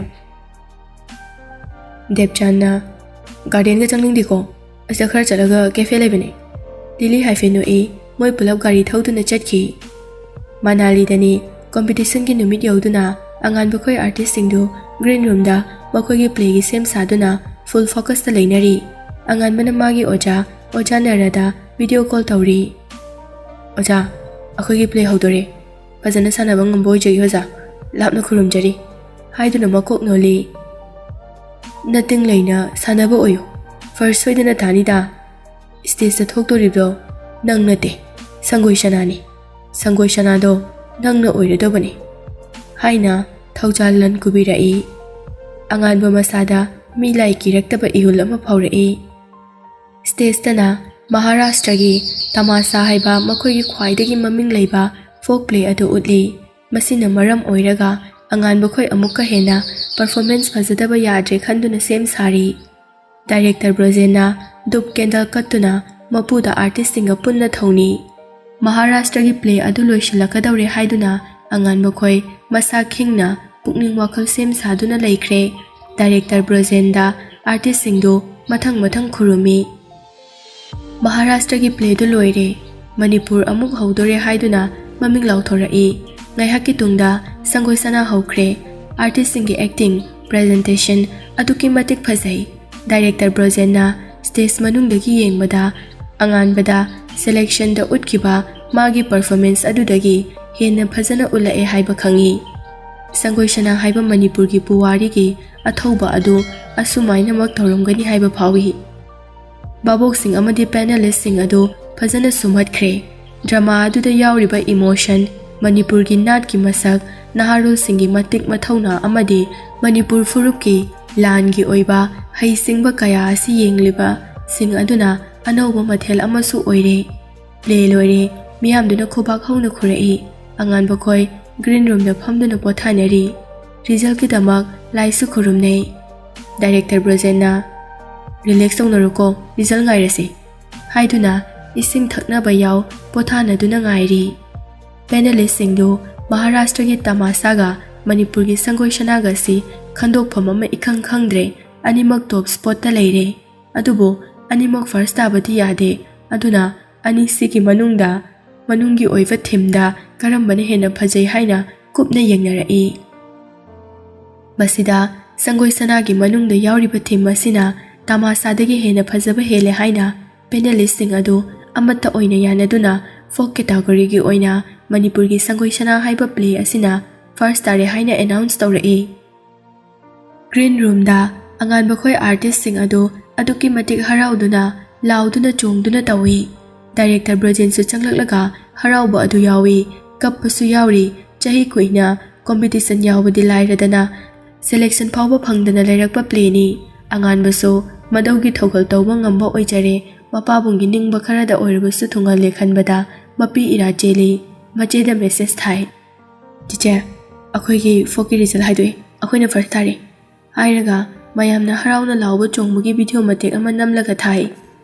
ꯗꯦꯕꯆꯥꯟꯅ, "ꯒꯥꯔꯗꯦꯟꯒ ꯆꯪꯅꯤꯡꯗꯦꯀꯣ, ꯑꯁꯤꯗ ꯈꯔ ꯆꯠꯂꯒ ꯀꯦꯐꯦ ꯂꯩꯕꯅꯦ꯫" ꯂꯤꯂꯤ ꯍꯥꯏꯐꯦꯠ ꯅꯣꯛꯏ꯫ ꯃꯣꯏ ꯄꯨꯂꯞ ꯒꯥꯔꯤ ꯊꯧꯗꯨꯅ ꯆꯠꯈꯤ꯫ ꯃꯅꯥꯂꯤꯗꯅꯤ꯫ ꯀꯣꯝꯄꯤꯇꯤꯁꯟꯒꯤ ꯅꯨꯃꯤꯠ ꯌꯧꯗꯨꯅ ꯑꯉꯥꯟꯕꯈꯣꯏ ꯑꯥꯔꯇꯤꯁꯁꯤꯡꯗꯨ ꯒ꯭ꯔꯤꯟ ꯔꯨꯝꯗ ꯃꯈꯣꯏꯒꯤ ꯄ꯭ꯂꯦꯒꯤ ꯁꯦꯝ ꯁꯥꯗꯨꯅ ꯐꯨꯜ ꯐꯣꯀꯁꯇ ꯂꯩꯅꯔꯤ꯫ ꯑꯉꯥꯟꯕꯅ ꯃꯥꯒꯤ ꯑꯣꯖꯥ, ꯑꯣꯖꯥ ꯅꯔꯗ ꯚꯤꯗꯤꯑꯣ ꯀꯣꯜ ꯇꯧꯔꯤ꯫ "ꯑꯣꯖꯥ, ꯑꯩꯈꯣꯏꯒꯤ ꯄ꯭ꯂꯦ ꯍꯧꯗꯣꯔꯦ꯫ ꯐꯖꯅ ꯁꯥꯟꯅꯕ ꯉꯝꯕ ꯑꯣꯏꯖꯒꯦ ꯑꯣꯖꯥ꯫ ꯂꯥꯞꯅ ꯈꯨꯔꯨꯝꯖꯔꯤ" ꯍꯥꯏꯗꯨꯅ ꯃꯀꯣꯛ ꯅꯣꯜꯂꯤ꯫ "ꯅꯇꯤꯡ ꯂꯩꯅ ꯁꯥꯟꯅꯕ ꯑꯣꯏꯌꯨ꯫ ꯐꯥꯔꯁ ꯁꯣꯏꯗꯅ ꯇꯥꯅꯤꯗ꯫ ꯁ꯭ꯇꯦꯖꯇ ꯊꯣꯛꯇꯣꯔꯤꯕꯗꯣ ꯅꯪ ꯅꯠꯇꯦ, ꯁꯪꯒꯣꯏ ꯁꯅꯥꯅꯤ꯫ ꯁꯪꯒꯣꯏ ꯁꯅꯥꯗꯣ ꯅꯪꯅ ꯑꯣꯏꯔꯗꯧꯕꯅꯤ" ꯍꯥꯏꯅ ꯊꯧꯖꯥꯜ ꯂꯟ ꯀꯨꯕꯤꯔꯛꯏ꯫ ꯑꯉꯥꯟꯕ ꯃꯁꯥꯗ ꯃꯤ ꯂꯥꯏ ꯀꯤꯔꯛꯇꯕ ꯏꯍꯨꯜ ꯑꯃ ꯐꯥꯎꯔꯛꯏ꯫ ꯁ꯭ꯇꯦꯖꯇꯅ ꯃꯍꯥꯔꯥꯁꯇ꯭ꯔꯒꯤ ꯇꯃꯥꯁꯥ ꯍꯥꯏꯕ ꯃꯈꯣꯏꯒꯤ ꯈ꯭ꯋꯥꯏꯗꯒꯤ ꯃꯃꯤꯡ ꯂꯩꯕ ꯐꯣꯛ ꯄ꯭ꯂꯦ ꯑꯗꯨ ꯎꯠꯂꯤ꯫ ꯃꯁꯤꯅ ꯃꯔꯝ ꯑꯣꯏꯔꯒ ꯑꯉꯥꯟꯕꯈꯣꯏ ꯑꯃꯨꯛꯀ ꯍꯦꯟꯅ ꯄꯔꯐꯣꯔꯃꯦꯟꯁ ꯐꯖꯗꯕ ꯌꯥꯗ꯭ꯔꯦ ꯈꯟꯗꯨꯅ ꯁꯦꯝ ꯁꯥꯔꯤ꯫ ꯗꯥꯏꯔꯦꯛꯇꯔ ꯕ꯭ꯔꯣꯖꯦꯟꯅ ꯙꯨꯞ ꯀꯦꯟꯗꯜ ꯀꯠꯇꯨꯅ ꯃꯄꯨꯗ ꯑꯥꯔꯇꯤꯁꯁꯤꯡꯒ ꯄꯨꯟꯅ ꯊꯧꯅꯤ꯫ ꯃꯍꯥꯔꯥꯁꯇ꯭ꯔꯒꯤ ꯄ꯭ꯂꯦ ꯑꯗꯨ ꯂꯣꯏꯁꯤꯜꯂꯛꯀꯗꯧꯔꯦ ꯍꯥꯏꯗꯨꯅ ꯑꯉꯥꯟꯕꯈꯣꯏ ꯃꯁꯥ ꯈꯤꯡꯅ ꯄꯨꯛꯅꯤꯡ ꯋꯥꯈꯜ ꯁꯦꯝ ꯁꯥꯗꯨꯅ ꯂꯩꯈ꯭ꯔꯦ꯫ ꯗꯥꯏꯔꯦꯛꯇꯔ ꯕ꯭ꯔꯣꯖꯦꯟꯗ ꯑꯥꯔꯇꯤꯁꯁꯤꯡꯗꯨ ꯃꯊꯪ ꯃꯊꯪ ꯈꯨꯔꯨꯝꯃꯤ꯫ ꯃꯍꯥꯔꯥꯁꯇ꯭ꯔꯒꯤ ꯄ꯭ꯂꯦꯗꯨ ꯂꯣꯏꯔꯦ꯫ ꯃꯅꯤꯄꯨꯔ ꯑꯃꯨꯛ ꯍꯧꯗꯣꯔꯦ ꯍꯥꯏꯗꯨꯅ ꯃꯃꯤꯡ ꯂꯥꯎꯊꯣꯔꯛꯏ꯫ ꯉꯥꯏꯍꯥꯛꯀꯤ ꯇꯨꯡꯗ ꯁꯪꯒꯣꯏ ꯁꯅꯥ ꯍꯧꯈ꯭ꯔꯦ꯫ ꯑꯥꯔꯇꯤꯁꯁꯤꯡꯒꯤ ꯑꯦꯛꯇꯤꯡ, ꯄ꯭ꯔꯖꯦꯟꯇꯦꯁꯟ ꯑꯗꯨꯛꯀꯤ ꯃꯇꯤꯛ ꯐꯖꯩ꯫ ꯗꯥꯏꯔꯦꯛꯇꯔ ꯕ꯭ꯔꯣꯖꯦꯟꯅ ꯁ꯭ꯇꯦꯖ ꯃꯅꯨꯡꯗꯒꯤ ꯌꯦꯡꯕꯗ ꯑꯉꯥꯟꯕꯗ ꯁꯦꯂꯦꯛꯁꯟꯗ ꯎꯠꯈꯤꯕ ꯃꯥꯒꯤ ꯄꯔꯐꯣꯔꯃꯦꯟꯁ ꯑꯗꯨꯗꯒꯤ ꯍꯦꯟꯅ ꯐꯖꯅ ꯎꯠꯂꯛꯑꯦ ꯍꯥꯏꯕ ꯈꯪꯏ꯫ ꯁꯪꯒꯣꯏ ꯁꯅꯥ ꯍꯥꯏꯕ ꯃꯅꯤꯄꯨꯔꯒꯤ ꯄꯨꯋꯥꯔꯤꯒꯤ ꯑꯊꯧꯕ ꯑꯗꯨ ꯑꯁꯨꯃꯥꯏꯅꯃꯛ ꯇꯧꯔꯝꯒꯅꯤ ꯍꯥꯏꯕ ꯐꯥꯎꯏ꯫ ꯚꯥꯕꯣꯛꯁꯤꯡ ꯑꯃꯗꯤ ꯄꯦꯅꯦꯂꯤꯁꯁꯤꯡ ꯑꯗꯨ ꯐꯖꯅ ꯁꯨꯝꯍꯠꯈ꯭ꯔꯦ꯫ ꯗ꯭ꯔꯃꯥ ꯑꯗꯨꯗ ꯌꯥꯎꯔꯤꯕ ꯏꯃꯣꯁꯟ, ꯃꯅꯤꯄꯨꯔꯒꯤ ꯅꯥꯠꯀꯤ ꯃꯁꯛ, ꯅꯍꯥꯔꯣꯜꯁꯤꯡꯒꯤ ꯃꯇꯤꯛ ꯃꯊꯧꯅꯥ ꯑꯃꯗꯤ ꯃꯅꯤꯄꯨꯔ ꯐꯨꯔꯨꯞꯀꯤ ꯂꯥꯟꯒꯤ ꯑꯣꯏꯕ ꯍꯩꯁꯤꯡꯕ ꯀꯌꯥ ꯑꯁꯤ ꯌꯦꯡꯂꯤꯕꯁꯤꯡ ꯑꯗꯨꯅ ꯑꯅꯧꯕ ꯃꯊꯦꯜ ꯑꯃꯁꯨ ꯑꯣꯏꯔꯦ꯫ ꯄ꯭ꯂꯦ ꯂꯣꯏꯔꯦ꯫ ꯃꯤꯌꯥꯝꯗꯨꯅ ꯈꯨꯕꯥꯛ ꯍꯧꯅ ꯈꯨꯔꯛꯏ꯫ ꯑꯉꯥꯟꯕ ꯈꯣꯏ ꯒ꯭ꯔꯤꯟ ꯔꯨꯝꯗ ꯐꯝꯗꯨꯅ ꯄꯣꯊꯥꯅꯔꯤ꯫ ꯔꯤꯖꯜꯀꯤꯗꯃꯛ ꯂꯥꯏꯁꯨ ꯈꯨꯔꯨꯝꯅꯩ꯫ ꯗꯥꯏꯔꯦꯛꯇꯔ ꯕ꯭ꯔꯣꯖꯦꯟꯅ, "ꯔꯤꯂꯦꯛꯁ ꯇꯧꯅꯔꯣꯀꯣ, ꯔꯤꯖꯜ ꯉꯥꯏꯔꯁꯤ," ꯍꯥꯏꯗꯨꯅ ꯏꯁꯤꯡ ꯊꯛꯅꯕ ꯌꯥꯎ ꯄꯣꯊꯥꯅꯗꯨꯅ ꯉꯥꯏꯔꯤ꯫ ꯄꯦꯅꯦꯂꯤꯁꯁꯤꯡꯗꯨ ꯃꯍꯥꯔꯥꯁꯇ꯭ꯔꯒꯤ ꯇꯃꯥꯁꯥꯒ ꯃꯅꯤꯄꯨꯔꯒꯤ ꯁꯪꯒꯣꯏ ꯁꯅꯥꯒ ꯑꯁꯤ ꯈꯟꯗꯣꯛꯐꯝ ꯑꯃ ꯏꯈꯪ ꯈꯪꯗ꯭ꯔꯦ꯫ ꯑꯅꯤꯃꯛ ꯇꯣꯞ ꯁ꯭ꯄꯣꯠꯇ ꯂꯩꯔꯦ꯫ ꯑꯗꯨꯕꯨ ꯑꯅꯤꯃꯛ ꯐꯥꯔꯁ ꯇꯥꯕꯗꯤ ꯌꯥꯗꯦ꯫ ꯑꯗꯨꯅ ꯑꯅꯤꯁꯤꯒꯤ ꯃꯅꯨꯡꯗ, ꯃꯅꯨꯡꯒꯤ ꯑꯣꯏꯕ ꯊꯤꯝꯗ ꯀꯔꯝꯕꯅ ꯍꯦꯟꯅ ꯐꯖꯩ ꯍꯥꯏꯅ ꯀꯨꯞꯅ ꯌꯦꯡꯅꯔꯛꯏ꯫ ꯃꯁꯤꯗ ꯁꯪꯒꯣꯏ ꯁꯅꯥꯒꯤ ꯃꯅꯨꯡꯗ ꯌꯥꯎꯔꯤꯕ ꯊꯤꯝ ꯑꯁꯤꯅ ꯇꯃꯥꯁꯥꯗꯒꯤ ꯍꯦꯟꯅ ꯐꯖꯕ ꯍꯦꯜꯂꯦ ꯍꯥꯏꯅ ꯄꯦꯅꯦꯂꯤꯁꯁꯤꯡ ꯑꯗꯨ ꯑꯃꯠꯇ ꯑꯣꯏꯅ ꯌꯥꯅꯗꯨꯅ ꯐꯣꯛ ꯀꯦꯇꯥꯒꯣꯔꯤꯒꯤ ꯑꯣꯏꯅ ꯃꯅꯤꯄꯨꯔꯒꯤ ꯁꯪꯒꯣꯏ ꯁꯅꯥ ꯍꯥꯏꯕ ꯄ꯭ꯂꯦ ꯑꯁꯤꯅ ꯐꯥꯔꯁ ꯇꯥꯔꯦ ꯍꯥꯏꯅ ꯑꯦꯅꯥꯎꯟꯁ ꯇꯧꯔꯛꯏ꯫ ꯒ꯭ꯔꯤꯟ ꯔꯨꯝꯗ ꯑꯉꯥꯟꯕ ꯈꯣꯏ ꯑꯥꯔꯇꯤꯁꯁꯤꯡ ꯑꯗꯨ ꯑꯗꯨꯛꯀꯤ ꯃꯇꯤꯛ ꯍꯔꯥꯎꯗꯨꯅ, ꯂꯥꯎꯗꯨꯅ ꯆꯣꯡꯗꯨꯅ ꯇꯧꯏ꯫ ꯗꯥꯏꯔꯦꯛꯇꯔ ꯕ꯭ꯔꯣꯖꯦꯟꯁꯨ ꯆꯪꯂꯛꯂꯒ ꯍꯔꯥꯎꯕ ꯑꯗꯨ ꯌꯥꯎꯏ, ꯀꯞꯄꯁꯨ ꯌꯥꯎꯔꯤ꯫ ꯆꯍꯤ ꯀꯨꯏꯅ ꯀꯣꯝꯄꯤꯇꯤꯁꯟ ꯌꯥꯎꯕꯗꯤ ꯂꯥꯏꯔꯗꯅ, ꯁꯦꯂꯦꯛꯁꯟ ꯐꯥꯎꯕ ꯐꯪꯗꯅ ꯂꯩꯔꯛꯄ ꯄ꯭ꯂꯦꯅꯤ꯫ ꯑꯉꯥꯟꯕꯁꯨ ꯃꯗꯧꯒꯤ ꯊꯧꯒꯜ ꯇꯧꯕ ꯉꯝꯕ ꯑꯣꯏꯖꯔꯦ꯫ ꯃꯄꯥꯕꯨꯡꯒꯤ ꯅꯤꯡꯕ ꯈꯔꯗ ꯑꯣꯏꯔꯕꯁꯨ ꯊꯨꯡꯍꯜꯂꯦ ꯈꯟꯕꯗ ꯃꯄꯤ ꯏꯔꯥ ꯆꯦꯜꯂꯤ꯫ ꯃꯆꯦꯗ ꯃꯦꯁꯦꯖ ꯊꯥꯏ, "ꯆꯤꯆꯦ, ꯑꯩꯈꯣꯏꯒꯤ ꯐꯣꯛꯀꯤ ꯔꯤꯖꯜ ꯍꯥꯏꯗꯣꯛꯑꯦ, ꯑꯩꯈꯣꯏꯅ ꯐꯥꯔꯁ ꯇꯥꯔꯦ," ꯍꯥꯏꯔꯒ ꯃꯌꯥꯝꯅ ꯍꯔꯥꯎꯅ ꯂꯥꯎꯕ ꯆꯣꯡꯕꯒꯤ ꯚꯤꯗꯤꯑꯣ ꯃꯇꯦꯛ ꯑꯃ ꯅꯝꯂꯒ ꯊꯥꯏ꯫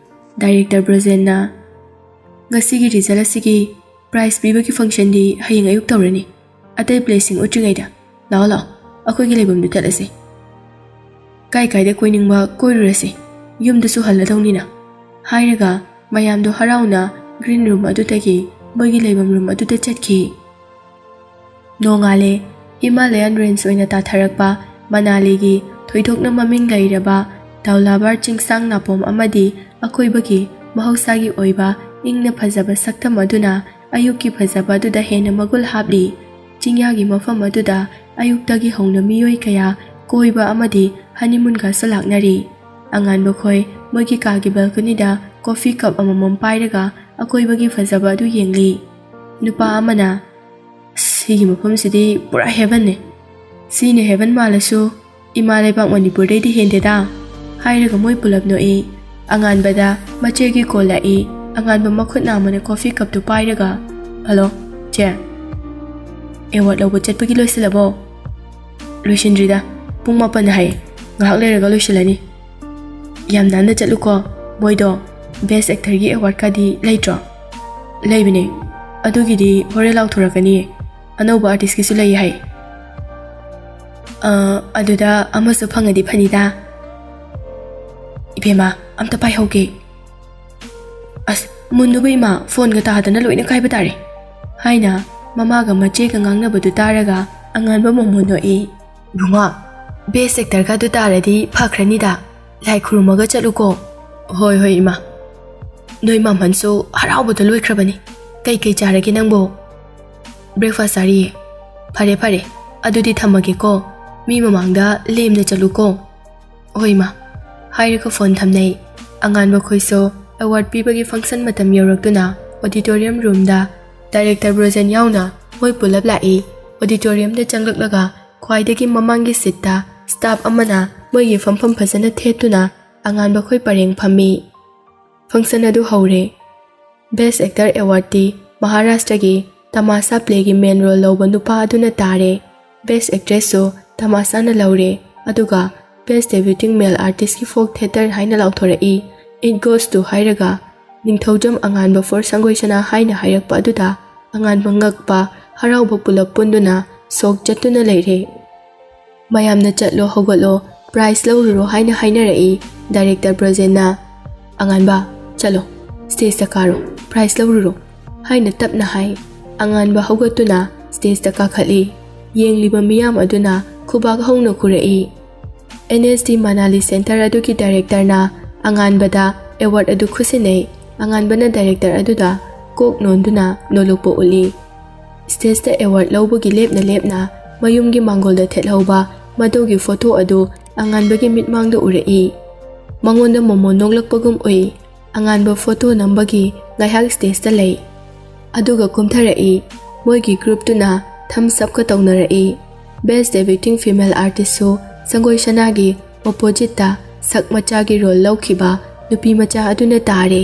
ꯗꯥꯏꯔꯦꯛꯇꯔ ꯕ꯭ꯔꯣꯖꯦꯟꯅ, "ꯉꯁꯤꯒꯤ ꯔꯤꯖꯜ ꯑꯁꯤꯒꯤ ꯄ꯭ꯔꯥꯏꯖ ꯄꯤꯕꯒꯤ ꯐꯪꯁꯟꯗꯤ ꯍꯌꯦꯡ ꯑꯌꯨꯛ ꯇꯧꯔꯅꯤ꯫ ꯑꯇꯩ ꯄ꯭ꯂꯦꯁꯤꯡ ꯎꯠꯇ꯭ꯔꯤꯉꯩꯗ ꯂꯥꯛꯑꯣ, ꯂꯥꯛꯑꯣ, ꯑꯩꯈꯣꯏꯒꯤ ꯂꯩꯐꯝꯗꯨ ꯆꯠꯂꯁꯤ꯫ ꯀꯥꯏ ꯀꯥꯏꯗ ꯀꯣꯏꯅꯤꯡꯕ ꯀꯣꯏꯔꯨꯔꯁꯤ, ꯌꯨꯝꯗꯁꯨ ꯍꯜꯂꯗꯧꯅꯤꯅ," ꯍꯥꯏꯔꯒ ꯃꯌꯥꯝꯗꯣ ꯍꯔꯥꯎꯅ ꯒ꯭ꯔꯤꯟ ꯔꯨꯝ ꯑꯗꯨꯗꯒꯤ ꯃꯣꯏꯒꯤ ꯂꯩꯐꯝ ꯔꯨꯝ ꯑꯗꯨꯗ ꯆꯠꯈꯤ꯫ ꯅꯣꯡꯉꯥꯜꯂꯦ꯫ ꯍꯤꯃꯥꯂꯌꯥꯟ ꯔꯦꯟꯖ ꯑꯣꯏꯅ ꯇꯥꯊꯔꯛꯄ ꯃꯅꯥꯂꯤꯒꯤ ꯊꯣꯏꯗꯣꯛꯅ ꯃꯃꯤꯡ ꯂꯩꯔꯕ ꯙꯧꯂꯥꯕꯥꯔ ꯆꯤꯡꯁꯥꯡ ꯅꯥꯄꯣꯝ ꯑꯃꯗꯤ ꯑꯀꯣꯏꯕꯒꯤ ꯃꯍꯧꯁꯥꯒꯤ ꯑꯣꯏꯕ ꯏꯪꯅ ꯐꯖꯕ ꯁꯛꯇꯝ ꯑꯗꯨꯅ ꯑꯌꯨꯛꯀꯤ ꯐꯖꯕ ꯑꯗꯨꯗ ꯍꯦꯟꯅ ꯃꯒꯨꯜ ꯍꯥꯞꯂꯤ꯫ ꯆꯤꯡꯌꯥꯒꯤ ꯃꯐꯝ ꯑꯗꯨꯗ ꯑꯌꯨꯛꯇꯒꯤ ꯍꯧꯅ ꯃꯤꯑꯣꯏ ꯀꯌꯥ ꯀꯣꯏꯕ ꯑꯃꯗꯤ ꯍꯅꯤꯃꯨꯟꯒꯁꯨ ꯂꯥꯛꯅꯔꯤ꯫ ꯑꯉꯥꯟꯕ ꯈꯣꯏ ꯃꯣꯏꯒꯤ ꯀꯥꯒꯤ ꯕꯦꯜꯀꯣꯅꯤꯗ ꯀꯣꯐꯤ ꯀꯞ ꯑꯃꯃꯝ ꯄꯥꯏꯔꯒ ꯑꯀꯣꯏꯕꯒꯤ ꯐꯖꯕ ꯑꯗꯨ ꯌꯦꯡꯂꯤ꯫ ꯅꯨꯄꯥ ꯑꯃꯅ, "ꯑꯁ, ꯁꯤꯒꯤ ꯃꯐꯝꯁꯤꯗꯤ ꯄꯨꯔꯥ ꯍꯦꯕꯟꯅꯦ꯫ ꯁꯤꯅ ꯍꯦꯕꯟ ꯃꯥꯜꯂꯁꯨ ꯏꯃꯥ ꯂꯩꯕꯥꯛ ꯃꯅꯤꯄꯨꯔꯗꯩꯗꯤ ꯍꯦꯟꯗꯦꯗ," ꯍꯥꯏꯔꯒ ꯃꯣꯏ ꯄꯨꯂꯞ ꯅꯣꯛꯏ꯫ ꯑꯉꯥꯟꯕꯗ ꯃꯆꯦꯒꯤ ꯀꯣꯜ ꯂꯥꯛꯏ꯫ ꯑꯉꯥꯟꯕ ꯃꯈꯨꯠ ꯅꯥꯝꯃꯅ ꯀꯣꯐꯤ ꯀꯞꯇꯨ ꯄꯥꯏꯔꯒ, "ꯍꯜꯂꯣ, ꯆꯦ꯫ ꯑꯦꯋꯥꯔꯗ ꯂꯧꯕ ꯆꯠꯄꯒꯤ ꯂꯣꯏꯁꯤꯜꯂꯕꯣ?" "ꯂꯣꯏꯁꯤꯟꯗ꯭ꯔꯤꯗ꯫ ꯄꯨꯡ ꯃꯥꯄꯟ ꯍꯥꯏ꯫ ꯉꯥꯏꯍꯥꯛ ꯂꯩꯔꯒ ꯂꯣꯏꯁꯤꯜꯂꯅꯤ꯫ ꯌꯥꯝ ꯅꯥꯟꯅ ꯆꯠꯂꯨꯀꯣ꯫ ꯃꯣꯏꯗꯣ ꯕꯦꯁ ꯑꯦꯛꯇꯔꯒꯤ ꯑꯦꯋꯥꯔꯗꯀꯗꯤ ꯂꯩꯇ꯭ꯔꯣ?" "ꯂꯩꯕꯅꯦ꯫ ꯑꯗꯨꯒꯤꯗꯤ ꯍꯣꯔꯦꯟ ꯂꯥꯎꯊꯣꯔꯛꯀꯅꯤꯌꯦ꯫ ꯑꯅꯧꯕ ꯑꯥꯔꯇꯤꯁꯀꯤꯁꯨ ꯂꯩ ꯍꯥꯏ꯫ ꯑ, ꯑꯗꯨꯗ ꯑꯃꯁꯨ ꯐꯪꯉꯗꯤ ꯐꯅꯤꯗ꯫ ꯏꯕꯦꯝꯃ, ꯑꯝꯇ ꯄꯥꯏꯍꯧꯒꯦ꯫ ꯑꯁ, ꯃꯨꯟꯗꯨꯕ ꯏꯃꯥ, ꯐꯣꯟꯒ ꯇꯥꯗꯅ ꯂꯣꯏꯅ ꯀꯥꯏꯕ ꯇꯥꯔꯦ," ꯍꯥꯏꯅ ꯃꯃꯥꯒ ꯃꯆꯦꯒ ꯉꯥꯡꯅꯕꯗꯨ ꯇꯥꯔꯒ ꯑꯉꯥꯟꯕ ꯃꯣꯃꯣꯟ ꯅꯣꯛꯏ꯫ "ꯏꯕꯨꯡꯉꯣ, ꯕꯦꯁ ꯑꯦꯛꯇꯔꯒ ꯑꯗꯨ ꯇꯥꯔꯗꯤ ꯐꯈ꯭ꯔꯅꯤꯗ꯫ ꯂꯥꯏ ꯈꯨꯔꯨꯝꯃꯒ ꯆꯠꯂꯨꯀꯣ꯫" "ꯍꯣꯏ, ꯍꯣꯏ, ꯏꯃꯥ꯫ ꯅꯣꯏ ꯃꯥꯝꯍꯟꯁꯨ ꯍꯔꯥꯎꯕꯗ ꯂꯣꯏꯈ꯭ꯔꯕꯅꯤ꯫ ꯀꯩꯀꯩ ꯆꯥꯔꯒꯦ ꯅꯪꯕꯣ?" "ꯕ꯭ꯔꯦꯛꯐꯥꯁ ꯆꯥꯔꯤꯌꯦ꯫" "ꯐꯔꯦ, ꯐꯔꯦ꯫ ꯑꯗꯨꯗꯤ ꯊꯝꯃꯒꯦꯀꯣ꯫ ꯃꯤ ꯃꯃꯥꯡꯗ ꯂꯦꯝꯅ ꯆꯠꯂꯨꯀꯣ꯫" "ꯍꯣꯏ, ꯏꯃꯥ," ꯍꯥꯏꯔꯒ ꯐꯣꯟ ꯊꯝꯅꯩ꯫ ꯑꯉꯥꯟꯕ ꯈꯣꯏꯁꯨ ꯑꯦꯋꯥꯔꯗ ꯄꯤꯕꯒꯤ ꯐꯪꯁꯟ ꯃꯇꯝ ꯌꯧꯔꯛꯇꯨꯅ ꯑꯣꯗꯤꯇꯣꯔꯤꯌꯝ ꯔꯨꯝꯗ ꯗꯥꯏꯔꯦꯛꯇꯔ ꯕ꯭ꯔꯣꯖꯦꯟ ꯌꯥꯎꯅ ꯃꯣꯏ ꯄꯨꯂꯞ ꯂꯥꯛꯏ꯫ ꯑꯣꯗꯤꯇꯣꯔꯤꯌꯝꯗ ꯆꯪꯂꯛꯂꯒ ꯈ꯭ꯋꯥꯏꯗꯒꯤ ꯃꯃꯥꯡꯒꯤ ꯁꯤꯠꯇ ꯁ꯭ꯇꯥꯐ ꯑꯃꯅ ꯃꯣꯏꯒꯤ ꯐꯝꯐꯝ ꯐꯖꯅ ꯊꯦꯠꯇꯨꯅ ꯑꯉꯥꯟꯕ ꯈꯣꯏ ꯄꯔꯦꯡ ꯐꯝꯃꯤ꯫ ꯐꯪꯁꯟ ꯑꯗꯨ ꯍꯧꯔꯦ꯫ ꯕꯦꯁ ꯑꯦꯛꯇꯔ ꯑꯦꯋꯥꯔꯗꯇꯤ ꯃꯍꯥꯔꯥꯁꯇ꯭ꯔꯒꯤ ꯇꯃꯥꯁꯥ ꯄ꯭ꯂꯦꯒꯤ ꯃꯦꯟ ꯔꯣꯜ ꯂꯧꯕ ꯅꯨꯄꯥ ꯑꯗꯨꯅ ꯇꯥꯔꯦ꯫ ꯕꯦꯁ ꯑꯦꯛꯇ꯭ꯔꯦꯁꯁꯨ ꯇꯃꯥꯁꯥꯅ ꯂꯧꯔꯦ꯫ ꯑꯗꯨꯒ ꯕꯦꯁ ꯗꯦꯕ꯭ꯌꯨꯇꯤꯡ ꯃꯦꯜ ꯑꯥꯔꯇꯤꯁꯀꯤ ꯐꯣꯛ ꯊꯤꯌꯦꯇꯔ ꯍꯥꯏꯅ ꯂꯥꯎꯊꯣꯔꯛꯏ꯫ It goes to ꯍꯥꯏꯔꯒ ꯅꯤꯡꯊꯧꯖꯝ ꯑꯉꯥꯟꯕ ꯐꯣꯔ ꯁꯪꯒꯣꯏ ꯁꯅꯥ ꯍꯥꯏꯅ ꯍꯥꯏꯔꯛꯄ ꯑꯗꯨꯗ ꯑꯉꯥꯟꯕ ꯉꯛꯄ, ꯍꯔꯥꯎꯕ ꯄꯨꯂꯞ ꯄꯨꯟꯗꯨꯅ ꯁꯣꯛ ꯆꯠꯇꯨꯅ ꯂꯩꯔꯦ꯫ "ꯃꯌꯥꯝꯅ ꯆꯠꯂꯣ, ꯍꯧꯒꯠꯂꯣ, ꯄ꯭ꯔꯥꯏꯖ ꯂꯧꯔꯨꯔꯣ" ꯍꯥꯏꯅ ꯍꯥꯏꯅꯔꯛꯏ꯫ ꯗꯥꯏꯔꯦꯛꯇꯔ ꯕ꯭ꯔꯣꯖꯦꯟꯅ, "ꯑꯉꯥꯟꯕ, ꯆꯠꯂꯣ, ꯁ꯭ꯇꯦꯖꯇ ꯀꯥꯔꯣ, ꯄ꯭ꯔꯥꯏꯖ ꯂꯧꯔꯨꯔꯣ" ꯍꯥꯏꯅ ꯇꯞꯅ ꯍꯥꯏ꯫ ꯑꯉꯥꯟꯕ ꯍꯧꯒꯠꯇꯨꯅ ꯁ꯭ꯇꯦꯖꯇ ꯀꯥꯈꯠꯂꯤ꯫ ꯌꯦꯡꯂꯤꯕ ꯃꯤꯌꯥꯝ ꯑꯗꯨꯅ ꯈꯨꯕꯥꯛ ꯍꯧꯅ ꯈꯨꯔꯛꯏ꯫ And S D Manali centre ꯑꯗꯨꯒꯤ ꯗꯥꯏꯔꯦꯛꯇꯔꯅ ꯑꯉꯥꯟꯕꯗ ꯑꯦꯋꯥꯔꯗ ꯑꯗꯨ ꯈꯨꯠꯁꯤꯟꯅꯩ꯫ ꯑꯉꯥꯟꯕꯅ ꯗꯥꯏꯔꯦꯛꯇꯔ ꯑꯗꯨꯗ ꯀꯣꯛ ꯅꯣꯟꯗꯨꯅ ꯅꯣꯂꯨꯛꯄ ꯎꯠꯂꯤ꯫ ꯁ꯭ꯇꯦꯖꯇ ꯑꯦꯋꯥꯔꯗ ꯂꯧꯕꯒꯤ ꯂꯦꯞꯅ ꯂꯦꯞꯅ ꯃꯌꯨꯝꯒꯤ ꯃꯥꯡꯒꯣꯜꯗ ꯊꯦꯠꯍꯧꯕ ꯃꯗꯨꯒꯤ ꯐꯣꯇꯣ ꯑꯗꯨ ꯑꯉꯥꯟꯕꯒꯤ ꯃꯤꯠꯃꯥꯡꯗ ꯎꯔꯛꯏ꯫ ꯃꯉꯣꯟꯗ ꯃꯣꯃꯣꯟ ꯅꯣꯛꯂꯛꯄꯒꯨꯝ ꯎꯏ꯫ ꯑꯉꯥꯟꯕ ꯐꯣꯇꯣ ꯅꯝꯕꯒꯤ ꯉꯥꯏꯍꯥꯛ ꯁ꯭ꯇꯦꯖꯇ ꯂꯩ꯫ ꯑꯗꯨꯒ ꯀꯨꯝꯊꯔꯛꯏ꯫ ꯃꯣꯏꯒꯤ ꯒ꯭ꯔꯨꯞꯇꯨꯅ ꯊꯝꯁ ꯑꯞꯀ ꯇꯧꯅꯔꯛꯏ꯫ ꯕꯦꯁ ꯗꯦꯕ꯭ꯌꯨꯇꯤꯡ ꯐꯤꯃꯦꯜ ꯑꯥꯔꯇꯤꯁꯁꯨ ꯁꯪꯒꯣꯏ ꯁꯅꯥꯒꯤ ꯑꯣꯄꯣꯖꯤꯠꯇ ꯁꯛ ꯃꯆꯥꯒꯤ ꯔꯣꯜ ꯂꯧꯈꯤꯕ ꯅꯨꯄꯤ ꯃꯆꯥ ꯑꯗꯨꯅ ꯇꯥꯔꯦ꯫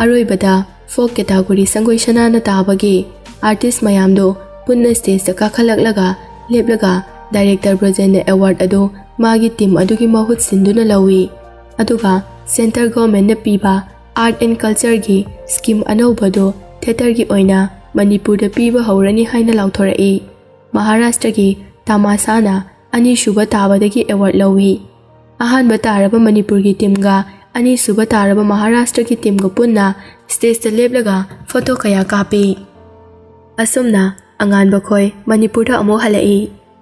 ꯑꯔꯣꯏꯕꯗ ꯐꯣꯛ ꯀꯦꯇꯥꯒꯣꯔꯤ ꯁꯪꯒꯣꯏ ꯁꯅꯥꯅ ꯇꯥꯕꯒꯤ ꯑꯥꯔꯇꯤꯁ ꯃꯌꯥꯝꯗꯣ ꯄꯨꯟꯅ ꯁ꯭ꯇꯦꯖꯇ ꯀꯥꯈꯠꯂꯛꯂꯒ ꯂꯦꯞꯂꯒ ꯗꯥꯏꯔꯦꯛꯇꯔ ꯕ꯭ꯔꯣꯖꯦꯟꯅ ꯑꯦꯋꯥꯔꯗ ꯑꯗꯨ ꯃꯥꯒꯤ ꯇꯤꯝ ꯑꯗꯨꯒꯤ ꯃꯍꯨꯠ ꯁꯤꯟꯗꯨꯅ ꯂꯧꯏ꯫ ꯑꯗꯨꯒ ꯁꯦꯟꯇꯔ ꯒꯣꯔꯃꯦꯟꯅ ꯄꯤꯕ ꯑꯥꯔꯠ ꯑꯦꯟ ꯀꯜꯆꯔꯒꯤ ꯁ꯭ꯀꯤꯝ ꯑꯅꯧꯕꯗꯨ ꯊꯤꯌꯦꯇꯔꯒꯤ ꯑꯣꯏꯅ ꯃꯅꯤꯄꯨꯔꯗ ꯄꯤꯕ ꯍꯧꯔꯅꯤ ꯍꯥꯏꯅ ꯂꯥꯎꯊꯣꯔꯛꯏ꯫ ꯃꯍꯥꯔꯥꯁꯇ꯭ꯔꯒꯤ ꯇꯃꯥꯁꯥꯅ ꯑꯅꯤꯁꯨꯕ ꯇꯥꯕꯗꯒꯤ ꯑꯦꯋꯥꯔꯗ ꯂꯧꯏ꯫ ꯑꯍꯥꯟꯕ ꯇꯥꯔꯕ ꯃꯅꯤꯄꯨꯔꯒꯤ ꯇꯤꯝꯒ ꯑꯅꯤꯁꯨꯕ ꯇꯥꯔꯕ ꯃꯍꯥꯔꯥꯁꯇ꯭ꯔꯒꯤ ꯇꯤꯝꯒ ꯄꯨꯟꯅ ꯁ꯭ꯇꯦꯖꯇ ꯂꯦꯞꯂꯒ ꯐꯣꯇꯣ ꯀꯌꯥ ꯀꯥꯞꯄꯤ꯫ ꯑꯁꯨꯝꯅ ꯑꯉꯥꯟꯕ ꯈꯣꯏ ꯃꯅꯤꯄꯨꯔꯗ ꯑꯃꯨꯛ ꯍꯜꯂꯛꯏ꯫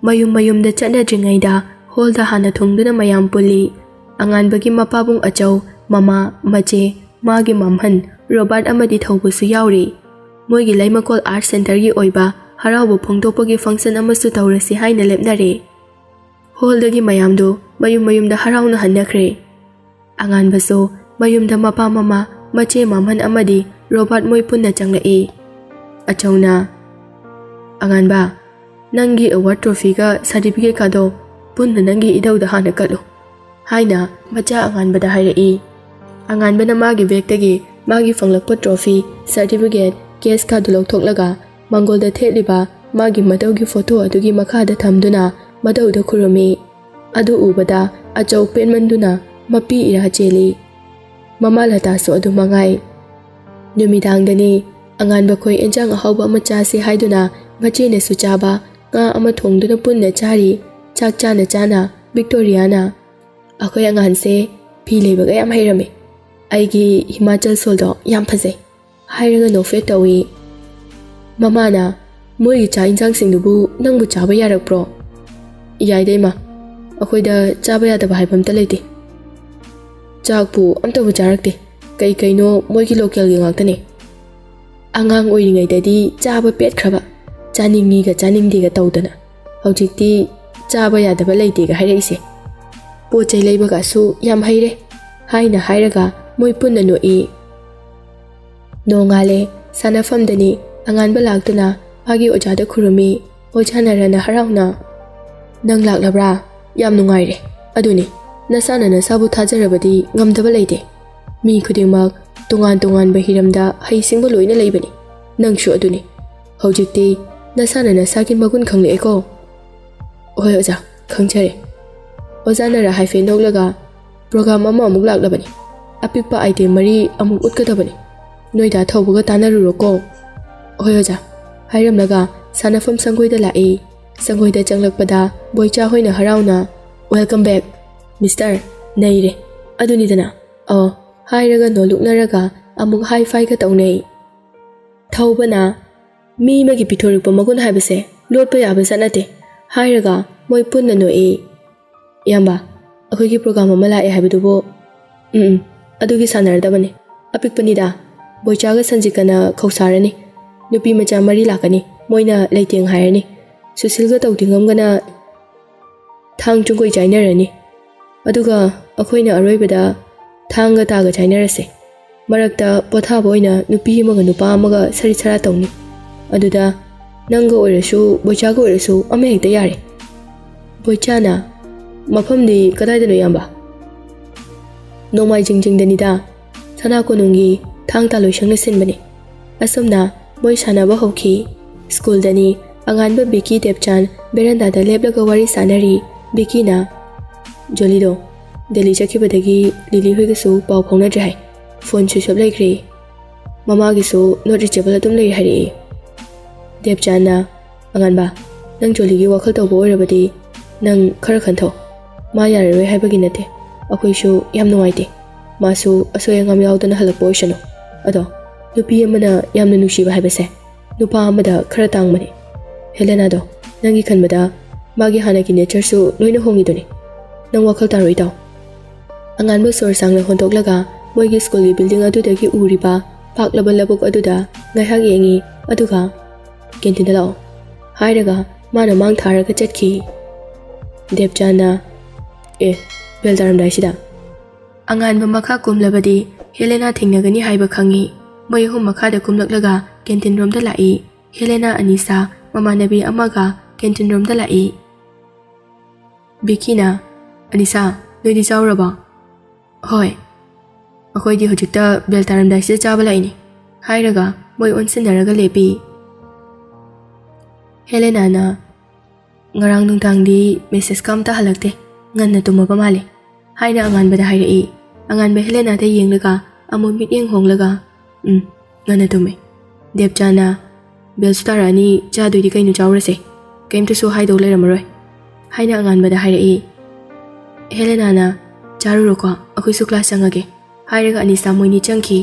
ꯃꯌꯨꯝ ꯃꯌꯨꯝꯗ ꯆꯠꯅꯗ꯭ꯔꯤꯉꯩꯗ ꯍꯣꯜꯗ ꯍꯥꯟꯅ ꯊꯨꯡꯗꯨꯅ ꯃꯌꯥꯝ ꯄꯨꯜꯂꯤ꯫ ꯑꯉꯥꯟꯕꯒꯤ ꯃꯄꯥꯕꯨꯡ ꯑꯆꯧ, ꯃꯃꯥ, ꯃꯆꯦ, ꯃꯥꯒꯤ ꯃꯝꯍꯟ, ꯔꯣꯕꯥꯔꯠ ꯑꯃꯗꯤ ꯊꯧꯕꯁꯨ ꯌꯥꯎꯔꯤ꯫ ꯃꯣꯏꯒꯤ ꯂꯩꯃꯀꯣꯜ ꯑꯥꯔꯠ ꯁꯦꯟꯇꯔꯒꯤ ꯑꯣꯏꯕ ꯍꯔꯥꯎꯕ ꯐꯣꯡꯗꯣꯛꯄꯒꯤ ꯐꯪꯁꯟ ꯑꯃꯁꯨ ꯇꯧꯔꯁꯤ ꯍꯥꯏꯅ ꯂꯦꯞꯅꯔꯦ꯫ ꯍꯣꯜꯗꯒꯤ ꯃꯌꯥꯝꯗꯨ ꯃꯌꯨꯝ ꯃꯌꯨꯝꯗ ꯍꯔꯥꯎꯅ ꯍꯟꯅꯈ꯭ꯔꯦ꯫ ꯑꯉꯥꯟꯕꯁꯨ ꯃꯌꯨꯝꯗ ꯃꯄꯥ, ꯃꯃꯥ, ꯃꯆꯦ, ꯃꯝꯍꯟ ꯑꯃꯗꯤ ꯔꯣꯕꯥꯔꯠ ꯃꯣꯏ ꯄꯨꯟꯅ ꯆꯪꯂꯛꯏ꯫ ꯑꯆꯧꯅ, "ꯑꯉꯥꯟꯕ, ꯅꯪꯒꯤ ꯑꯦꯋꯥꯔꯗ ꯇ꯭ꯔꯣꯐꯤꯒ ꯁꯥꯔꯇꯤꯐꯤꯀꯦꯠꯀꯗꯣ ꯄꯨꯟꯅ ꯅꯪꯒꯤ ꯏꯙꯧꯗ ꯍꯥꯟꯅ ꯀꯠꯂꯨ" ꯍꯥꯏꯅ ꯃꯆꯥ ꯑꯉꯥꯟꯕꯗ ꯍꯥꯏꯔꯛꯏ꯫ ꯑꯉꯥꯟꯕꯅ ꯃꯥꯒꯤ ꯕꯦꯒꯇꯒꯤ ꯃꯥꯒꯤ ꯐꯪꯂꯛꯄ ꯇ꯭ꯔꯣꯐꯤ, ꯁꯥꯔꯇꯤꯐꯤꯀꯦꯠ, ꯀꯦꯁꯀꯗꯨ ꯂꯧꯊꯣꯛꯂꯒ ꯃꯥꯡꯒꯣꯜꯗ ꯊꯦꯠꯂꯤꯕ ꯃꯥꯒꯤ ꯃꯙꯧꯒꯤ ꯐꯣꯇꯣ ꯑꯗꯨꯒꯤ ꯃꯈꯥꯗ ꯊꯝꯗꯨꯅ ꯃꯙꯧꯗ ꯈꯨꯔꯨꯝꯃꯤ꯫ ꯑꯗꯨ ꯎꯕꯗ ꯑꯆꯧ ꯄꯦꯟꯃꯟꯗꯨꯅ ꯃꯄꯤ ꯏꯔꯥ ꯆꯦꯜꯂꯤ꯫ ꯃꯃꯥ ꯂꯇꯥꯁꯨ ꯑꯗꯨ ꯃꯉꯥꯏ꯫ ꯅꯨꯃꯤꯗꯥꯡꯗꯅꯤ꯫ ꯑꯉꯥꯟꯕ ꯈꯣꯏ ꯑꯦꯟꯖꯥꯡ ꯑꯍꯥꯎꯕ ꯑꯃ ꯆꯥꯁꯤ ꯍꯥꯏꯗꯨꯅ ꯃꯆꯦꯅꯁꯨ ꯆꯥꯕ ꯉꯥ ꯑꯃ ꯊꯣꯡꯗꯨꯅ ꯄꯨꯟꯅ ꯆꯥꯔꯤ꯫ ꯆꯥꯛ ꯆꯥꯅ ꯆꯥꯅ ꯚꯤꯛꯇꯣꯔꯤꯌꯥꯅ, "ꯑꯩꯈꯣꯏ ꯑꯉꯥꯟꯁꯦ ꯐꯤ ꯂꯩꯕꯒ ꯌꯥꯝ ꯍꯩꯔꯝꯃꯤ꯫ ꯑꯩꯒꯤ ꯍꯤꯃꯥꯆꯜ ꯁꯣꯜꯗꯣ ꯌꯥꯝ ꯐꯖꯩ" ꯍꯥꯏꯔꯒ ꯅꯣꯛꯐꯦꯠ ꯇꯧꯏ꯫ ꯃꯃꯥꯅ, "ꯃꯣꯏꯒꯤ ꯆꯥꯛ ꯏꯟꯁꯥꯡꯁꯤꯡꯗꯨꯕꯨ ꯅꯪꯕꯨ ꯆꯥꯕ ꯌꯥꯔꯛꯄ꯭ꯔꯣ?" "ꯌꯥꯏꯗ ꯏꯃꯥ, ꯑꯩꯈꯣꯏꯗ ꯆꯥꯕ ꯌꯥꯗꯕ ꯍꯥꯏꯕ ꯑꯝꯇ ꯂꯩꯇꯦ꯫ ꯆꯥꯛꯄꯨ ꯑꯝꯇꯕꯨ ꯆꯥꯔꯛꯇꯦ꯫ ꯀꯩ ꯀꯩꯅꯣ ꯃꯣꯏꯒꯤ ꯂꯣꯀꯦꯜꯒꯤ ꯉꯥꯛꯇꯅꯦ꯫ ꯑꯉꯥꯡ ꯑꯣꯏꯔꯤꯉꯩꯗꯗꯤ ꯆꯥꯕ ꯄꯦꯠꯈ꯭ꯔꯕ, ꯆꯥꯅꯤꯡꯉꯤꯒ ꯆꯥꯅꯤꯡꯗꯦꯒ ꯇꯧꯗꯅ, ꯍꯧꯖꯤꯛꯇꯤ ꯆꯥꯕ ꯌꯥꯗꯕ ꯂꯩꯇꯦꯒ ꯍꯥꯏꯔꯛꯏꯁꯦ꯫ ꯄꯣꯠ ꯆꯩ ꯂꯩꯕꯒꯁꯨ ꯌꯥꯝ ꯍꯩꯔꯦ ꯍꯥꯏꯅ ꯍꯥꯏꯔꯒ ꯃꯣꯏ ꯄꯨꯟꯅ ꯅꯣꯛꯏ꯫ ꯅꯣꯡꯉꯥꯜꯂꯦ, ꯁꯥꯟꯅꯐꯝꯗꯅꯤ ꯑꯉꯥꯟꯕ ꯂꯥꯛꯇꯨꯅ ꯃꯥꯒꯤ ꯑꯣꯖꯥꯗ ꯈꯨꯔꯨꯝꯃꯤ꯫ ꯑꯣꯖꯥ ꯅꯔꯅ ꯍꯔꯥꯎꯅ, "ꯅꯪ ꯂꯥꯛꯂꯕ꯭ꯔꯥ? ꯌꯥꯝ ꯅꯨꯡꯉꯥꯏꯔꯦ꯫ ꯑꯗꯨꯅꯤ, ꯅꯁꯥꯅ ꯅꯁꯥꯕꯨ ꯊꯥꯖꯔꯕꯗꯤ ꯉꯝꯗꯕ ꯂꯩꯇꯦ꯫ ꯃꯤ ꯈꯨꯗꯤꯡꯃꯛ ꯇꯣꯉꯥꯟ ꯇꯣꯉꯥꯟꯕ ꯍꯤꯔꯝꯗ ꯍꯩꯁꯤꯡꯕ ꯂꯣꯏꯅ ꯂꯩꯕꯅꯤ꯫ ꯅꯪꯁꯨ ꯑꯗꯨꯅꯤ꯫ ꯍꯧꯖꯤꯛꯇꯤ ꯅꯁꯥꯅ ꯅꯁꯥꯒꯤ ꯃꯒꯨꯟ ꯈꯪꯂꯛꯑꯦꯀꯣ?" "ꯍꯣꯏ ꯑꯣꯖꯥ, ꯈꯪꯖꯔꯦ꯫" ꯑꯣꯖꯥ ꯅꯔ ꯍꯥꯏꯐꯦꯠ ꯅꯣꯛꯂꯒ, "ꯄ꯭ꯔꯣꯒ꯭ꯔꯥꯝ ꯑꯃ ꯑꯃꯨꯛ ꯂꯥꯛꯂꯕꯅꯤ꯫ ꯑꯄꯤꯛꯄ ꯑꯥꯏꯇꯦꯝ ꯃꯔꯤ ꯑꯃꯨꯛ ꯎꯠꯀꯗꯕꯅꯤ꯫ ꯅꯣꯏꯗ ꯊꯧꯕꯒ ꯇꯥꯟꯅꯔꯨꯔꯣꯀꯣ꯫" "ꯍꯣꯏ ꯑꯣꯖꯥ꯫" ꯍꯥꯏꯔꯝꯂꯒ ꯁꯥꯟꯅꯐꯝ ꯁꯪꯒꯣꯏꯗ ꯂꯥꯛꯏ꯫ ꯁꯪꯒꯣꯏꯗ ꯆꯪꯂꯛꯄꯗ ꯕꯣꯏꯆꯥ ꯍꯣꯏꯅ ꯍꯔꯥꯎꯅ, "Welcome back, ꯃꯤꯁꯇꯔ꯫ ꯅꯩꯔꯦ꯫ ꯑꯗꯨꯅꯤꯗꯅ꯫ ꯑꯣ꯫" ꯍꯥꯏꯔꯒ ꯅꯣꯜꯂꯨꯛꯅꯔꯒ ꯑꯃꯨꯛ ꯍꯥꯏ ꯐꯥꯏꯒ ꯇꯧꯅꯩ꯫ ꯊꯧꯕꯅ, "ꯃꯤ ꯑꯃꯒꯤ ꯄꯤꯊꯣꯔꯛꯄ ꯃꯒꯨꯟ ꯍꯥꯏꯕꯁꯦ ꯂꯣꯠꯄ ꯌꯥꯕ ꯖꯥꯠ ꯅꯠꯇꯦ" ꯍꯥꯏꯔꯒ ꯃꯣꯏ ꯄꯨꯟꯅ ꯅꯣꯛꯏ꯫ "ꯏꯌꯥꯝꯕ, ꯑꯩꯈꯣꯏꯒꯤ ꯄ꯭ꯔꯣꯒ꯭ꯔꯥꯝ ꯑꯃ ꯂꯥꯛꯑꯦ ꯍꯥꯏꯕꯗꯨꯕꯨ?" "ꯎꯝ, ꯎꯝ, ꯑꯗꯨꯒꯤ ꯁꯥꯟꯅꯔꯗꯕꯅꯤ꯫ ꯑꯄꯤꯛꯄꯅꯤꯗ꯫ ꯕꯣꯏꯆꯥꯒ ꯁꯟꯖꯤꯀꯅ ꯈꯧꯁꯥꯔꯅꯤ꯫ ꯅꯨꯄꯤ ꯃꯆꯥ ꯃꯔꯤ ꯂꯥꯛꯀꯅꯤ꯫ ꯃꯣꯏꯅ ꯂꯩꯇꯦꯡ ꯍꯥꯏꯔꯅꯤ꯫ ꯁꯨꯁꯤꯜꯒ ꯇꯧꯗꯤꯉꯝꯒꯅ ꯊꯥꯡ ꯆꯨꯡꯒꯣꯏ ꯆꯥꯏꯅꯔꯅꯤ꯫ ꯑꯗꯨꯒ ꯑꯩꯈꯣꯏꯅ ꯑꯔꯣꯏꯕꯗ ꯊꯥꯡꯒ ꯇꯥꯒ ꯆꯥꯏꯅꯔꯁꯦ꯫ ꯃꯔꯛꯇ ꯄꯣꯊꯥꯕ ꯑꯣꯏꯅ ꯅꯨꯄꯤ ꯑꯃꯒ ꯅꯨꯄꯥ ꯑꯃꯒ ꯁꯔꯤꯠ ꯁꯔꯥ ꯇꯧꯅꯤ꯫ ꯑꯗꯨꯗ ꯅꯪꯒ ꯑꯣꯏꯔꯁꯨ ꯕꯣꯏꯆꯥꯒ ꯑꯣꯏꯔꯁꯨ ꯑꯃ ꯍꯦꯛꯇ ꯌꯥꯔꯦ꯫" ꯕꯣꯏꯆꯥꯅ, "ꯃꯐꯝꯗꯤ ꯀꯗꯥꯏꯗꯅꯣ, ꯏꯌꯥꯝꯕ?" "ꯅꯣꯡꯃꯥꯏꯖꯤꯡ ꯆꯤꯡꯗꯅꯤꯗ꯫ ꯁꯅꯥ ꯀꯣꯅꯨꯡꯒꯤ ꯊꯥꯡ ꯇꯥ ꯂꯣꯏꯁꯪꯅ ꯁꯤꯟꯕꯅꯤ꯫" ꯑꯁꯨꯝꯅ ꯃꯣꯏ ꯁꯥꯟꯅꯕ ꯍꯧꯈꯤ꯫ ꯁ꯭ꯀꯨꯜꯗꯅꯤ꯫ ꯑꯉꯥꯟꯕ ꯕꯤꯀꯤ, ꯗꯦꯕꯆꯥꯟ ꯕꯦꯔꯟꯗꯥꯗ ꯂꯦꯞꯂꯒ ꯋꯥꯔꯤ ꯁꯥꯟꯅꯔꯤ꯫ ꯕꯤꯀꯤꯅ, "ꯖꯣꯂꯤꯗꯣ ꯗꯦꯜꯂꯤ ꯆꯠꯈꯤꯕꯗꯒꯤ ꯂꯤꯂꯤ ꯍꯣꯏꯒꯁꯨ ꯄꯥꯎ ꯐꯥꯎꯅꯗ꯭ꯔꯦ ꯍꯥꯏ꯫ ꯐꯣꯟ ꯁ꯭ꯋꯤꯆ ꯑꯣꯐ ꯂꯩꯈ꯭ꯔꯦ꯫ ꯃꯃꯥꯒꯤꯁꯨ ꯅꯣꯠ ꯔꯤꯆꯦꯕꯜ ꯑꯗꯨꯝ ꯂꯩ ꯍꯥꯏꯔꯛꯏ꯫" ꯗꯦꯕꯆꯥꯟꯅ, "ꯑꯉꯥꯟꯕ, ꯅꯪ ꯖꯣꯂꯤꯒꯤ ꯋꯥꯈꯜ ꯇꯧꯕ ꯑꯣꯏꯔꯕꯗꯤ ꯅꯪ ꯈꯔ ꯈꯟꯊꯧ꯫ ꯃꯥ ꯌꯥꯔꯔꯣꯏ ꯍꯥꯏꯕꯒꯤ ꯅꯠꯇꯦ꯫ ꯑꯩꯈꯣꯏꯁꯨ ꯌꯥꯝ ꯅꯨꯡꯉꯥꯏꯇꯦ꯫ ꯃꯥꯁꯨ ꯑꯁꯣꯏ ꯑꯉꯥꯝ ꯌꯥꯎꯗꯅ ꯍꯜꯂꯛꯄ ꯑꯣꯏꯁꯅꯨ꯫ ꯑꯗꯣ ꯅꯨꯄꯤ ꯑꯃꯅ ꯌꯥꯝꯅ ꯅꯨꯡꯁꯤꯕ ꯍꯥꯏꯕꯁꯦ ꯅꯨꯄꯥ ꯑꯃꯗ ꯈꯔ ꯇꯥꯡꯕꯅꯤ꯫ ꯍꯦꯂꯦꯅꯥꯗꯣ ꯅꯪꯒꯤ ꯈꯟꯕꯗ ꯃꯥꯒꯤ ꯍꯥꯟꯅꯒꯤ ꯅꯦꯆꯔꯁꯨ ꯂꯣꯏꯅ ꯍꯣꯡꯉꯤꯗꯨꯅꯤ꯫ ꯅꯪ ꯋꯥꯈꯜ ꯇꯥꯔꯣꯏ ꯇꯥꯎ꯫" ꯑꯉꯥꯟꯕ ꯁꯣꯔ ꯁꯥꯡꯅ ꯍꯣꯟꯗꯣꯛꯂꯒ ꯃꯣꯏꯒꯤ ꯁ꯭ꯀꯨꯜꯒꯤ ꯕꯤꯜꯗꯤꯡ ꯑꯗꯨꯗꯒꯤ ꯎꯔꯤꯕ ꯄꯥꯛꯂꯕ ꯂꯧꯕꯨꯛ ꯑꯗꯨꯗ ꯉꯥꯏꯍꯥꯛ ꯌꯦꯡꯉꯤ, ꯑꯗꯨꯒ "ꯀꯦꯟꯇꯤꯟꯗ ꯂꯥꯛꯑꯣ" ꯍꯥꯏꯔꯒ ꯃꯥꯅ ꯃꯥꯡ ꯊꯥꯔꯒ ꯆꯠꯈꯤ꯫ ꯗꯦꯕꯆꯥꯟꯅ, "ꯑꯦ, ꯕꯦꯜ ꯇꯥꯔꯝꯗꯥꯏꯁꯤꯗ?" ꯑꯉꯥꯟꯕ ꯃꯈꯥ ꯀꯨꯝꯂꯕꯗꯤ ꯍꯦꯂꯦꯅꯥ ꯊꯦꯡꯅꯒꯅꯤ ꯍꯥꯏꯕ ꯈꯪꯏ꯫ ꯃꯣꯏ ꯑꯍꯨꯝ ꯃꯈꯥꯗ ꯀꯨꯝꯂꯛꯂꯒ ꯀꯦꯟꯇꯤꯟ ꯔꯣꯝꯗ ꯂꯥꯛꯏ꯫ ꯍꯦꯂꯦꯅꯥ, ꯑꯅꯤꯁꯥ, ꯃꯃꯥꯟꯅꯕꯤ ꯑꯃꯒ ꯀꯦꯟꯇꯤꯟ ꯔꯣꯝꯗ ꯂꯥꯛꯏ꯫ ꯕꯤꯀꯤꯅ, "ꯑꯅꯤꯁꯥ, ꯅꯣꯏꯗꯤ ꯆꯥꯎꯔꯕꯣ?" "ꯍꯣꯏ, ꯑꯩꯈꯣꯏꯗꯤ ꯍꯧꯖꯤꯛꯇ ꯕꯦꯜ ꯇꯥꯔꯝꯗꯥꯏꯁꯤꯗ ꯆꯥꯕ ꯂꯥꯛꯏꯅꯦ" ꯍꯥꯏꯔꯒ ꯃꯣꯏ ꯑꯣꯟꯁꯤꯟꯅꯔꯒ ꯂꯦꯞꯄꯤ꯫ ꯍꯦꯂꯦꯅꯥꯅ, "ꯉꯔꯥꯡ ꯅꯨꯡꯗꯥꯡꯗꯤ ꯃꯦꯁꯦꯁꯀ ꯑꯝꯇ ꯍꯜꯂꯛꯇꯦ, ꯉꯟꯅ ꯇꯨꯝꯃꯕ ꯃꯥꯜꯂꯦ" ꯍꯥꯏꯅ ꯑꯉꯥꯟꯕꯗ ꯍꯥꯏꯔꯛꯏ꯫ ꯑꯉꯥꯟꯕ ꯍꯦꯂꯦꯅꯥꯗ ꯌꯦꯡꯂꯒ ꯑꯃꯨꯛ ꯃꯤꯠꯌꯦꯡ ꯍꯣꯡꯂꯒ, "ꯎꯝ, ꯉꯟꯅ ꯇꯨꯝꯃꯦ꯫ ꯗꯦꯕꯆꯥꯟꯅ ꯕꯦꯜꯁꯨ ꯇꯥꯔꯛꯑꯅꯤ, ꯆꯥꯗꯣꯏꯗꯤ ꯀꯩꯅꯣ, ꯆꯥꯎꯔꯁꯦ, ꯀꯩꯝꯇꯁꯨ ꯍꯥꯏꯗꯧ ꯂꯩꯔꯝꯃꯔꯣꯏ" ꯍꯥꯏꯅ ꯑꯉꯥꯟꯕꯗ ꯍꯥꯏꯔꯛꯏ꯫ ꯍꯦꯂꯦꯅꯥꯅ, "ꯆꯥꯔꯨꯔꯣꯀꯣ, ꯑꯩꯈꯣꯏꯁꯨ ꯀ꯭ꯂꯥꯁ ꯆꯪꯉꯒꯦ" ꯍꯥꯏꯔꯒ ꯑꯅꯤꯁꯥ ꯃꯣꯏꯅꯤ ꯆꯪꯈꯤ꯫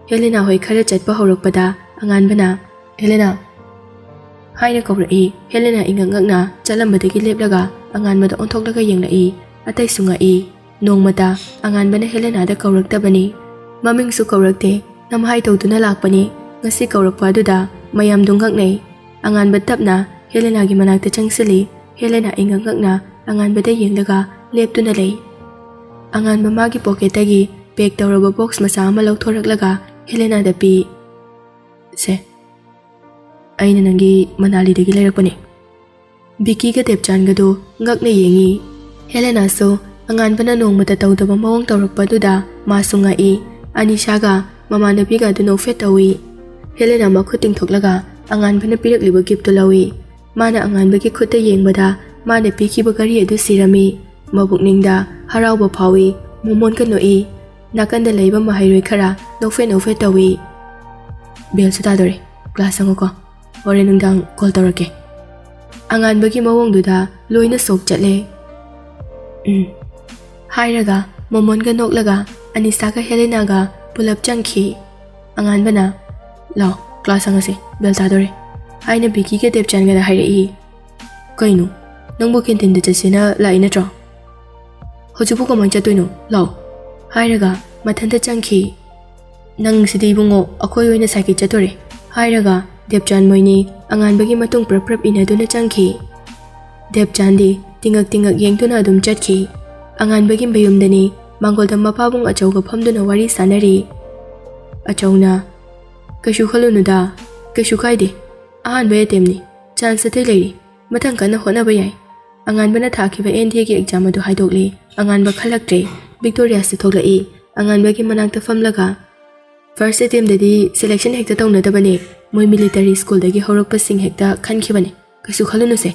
ꯍꯦꯂꯦꯅꯥ ꯍꯣꯏ ꯈꯔ ꯆꯠꯄ ꯍꯧꯔꯛꯄꯗ ꯑꯉꯥꯟꯕꯅ, "ꯍꯦꯂꯦꯅꯥ" ꯍꯥꯏꯅ ꯀꯧꯔꯛꯏ꯫ ꯍꯦꯂꯦꯅꯥ ꯏꯉꯛ ꯉꯛꯅ ꯆꯠꯂꯝꯕꯗꯒꯤ ꯂꯦꯞꯂꯒ ꯑꯉꯥꯟꯕꯗ ꯑꯣꯟꯊꯣꯛꯂꯒ ꯌꯦꯡꯂꯛꯏ꯫ ꯑꯇꯩꯁꯨ ꯉꯛꯏ꯫ ꯅꯣꯡꯃꯇ ꯑꯉꯥꯟꯕꯅ ꯍꯦꯂꯦꯅꯥꯗ ꯀꯧꯔꯛꯇꯕꯅꯤ꯫ ꯃꯃꯤꯡꯁꯨ ꯀꯧꯔꯛꯇꯦ꯫ ꯅꯝꯍꯥꯏ ꯇꯧꯗꯨꯅ ꯂꯥꯛꯄꯅꯤ꯫ ꯉꯁꯤ ꯀꯧꯔꯛꯄ ꯑꯗꯨꯗ ꯃꯌꯥꯝꯗꯨ ꯉꯛꯅꯩ꯫ ꯑꯉꯥꯟꯕ ꯇꯞꯅ ꯍꯦꯂꯦꯅꯥꯒꯤ ꯃꯅꯥꯛꯇ ꯆꯪꯁꯤꯜꯂꯤ꯫ ꯍꯦꯂꯦꯅꯥ ꯏꯉꯛ ꯉꯛꯅ ꯑꯉꯥꯟꯕꯗ ꯌꯦꯡꯂꯒ ꯂꯦꯞꯇꯨꯅ ꯂꯩ꯫ ꯑꯉꯥꯟꯕ ꯃꯥꯒꯤ ꯄꯣꯀꯦꯠꯇꯒꯤ ꯄꯦꯛ ꯇꯧꯔꯕ ꯕꯣꯛꯁ ꯃꯆꯥ ꯑꯃ ꯂꯧꯊꯣꯔꯛꯂꯒ ꯍꯦꯂꯦꯅꯥꯗ ꯄꯤ꯫ "ꯁꯦ, ꯑꯩꯅ ꯅꯪꯒꯤ ꯃꯅꯥꯂꯤꯗꯒꯤ ꯂꯩꯔꯛꯄꯅꯦ꯫" ꯕꯤꯀꯤꯒ ꯗꯦꯕꯆꯥꯟꯒꯗꯨ ꯉꯛꯅ ꯌꯦꯡꯉꯤ꯫ ꯍꯦꯂꯦꯅꯥꯁꯨ ꯑꯉꯥꯟꯕꯅ ꯅꯣꯡꯃꯇ ꯇꯧꯗꯕ ꯃꯑꯣꯡ ꯇꯧꯔꯛꯄꯗꯨꯗ ꯃꯥꯁꯨ ꯉꯛꯏ꯫ ꯑꯅꯤꯁꯥꯒ ꯃꯃꯥꯟꯅꯕꯤꯒ ꯑꯗꯨ ꯅꯣꯛꯐꯦꯠ ꯇꯧꯏ꯫ ꯍꯦꯂꯦꯅꯥ ꯃꯈꯨꯠ ꯇꯤꯡꯊꯣꯛꯂꯒ ꯑꯉꯥꯟꯕꯅ ꯄꯤꯔꯛꯂꯤꯕ ꯒꯤꯐꯇꯨ ꯂꯧꯏ꯫ ꯃꯥꯅ ꯑꯉꯥꯟꯕꯒꯤ ꯈꯨꯠꯇ ꯌꯦꯡꯕꯗ ꯃꯥꯅ ꯄꯤꯈꯤꯕ ꯘꯔꯤ ꯑꯗꯨ ꯁꯤꯔꯝꯃꯤ꯫ ꯃꯕꯨꯛꯅꯤꯡꯗ ꯍꯔꯥꯎꯕ ꯐꯥꯎꯏ꯫ ꯃꯣꯃꯣꯟꯒ ꯅꯣꯛꯏ꯫ ꯅꯥꯀꯟꯗ ꯂꯩꯕ ꯃꯍꯩꯔꯣꯏ ꯈꯔ ꯅꯣꯛꯐꯦꯠ ꯅꯣꯛꯐꯦꯠ ꯇꯧꯏ꯫ "ꯕꯦꯜꯁꯨ ꯇꯥꯗꯣꯔꯦ, ꯀ꯭ꯂꯥꯁ ꯆꯪꯉꯨꯀꯣ꯫ ꯍꯣꯔꯦꯟ ꯅꯨꯡꯗꯥꯡ ꯀꯣꯜ ꯇꯧꯔꯛꯀꯦ꯫" ꯑꯉꯥꯟꯕꯒꯤ ꯃꯑꯣꯡꯗꯨꯗ ꯂꯣꯏꯅ ꯁꯣꯛ ꯆꯠꯂꯦ꯫ "ꯎꯝ" ꯍꯥꯏꯔꯒ ꯃꯣꯃꯣꯟꯒ ꯅꯣꯛꯂꯒ ꯑꯅꯤꯁꯥꯒ ꯍꯦꯂꯦꯅꯥꯒ ꯄꯨꯂꯞ ꯆꯪꯈꯤ꯫ ꯑꯉꯥꯟꯕꯅ, "ꯂꯥꯎ, ꯀ꯭ꯂꯥꯁ ꯆꯪꯉꯁꯤ, ꯕꯦꯜ ꯇꯥꯗꯣꯔꯦ" ꯍꯥꯏꯅ ꯕꯤꯀꯤꯒ ꯗꯦꯕꯆꯥꯟꯒꯗ ꯍꯥꯏꯔꯛꯏ꯫ "ꯀꯩꯅꯣ, ꯅꯪꯕꯨ ꯀꯦꯟꯇꯤꯟꯗ ꯆꯠꯁꯦꯅ ꯂꯥꯛꯏ ꯅꯠꯇ꯭ꯔꯣ? ꯍꯧꯖꯤꯛꯄꯨ ꯀꯃꯥꯏꯅ ꯆꯠꯇꯣꯏꯅꯣ? ꯂꯥꯎ" ꯍꯥꯏꯔꯒ ꯃꯊꯟꯇ ꯆꯪꯈꯤ꯫ "ꯅꯪ ꯁꯤꯗꯤ ꯏꯕꯨꯡꯉꯣ, ꯑꯩꯈꯣꯏ ꯑꯣꯏꯅ ꯁꯥꯏꯀꯜ ꯆꯠꯇꯣꯔꯦ" ꯍꯥꯏꯔꯒ ꯗꯦꯕꯆꯥꯟ ꯃꯣꯏꯅꯤ ꯑꯉꯥꯟꯕꯒꯤ ꯃꯇꯨꯡ ꯄ꯭ꯔꯞ ꯄ꯭ꯔꯞ ꯏꯟꯅꯗꯨꯅ ꯆꯪꯈꯤ꯫ ꯗꯦꯕꯆꯥꯟꯗꯤ ꯇꯤꯡꯉꯛ ꯇꯤꯡꯉꯛ ꯌꯦꯡꯗꯨꯅ ꯑꯗꯨꯝ ꯆꯠꯈꯤ꯫ ꯑꯉꯥꯟꯕꯒꯤ ꯃꯌꯨꯝꯗꯅꯤ ꯃꯥꯡꯒꯣꯜꯗ ꯃꯄꯥꯕꯨꯡ ꯑꯆꯧꯒ ꯐꯝꯗꯨꯅ ꯋꯥꯔꯤ ꯁꯥꯟꯅꯔꯤ꯫ ꯑꯆꯧꯅ, "ꯀꯩꯁꯨ ꯈꯜꯂꯨꯅꯨꯗ, ꯀꯩꯁꯨ ꯀꯥꯏꯗꯦ꯫ ꯑꯍꯥꯟꯕ ꯑꯦꯇꯦꯝꯅꯤ, ꯆꯥꯟꯁ ꯑꯇꯩ ꯂꯩꯔꯤ꯫ ꯃꯊꯪ ꯀꯟꯅ ꯍꯣꯠꯅꯕ ꯌꯥꯏ꯫" ꯑꯉꯥꯟꯕꯅ ꯊꯥꯈꯤꯕ ꯑꯦꯟ ꯗꯤ ꯑꯦꯒꯤ ꯑꯦꯛꯖꯥꯝ ꯑꯗꯨ ꯍꯥꯏꯗꯣꯛꯂꯦ꯫ ꯑꯉꯥꯟꯕ ꯈꯜꯂꯛꯇ꯭ꯔꯦ꯫ ꯚꯤꯛꯇꯣꯔꯤꯌꯥꯁꯇ ꯊꯣꯛꯂꯛꯏ꯫ ꯑꯉꯥꯟꯕꯒꯤ ꯃꯅꯥꯛꯇ ꯐꯝꯂꯒ, "ꯐꯥꯔꯁ ꯑꯦꯇꯦꯝꯗꯗꯤ ꯁꯦꯂꯦꯛꯁꯟ ꯍꯦꯛꯇ ꯇꯧꯅꯗꯕꯅꯦ꯫ ꯃꯣꯏ ꯃꯤꯂꯤꯇꯔꯤ ꯁ꯭ꯀꯨꯜꯗꯒꯤ ꯍꯧꯔꯛꯄꯁꯤꯡ ꯍꯦꯛꯇ ꯈꯟꯈꯤꯕꯅꯦ꯫ ꯀꯩꯁꯨ ꯈꯜꯂꯨꯅꯨꯁꯦ꯫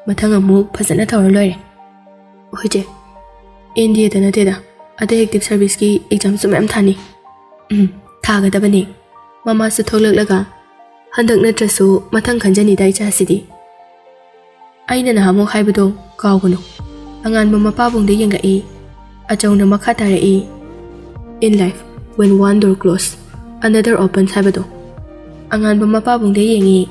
ꯃꯊꯪ ꯑꯃꯨꯛ ꯐꯖꯅ ꯇꯧꯔ ꯂꯣꯏꯔꯦ꯫" "ꯍꯣꯏ ꯆꯦ, ꯑꯦꯟ ꯗꯤ ꯑꯦꯗ ꯅꯠꯇꯦꯗ, ꯑꯇꯩ ꯑꯦꯛꯇꯤꯚ ꯁꯥꯔꯚꯤꯁꯀꯤ ꯑꯦꯛꯖꯥꯝꯁꯨ ꯃꯌꯥꯝ ꯊꯥꯅꯤ꯫" "ꯎꯝ, ꯊꯥꯒꯗꯕꯅꯦ꯫" ꯃꯃꯥꯁꯨ ꯊꯣꯛꯂꯛꯂꯒ, "ꯍꯟꯗꯛ ꯅꯠꯇ꯭ꯔꯁꯨ ꯃꯊꯪ ꯈꯟꯖꯅꯤꯗ ꯏꯆꯥꯁꯤꯗꯤ꯫ ꯑꯩꯅ ꯅꯍꯥꯟꯃꯨꯛ ꯍꯥꯏꯕꯗꯣ ꯀꯥꯎꯒꯅꯨ꯫" ꯑꯉꯥꯟꯕ ꯃꯄꯥꯕꯨꯡꯗ ꯌꯦꯡꯂꯛꯏ꯫ ꯑꯆꯧꯅ ꯃꯈꯥ ꯇꯥꯔꯛꯏ, "In life, when one door close, another opens" ꯍꯥꯏꯕꯗꯣ꯫ ꯑꯉꯥꯟꯕ ꯃꯄꯥꯕꯨꯡꯗ ꯌꯦꯡꯉꯤ꯫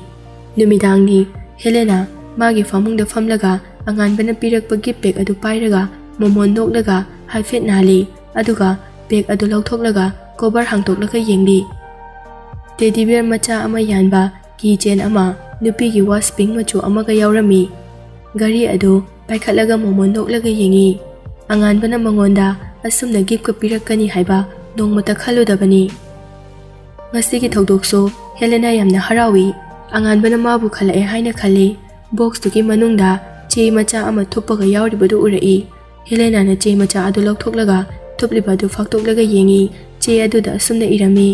ꯅꯨꯃꯤꯗꯥꯡꯅꯤ꯫ ꯍꯦꯂꯦꯅꯥ ꯃꯥꯒꯤ ꯐꯃꯨꯡꯗ ꯐꯝꯂꯒ ꯑꯉꯥꯟꯕꯅ ꯄꯤꯔꯛꯄ ꯒꯤꯐ ꯄꯦꯛ ꯑꯗꯨ ꯄꯥꯏꯔꯒ ꯃꯣꯃꯣꯟ ꯅꯣꯛꯂꯒ ꯍꯥꯏꯐꯦꯠ ꯅꯥꯜꯂꯤ, ꯑꯗꯨꯒ ꯄꯦꯛ ꯑꯗꯨ ꯂꯧꯊꯣꯛꯂꯒ ꯀꯣꯚꯔ ꯍꯥꯡꯗꯣꯛꯂꯒ ꯌꯦꯡꯂꯤ꯫ ꯇꯦꯗꯤ ꯕꯤꯌꯔ ꯃꯆꯥ ꯑꯃ ꯌꯥꯟꯕ ꯀꯤ ꯆꯦꯟ ꯑꯃ, ꯅꯨꯄꯤꯒꯤ ꯋꯥꯆ ꯄꯤꯡ ꯃꯆꯨ ꯑꯃꯒ ꯌꯥꯎꯔꯝꯃꯤ꯫ ꯘꯔꯤ ꯑꯗꯨ ꯄꯥꯏꯈꯠꯂꯒ ꯃꯣꯃꯣꯟ ꯅꯣꯛꯂꯒ ꯌꯦꯡꯉꯤ꯫ ꯑꯉꯥꯟꯕꯅ ꯃꯉꯣꯟꯗ ꯑꯁꯨꯝꯅ ꯒꯤꯐꯀ ꯄꯤꯔꯛꯀꯅꯤ ꯍꯥꯏꯕ ꯅꯣꯡꯃꯇ ꯈꯜꯂꯨꯗꯕꯅꯤ꯫ ꯉꯁꯤꯒꯤ ꯊꯧꯗꯣꯛꯁꯨ ꯍꯦꯂꯦꯅꯥ ꯌꯥꯝꯅ ꯍꯔꯥꯎꯏ꯫ ꯑꯉꯥꯟꯕꯅ ꯃꯥꯕꯨ ꯈꯜꯂꯛꯑꯦ ꯍꯥꯏꯅ ꯈꯜꯂꯤ꯫ ꯕꯣꯛꯁꯇꯨꯒꯤ ꯃꯅꯨꯡꯗ ꯆꯦ ꯃꯆꯥ ꯑꯃ ꯊꯨꯞꯄꯒ ꯌꯥꯎꯔꯤꯕꯗꯨ ꯎꯔꯛꯏ꯫ ꯍꯦꯂꯦꯅꯥꯅ ꯆꯦ ꯃꯆꯥ ꯑꯗꯨ ꯂꯧꯊꯣꯛꯂꯒ ꯊꯨꯞꯂꯤꯕ ꯑꯗꯨ ꯐꯥꯛꯇꯣꯛꯂꯒ ꯌꯦꯡꯉꯤ꯫ ꯆꯦ ꯑꯗꯨꯗ ꯑꯁꯨꯝꯅ ꯏꯔꯝꯃꯤ,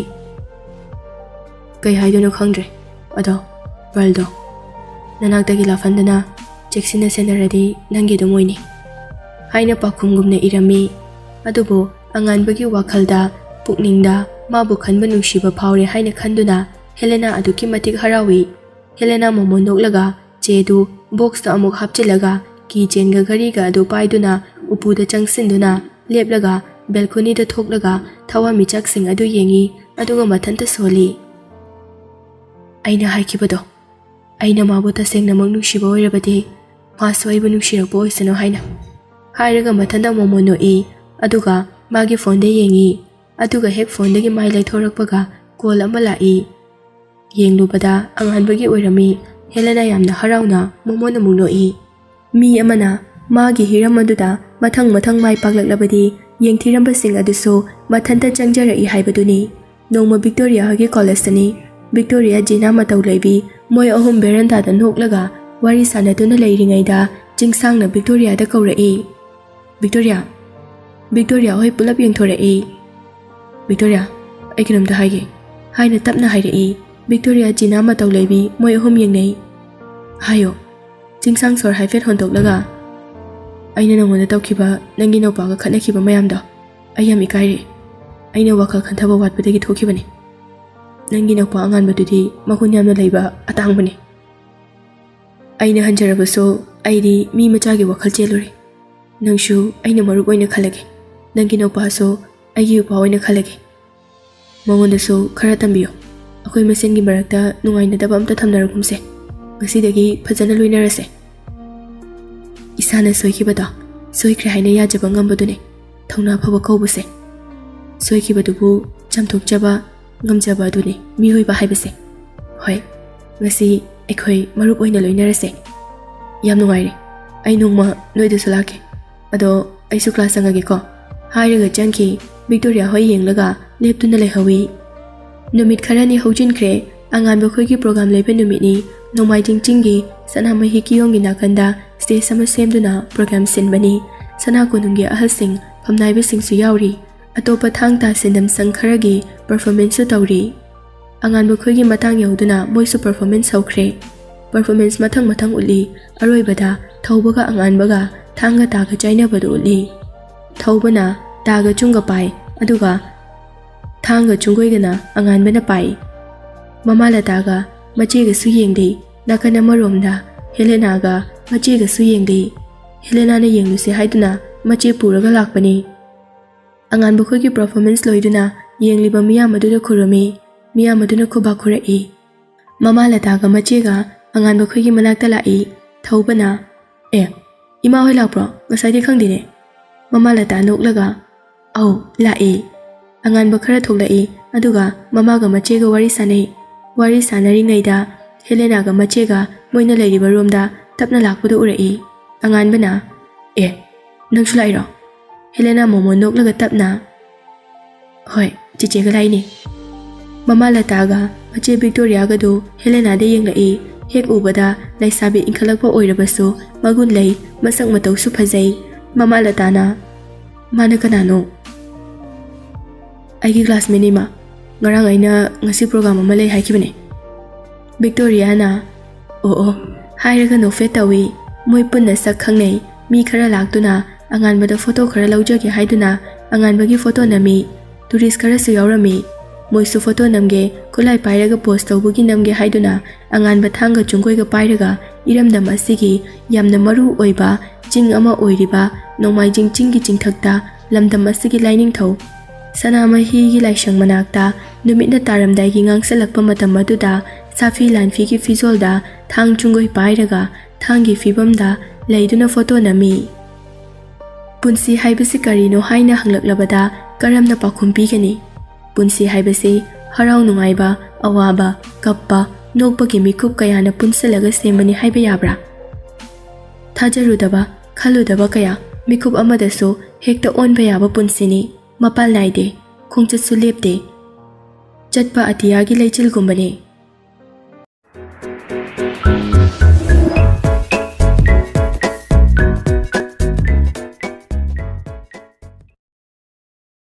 "ꯀꯩ ꯍꯥꯏꯗꯣꯏꯅꯣ ꯈꯪꯗ꯭ꯔꯦ꯫ ꯑꯗꯣ ꯄꯔꯜꯗꯣ ꯅꯅꯥꯛꯇꯒꯤ ꯂꯥꯛꯍꯟꯗꯅ ꯆꯦꯛꯁꯤꯟꯅ ꯁꯦꯟꯅꯔꯗꯤ ꯅꯪꯒꯤ ꯑꯗꯨꯝ ꯑꯣꯏꯅꯤ" ꯍꯥꯏꯅ ꯄꯥꯎꯈꯨꯝꯒꯨꯝꯅ ꯏꯔꯝꯃꯤ꯫ ꯑꯗꯨꯕꯨ ꯑꯉꯥꯟꯕꯒꯤ ꯋꯥꯈꯜꯗ, ꯄꯨꯛꯅꯤꯡꯗ ꯃꯥꯕꯨ ꯈꯟꯕ ꯅꯨꯡꯁꯤꯕ ꯐꯥꯎꯔꯦ ꯍꯥꯏꯅ ꯈꯟꯗꯨꯅ ꯍꯦꯂꯦꯅꯥ ꯑꯗꯨꯛꯀꯤ ꯃꯇꯤꯛ ꯍꯔꯥꯎꯏ꯫ ꯍꯦꯂꯦꯅꯥ ꯃꯣꯃꯣꯟ ꯅꯣꯛꯂꯒ ꯆꯦꯗꯨ ꯕꯣꯛꯁꯇ ꯑꯃꯨꯛ ꯍꯥꯞꯆꯤꯜꯂꯒ ꯀꯤ ꯆꯦꯟꯒ ꯘꯔꯤꯒ ꯑꯗꯨ ꯄꯥꯏꯗꯨꯅ ꯎꯄꯨꯗ ꯆꯪꯁꯤꯟꯗꯨꯅ ꯂꯦꯞꯂꯒ ꯕꯦꯜꯀꯣꯅꯤꯗ ꯊꯣꯛꯂꯒ ꯊꯋꯥꯟꯃꯤꯆꯥꯛꯁꯤꯡ ꯑꯗꯨ ꯌꯦꯡꯉꯤ, ꯑꯗꯨꯒ ꯃꯊꯟꯇ ꯁꯣꯜꯂꯤ꯫ "ꯑꯩꯅ ꯍꯥꯏꯈꯤꯕꯗꯣ, ꯑꯩꯅ ꯃꯥꯕꯨ ꯇꯁꯦꯡꯅꯃꯛ ꯅꯨꯡꯁꯤꯕ ꯑꯣꯏꯔꯕꯗꯤ ꯃꯥꯁꯨ ꯑꯩꯕꯨ ꯅꯨꯡꯁꯤꯔꯛꯄ ꯑꯣꯏꯁꯅꯨ" ꯍꯥꯏꯅ ꯍꯥꯏꯔꯒ ꯃꯊꯟꯇ ꯃꯣꯃꯣꯟ ꯅꯣꯛꯏ, ꯑꯗꯨꯒ ꯃꯥꯒꯤ ꯐꯣꯟꯗ ꯌꯦꯡꯉꯤ꯫ ꯑꯗꯨꯒ ꯍꯦꯛ ꯐꯣꯟꯗꯒꯤ ꯃꯥꯏ ꯂꯩꯊꯣꯔꯛꯄꯒ ꯀꯣꯜ ꯑꯃ ꯂꯥꯛꯏ꯫ ꯌꯦꯡꯂꯨꯕꯗ ꯑꯉꯥꯟꯕꯒꯤ ꯑꯣꯏꯔꯝꯃꯤ꯫ ꯍꯦꯂꯦꯅꯥ ꯌꯥꯝꯅ ꯍꯔꯥꯎꯅ ꯃꯃꯣꯟ ꯑꯃꯨꯛ ꯅꯣꯛꯏ꯫ ꯃꯤ ꯑꯃꯅ ꯃꯥꯒꯤ ꯍꯤꯔꯝ ꯑꯗꯨꯗ ꯃꯊꯪ ꯃꯊꯪ ꯃꯥꯏ ꯄꯥꯛꯂꯛꯂꯕꯗꯤ ꯌꯦꯡꯊꯤꯔꯝꯕꯁꯤꯡ ꯑꯗꯨꯁꯨ ꯃꯊꯟꯇ ꯆꯪꯖꯔꯛꯏ ꯍꯥꯏꯕꯗꯨꯅꯤ꯫ ꯅꯣꯡꯃ ꯚꯤꯛꯇꯣꯔꯤꯌꯥ ꯍꯣꯏꯒꯤ ꯀꯣꯂꯦꯖꯇꯅꯤ꯫ ꯚꯤꯛꯇꯣꯔꯤꯌꯥ ꯖꯤꯅꯥ ꯃꯇꯧ ꯂꯩꯕꯤ ꯃꯣꯏ ꯑꯍꯨꯝ ꯕꯦꯔꯟꯗꯥꯗ ꯅꯣꯛꯂꯒ ꯋꯥꯔꯤ ꯁꯥꯟꯅꯗꯨꯅ ꯂꯩꯔꯤꯉꯩꯗ ꯆꯤꯡꯁꯥꯡꯅ ꯚꯤꯛꯇꯣꯔꯤꯌꯥꯗ ꯀꯧꯔꯛꯏ꯫ "ꯚꯤꯛꯇꯣꯔꯤꯌꯥ!" ꯚꯤꯛꯇꯣꯔꯤꯌꯥ ꯍꯣꯏ ꯄꯨꯂꯞ ꯌꯦꯡꯊꯣꯔꯛꯏ꯫ "ꯚꯤꯛꯇꯣꯔꯤꯌꯥ, ꯑꯩ ꯀꯩꯅꯣꯝꯇ ꯍꯥꯏꯒꯦ," ꯍꯥꯏꯅ ꯇꯞꯅ ꯍꯥꯏꯔꯛꯏ꯫ ꯚꯤꯛꯇꯣꯔꯤꯌꯥ ꯖꯤꯅꯥ ꯃꯇꯧ ꯂꯩꯕꯤ ꯃꯣꯏ ꯑꯍꯨꯝ ꯌꯦꯡꯅꯩ꯫ "ꯍꯥꯏꯌꯣ꯫" ꯆꯤꯡꯁꯥꯡ ꯁꯣꯔ ꯍꯥꯏꯐꯦꯠ ꯍꯣꯟꯗꯣꯛꯂꯒ, "ꯑꯩꯅ ꯅꯉꯣꯟꯗ ꯇꯧꯈꯤꯕ ꯅꯪꯒꯤ ꯅꯧꯄꯥꯒ ꯈꯠꯅꯈꯤꯕ ꯃꯌꯥꯝꯗꯣ ꯑꯩ ꯌꯥꯝ ꯏꯀꯥꯏꯔꯦ꯫ ꯑꯩꯅ ꯋꯥꯈꯜ ꯈꯟꯊꯕ ꯋꯥꯠꯄꯗꯒꯤ ꯊꯣꯛꯈꯤꯕꯅꯤ꯫ ꯅꯪꯒꯤ ꯅꯧꯄꯥ ꯑꯉꯥꯟꯕꯗꯨꯗꯤ ꯃꯒꯨꯟ ꯌꯥꯝꯅ ꯂꯩꯕ ꯑꯇꯥꯡꯕꯅꯤ꯫ ꯑꯩꯅ ꯍꯟꯖꯔꯕꯁꯨ ꯑꯩꯗꯤ ꯃꯤ ꯃꯆꯥꯒꯤ ꯋꯥꯈꯜ ꯆꯦꯜꯂꯨꯔꯦ꯫ ꯅꯪꯁꯨ ꯑꯩꯅ ꯃꯔꯨꯞ ꯑꯣꯏꯅ ꯈꯜꯂꯒꯦ꯫ ꯅꯪꯒꯤ ꯅꯧꯄꯥꯁꯨ ꯑꯩꯒꯤ ꯏꯄꯥ ꯑꯣꯏꯅ ꯈꯜꯂꯒꯦ꯫ ꯃꯉꯣꯟꯗꯁꯨ ꯈꯔ ꯇꯝꯕꯤꯌꯨ꯫ ꯑꯩꯈꯣꯏ ꯃꯁꯦꯟꯒꯤ ꯃꯔꯛꯇ ꯅꯨꯡꯉꯥꯏꯅꯗꯕ ꯑꯝꯇ ꯊꯝꯅꯔꯒꯨꯝꯁꯦ꯫ ꯉꯁꯤꯗꯒꯤ ꯐꯖꯅ ꯂꯣꯏꯅꯔꯁꯦ꯫" ꯏꯁꯥꯅ ꯁꯣꯏꯈꯤꯕꯗꯣ ꯁꯣꯏꯈ꯭ꯔꯦ ꯍꯥꯏꯅ ꯌꯥꯖꯕ ꯉꯝꯕꯗꯨꯅꯦ ꯊꯧꯅꯥ ꯐꯕ ꯀꯧꯕꯁꯦ꯫ ꯁꯣꯏꯈꯤꯕꯗꯨꯕꯨ ꯆꯥꯝꯊꯣꯛꯆꯕ ꯉꯝꯖꯕ ꯑꯗꯨꯅꯤ ꯃꯤꯑꯣꯏꯕ ꯍꯥꯏꯕꯁꯦ꯫ ꯍꯣꯏ, ꯉꯁꯤ ꯑꯩꯈꯣꯏ ꯃꯔꯨꯞ ꯑꯣꯏꯅ ꯂꯣꯏꯅꯔꯁꯦ꯫ ꯌꯥꯝ ꯅꯨꯡꯉꯥꯏꯔꯦ꯫ ꯑꯩ ꯅꯣꯡꯃ ꯅꯣꯏꯗꯁꯨ ꯂꯥꯛꯀꯦ꯫ ꯑꯗꯣ ꯑꯩꯁꯨ ꯀ꯭ꯂꯥꯁ ꯆꯪꯉꯒꯦꯀꯣ꯫ ꯍꯥꯏꯔꯒ ꯆꯪꯈꯤ꯫ ꯚꯤꯛꯇꯣꯔꯤꯌꯥ ꯍꯣꯏ ꯌꯦꯡꯂꯒ ꯂꯦꯞꯇꯨꯅ ꯂꯩꯍꯧꯏ꯫ ꯅꯨꯃꯤꯠ ꯈꯔꯅꯤ ꯍꯧꯖꯤꯟꯈ꯭ꯔꯦ꯫ ꯑꯉꯥꯟꯕ ꯈꯣꯏꯒꯤ ꯄ꯭ꯔꯣꯒ꯭ꯔꯥꯝ ꯂꯩꯕ ꯅꯨꯃꯤꯠꯅꯤ꯫ ꯅꯣꯡꯃꯥꯏꯖꯤꯡ ꯆꯤꯡꯒꯤ ꯁꯅꯥꯃꯍꯤ ꯀꯤꯌꯣꯡꯒꯤ ꯅꯥꯀꯟꯗ ꯁ꯭ꯇꯦꯖ ꯑꯃ ꯁꯦꯝꯗꯨꯅ ꯄ꯭ꯔꯣꯒ꯭ꯔꯥꯝ ꯁꯤꯟꯕꯅꯤ꯫ ꯁꯅꯥ ꯀꯣꯅꯨꯡꯒꯤ ꯑꯍꯜꯁꯤꯡ, ꯐꯝꯅꯥꯏꯕꯁꯤꯡꯁꯨ ꯌꯥꯎꯔꯤ꯫ ꯑꯇꯣꯞꯄ ꯊꯥꯡ ꯇꯥ ꯁꯤꯟꯗꯝ ꯁꯪ ꯈꯔꯒꯤ ꯄꯔꯐꯣꯔꯃꯦꯟꯁꯁꯨ ꯇꯧꯔꯤ꯫ ꯑꯉꯥꯟꯕ ꯈꯣꯏꯒꯤ ꯃꯇꯥꯡ ꯌꯧꯗꯨꯅ ꯃꯣꯏꯁꯨ ꯄꯔꯐꯣꯔꯃꯦꯟꯁ ꯍꯧꯈ꯭ꯔꯦ꯫ ꯄꯔꯐꯣꯔꯃꯦꯟꯁ ꯃꯊꯪ ꯃꯊꯪ ꯎꯠꯂꯤ꯫ ꯑꯔꯣꯏꯕꯗ ꯊꯧꯕꯒ ꯑꯉꯥꯟꯕꯒ ꯊꯥꯡꯒ ꯇꯥꯒ ꯆꯥꯏꯅꯕꯗꯨ ꯎꯠꯂꯤ꯫ ꯊꯧꯕꯅ ꯇꯥꯒ ꯆꯨꯡꯒ ꯄꯥꯏ, ꯑꯗꯨꯒ ꯊꯥꯡꯒ ꯆꯨꯡꯒꯣꯏꯒꯅ ꯑꯉꯥꯟꯕꯅ ꯄꯥꯏ꯫ ꯃꯃꯥ ꯂꯇꯥꯒ ꯃꯆꯦꯒꯁꯨ ꯌꯦꯡꯂꯤ꯫ ꯅꯥꯀꯟ ꯑꯃꯔꯣꯝꯗ ꯍꯦꯂꯦꯅꯥꯒ ꯃꯆꯦꯒꯁꯨ ꯌꯦꯡꯂꯤ꯫ ꯍꯦꯂꯦꯅꯥꯅ ꯌꯦꯡꯂꯨꯁꯦ ꯍꯥꯏꯗꯨꯅ ꯃꯆꯦ ꯄꯨꯔꯒ ꯂꯥꯛꯄꯅꯤ꯫ ꯑꯉꯥꯟꯕ ꯈꯣꯏꯒꯤ ꯄꯔꯐꯣꯔꯃꯦꯟꯁ ꯂꯣꯏꯗꯨꯅ ꯌꯦꯡꯂꯤꯕ ꯃꯤꯌꯥꯝ ꯑꯗꯨꯗ ꯈꯨꯔꯨꯝꯃꯤ꯫ ꯃꯤꯌꯥꯝ ꯑꯗꯨꯅ ꯈꯨꯕꯥꯛ ꯈꯨꯔꯛꯏ꯫ ꯃꯃꯥ ꯂꯇꯥꯒ ꯃꯆꯦꯒ ꯑꯉꯥꯟꯕ ꯈꯣꯏꯒꯤ ꯃꯅꯥꯛꯇ ꯂꯥꯛꯏ꯫ ꯊꯧꯕꯅ, "ꯑꯦ, ꯏꯃꯥ ꯍꯣꯏ ꯂꯥꯛꯄ꯭ꯔꯣ? ꯉꯁꯥꯏꯗꯤ ꯈꯪꯗꯦꯅꯦ꯫" ꯃꯃꯥ ꯂꯇꯥ ꯅꯣꯛꯂꯒ, "ꯑꯧ, ꯂꯥꯛꯑꯦ꯫" ꯑꯉꯥꯟꯕ ꯈꯔ ꯊꯣꯛꯂꯛꯏ, ꯑꯗꯨꯒ ꯃꯃꯥꯒ ꯃꯆꯦꯒ ꯋꯥꯔꯤ ꯁꯥꯟꯅꯩ꯫ ꯋꯥꯔꯤ ꯁꯥꯟꯅꯔꯤꯉꯩꯗ ꯍꯦꯂꯦꯅꯥꯒ ꯃꯆꯦꯒ ꯃꯣꯏꯅ ꯂꯩꯔꯤꯕ ꯔꯨꯝꯗ ꯇꯞꯅ ꯂꯥꯛꯄꯗꯨ ꯎꯔꯛꯏ꯫ ꯑꯉꯥꯟꯕꯅ, "ꯑꯦ, ꯅꯪꯁꯨ ꯂꯥꯛꯏꯔꯣ?" ꯍꯦꯂꯦꯅꯥ ꯃꯣꯃꯣꯟ ꯅꯣꯛꯂꯒ ꯇꯞꯅ, "ꯍꯣꯏ, ꯆꯤꯆꯦꯒ ꯂꯥꯛꯏꯅꯦ꯫" ꯃꯃꯥ ꯂꯇꯥꯒ ꯃꯆꯦ ꯚꯤꯛꯇꯣꯔꯤꯌꯥꯒꯗꯨ ꯍꯦꯂꯦꯅꯥꯗ ꯌꯦꯡꯂꯛꯏ꯫ ꯍꯦꯛ ꯎꯕꯗ ꯂꯩꯁꯥꯕꯤ ꯏꯟꯈꯠꯂꯛꯄ ꯑꯣꯏꯔꯕꯁꯨ ꯃꯒꯨꯟ ꯂꯩ, ꯃꯁꯛ ꯃꯇꯧꯁꯨ ꯐꯖꯩ꯫ ꯃꯃꯥ ꯂꯇꯥꯅ, "ꯃꯥꯅ ꯀꯅꯥꯅꯣ?" "ꯑꯩꯒꯤ ꯀ꯭ꯂꯥꯁꯃꯦꯠꯅꯤ ꯃꯥ꯫ ꯉꯔꯥꯡ ꯑꯩꯅ ꯉꯁꯤ ꯄ꯭ꯔꯣꯒ꯭ꯔꯥꯝ ꯑꯃ ꯂꯩ ꯍꯥꯏꯈꯤꯕꯅꯦ꯫" ꯚꯤꯛꯇꯣꯔꯤꯌꯥꯅ, "ꯑꯣ ꯑꯣ," ꯍꯥꯏꯔꯒ ꯅꯣꯛꯐꯦꯠ ꯇꯧꯏ꯫ ꯃꯣꯏ ꯄꯨꯟꯅ ꯁꯛ ꯈꯪꯅꯩ꯫ ꯃꯤ ꯈꯔ ꯂꯥꯛꯇꯨꯅ ꯑꯉꯥꯟꯕꯗ ꯐꯣꯇꯣ ꯈꯔ ꯂꯧꯖꯒꯦ ꯍꯥꯏꯗꯨꯅ ꯑꯉꯥꯟꯕꯒꯤ ꯐꯣꯇꯣ ꯅꯝꯃꯤ꯫ ꯇꯨꯔꯤꯁ ꯈꯔꯁꯨ ꯌꯥꯎꯔꯝꯃꯤ꯫ ꯃꯣꯏꯁꯨ ꯐꯣꯇꯣ ꯅꯝꯒꯦ, ꯈꯨꯠꯂꯥꯏ ꯄꯥꯏꯔꯒ ꯄꯣꯁ ꯇꯧꯕꯒꯤ ꯅꯝꯒꯦ ꯍꯥꯏꯗꯨꯅ ꯑꯉꯥꯟꯕ ꯊꯥꯡꯒ ꯆꯨꯡꯒꯣꯏꯒ ꯄꯥꯏꯔꯒ ꯏꯔꯝꯗꯝ ꯑꯁꯤꯒꯤ ꯌꯥꯝꯅ ꯃꯔꯨ ꯑꯣꯏꯕ ꯆꯤꯡ ꯑꯃ ꯑꯣꯏꯔꯤꯕ ꯅꯣꯡꯃꯥꯏꯖꯤꯡ ꯆꯤꯡꯒꯤ ꯆꯤꯡꯊꯛꯇ ꯂꯝꯗꯝ ꯑꯁꯤꯒꯤ ꯂꯥꯏꯅꯤꯡꯊꯧ ꯁꯅꯥꯃꯍꯤꯒꯤ ꯂꯥꯏꯁꯪ ꯃꯅꯥꯛꯇ ꯅꯨꯃꯤꯠꯅ ꯇꯥꯔꯝꯗꯥꯏꯒꯤ ꯉꯥꯡꯁꯜꯂꯛꯄ ꯃꯇꯝ ꯑꯗꯨꯗ ꯁꯥꯐꯤ ꯂꯥꯟꯐꯤꯒꯤ ꯐꯤꯖꯣꯜꯗ ꯊꯥꯡ ꯆꯨꯡꯒꯣꯏ ꯄꯥꯏꯔꯒ ꯊꯥꯡꯒꯤ ꯐꯤꯕꯝꯗ ꯂꯩꯗꯨꯅ ꯐꯣꯇꯣ ꯅꯝꯃꯤ꯫ "ꯄꯨꯟꯁꯤ ꯍꯥꯏꯕꯁꯤ ꯀꯔꯤꯅꯣ?" ꯍꯥꯏꯅ ꯍꯪꯂꯛꯂꯕꯗ ꯀꯔꯝꯅ ꯄꯥꯎꯈꯨꯝ ꯄꯤꯒꯅꯤ? ꯄꯨꯟꯁꯤ ꯍꯥꯏꯕꯁꯤ ꯍꯔꯥꯎ ꯅꯨꯡꯉꯥꯏꯕ, ꯑꯋꯥꯕ, ꯀꯞꯄ, ꯅꯣꯛꯄꯒꯤ ꯃꯤꯀꯨꯞ ꯀꯌꯥꯅ ꯄꯨꯟꯁꯤꯜꯂꯒ ꯁꯦꯝꯕꯅꯤ ꯍꯥꯏꯕ ꯌꯥꯕ꯭ꯔꯥ? ꯊꯥꯖꯔꯨꯗꯕ, ꯈꯜꯂꯨꯗꯕ ꯀꯌꯥ ꯃꯤꯀꯨꯞ ꯑꯃꯗꯁꯨ ꯍꯦꯛꯇ ꯑꯣꯟꯕ ꯌꯥꯕ ꯄꯨꯟꯁꯤꯅꯤ꯫ ꯃꯄꯥꯜ ꯅꯥꯏꯗꯦ, ꯈꯣꯡꯆꯠꯁꯨ ꯂꯦꯞꯇꯦ꯫ ꯆꯠꯄ ꯑꯇꯤꯌꯥꯒꯤ ꯂꯩꯆꯤꯜꯒꯨꯝꯕꯅꯤ꯫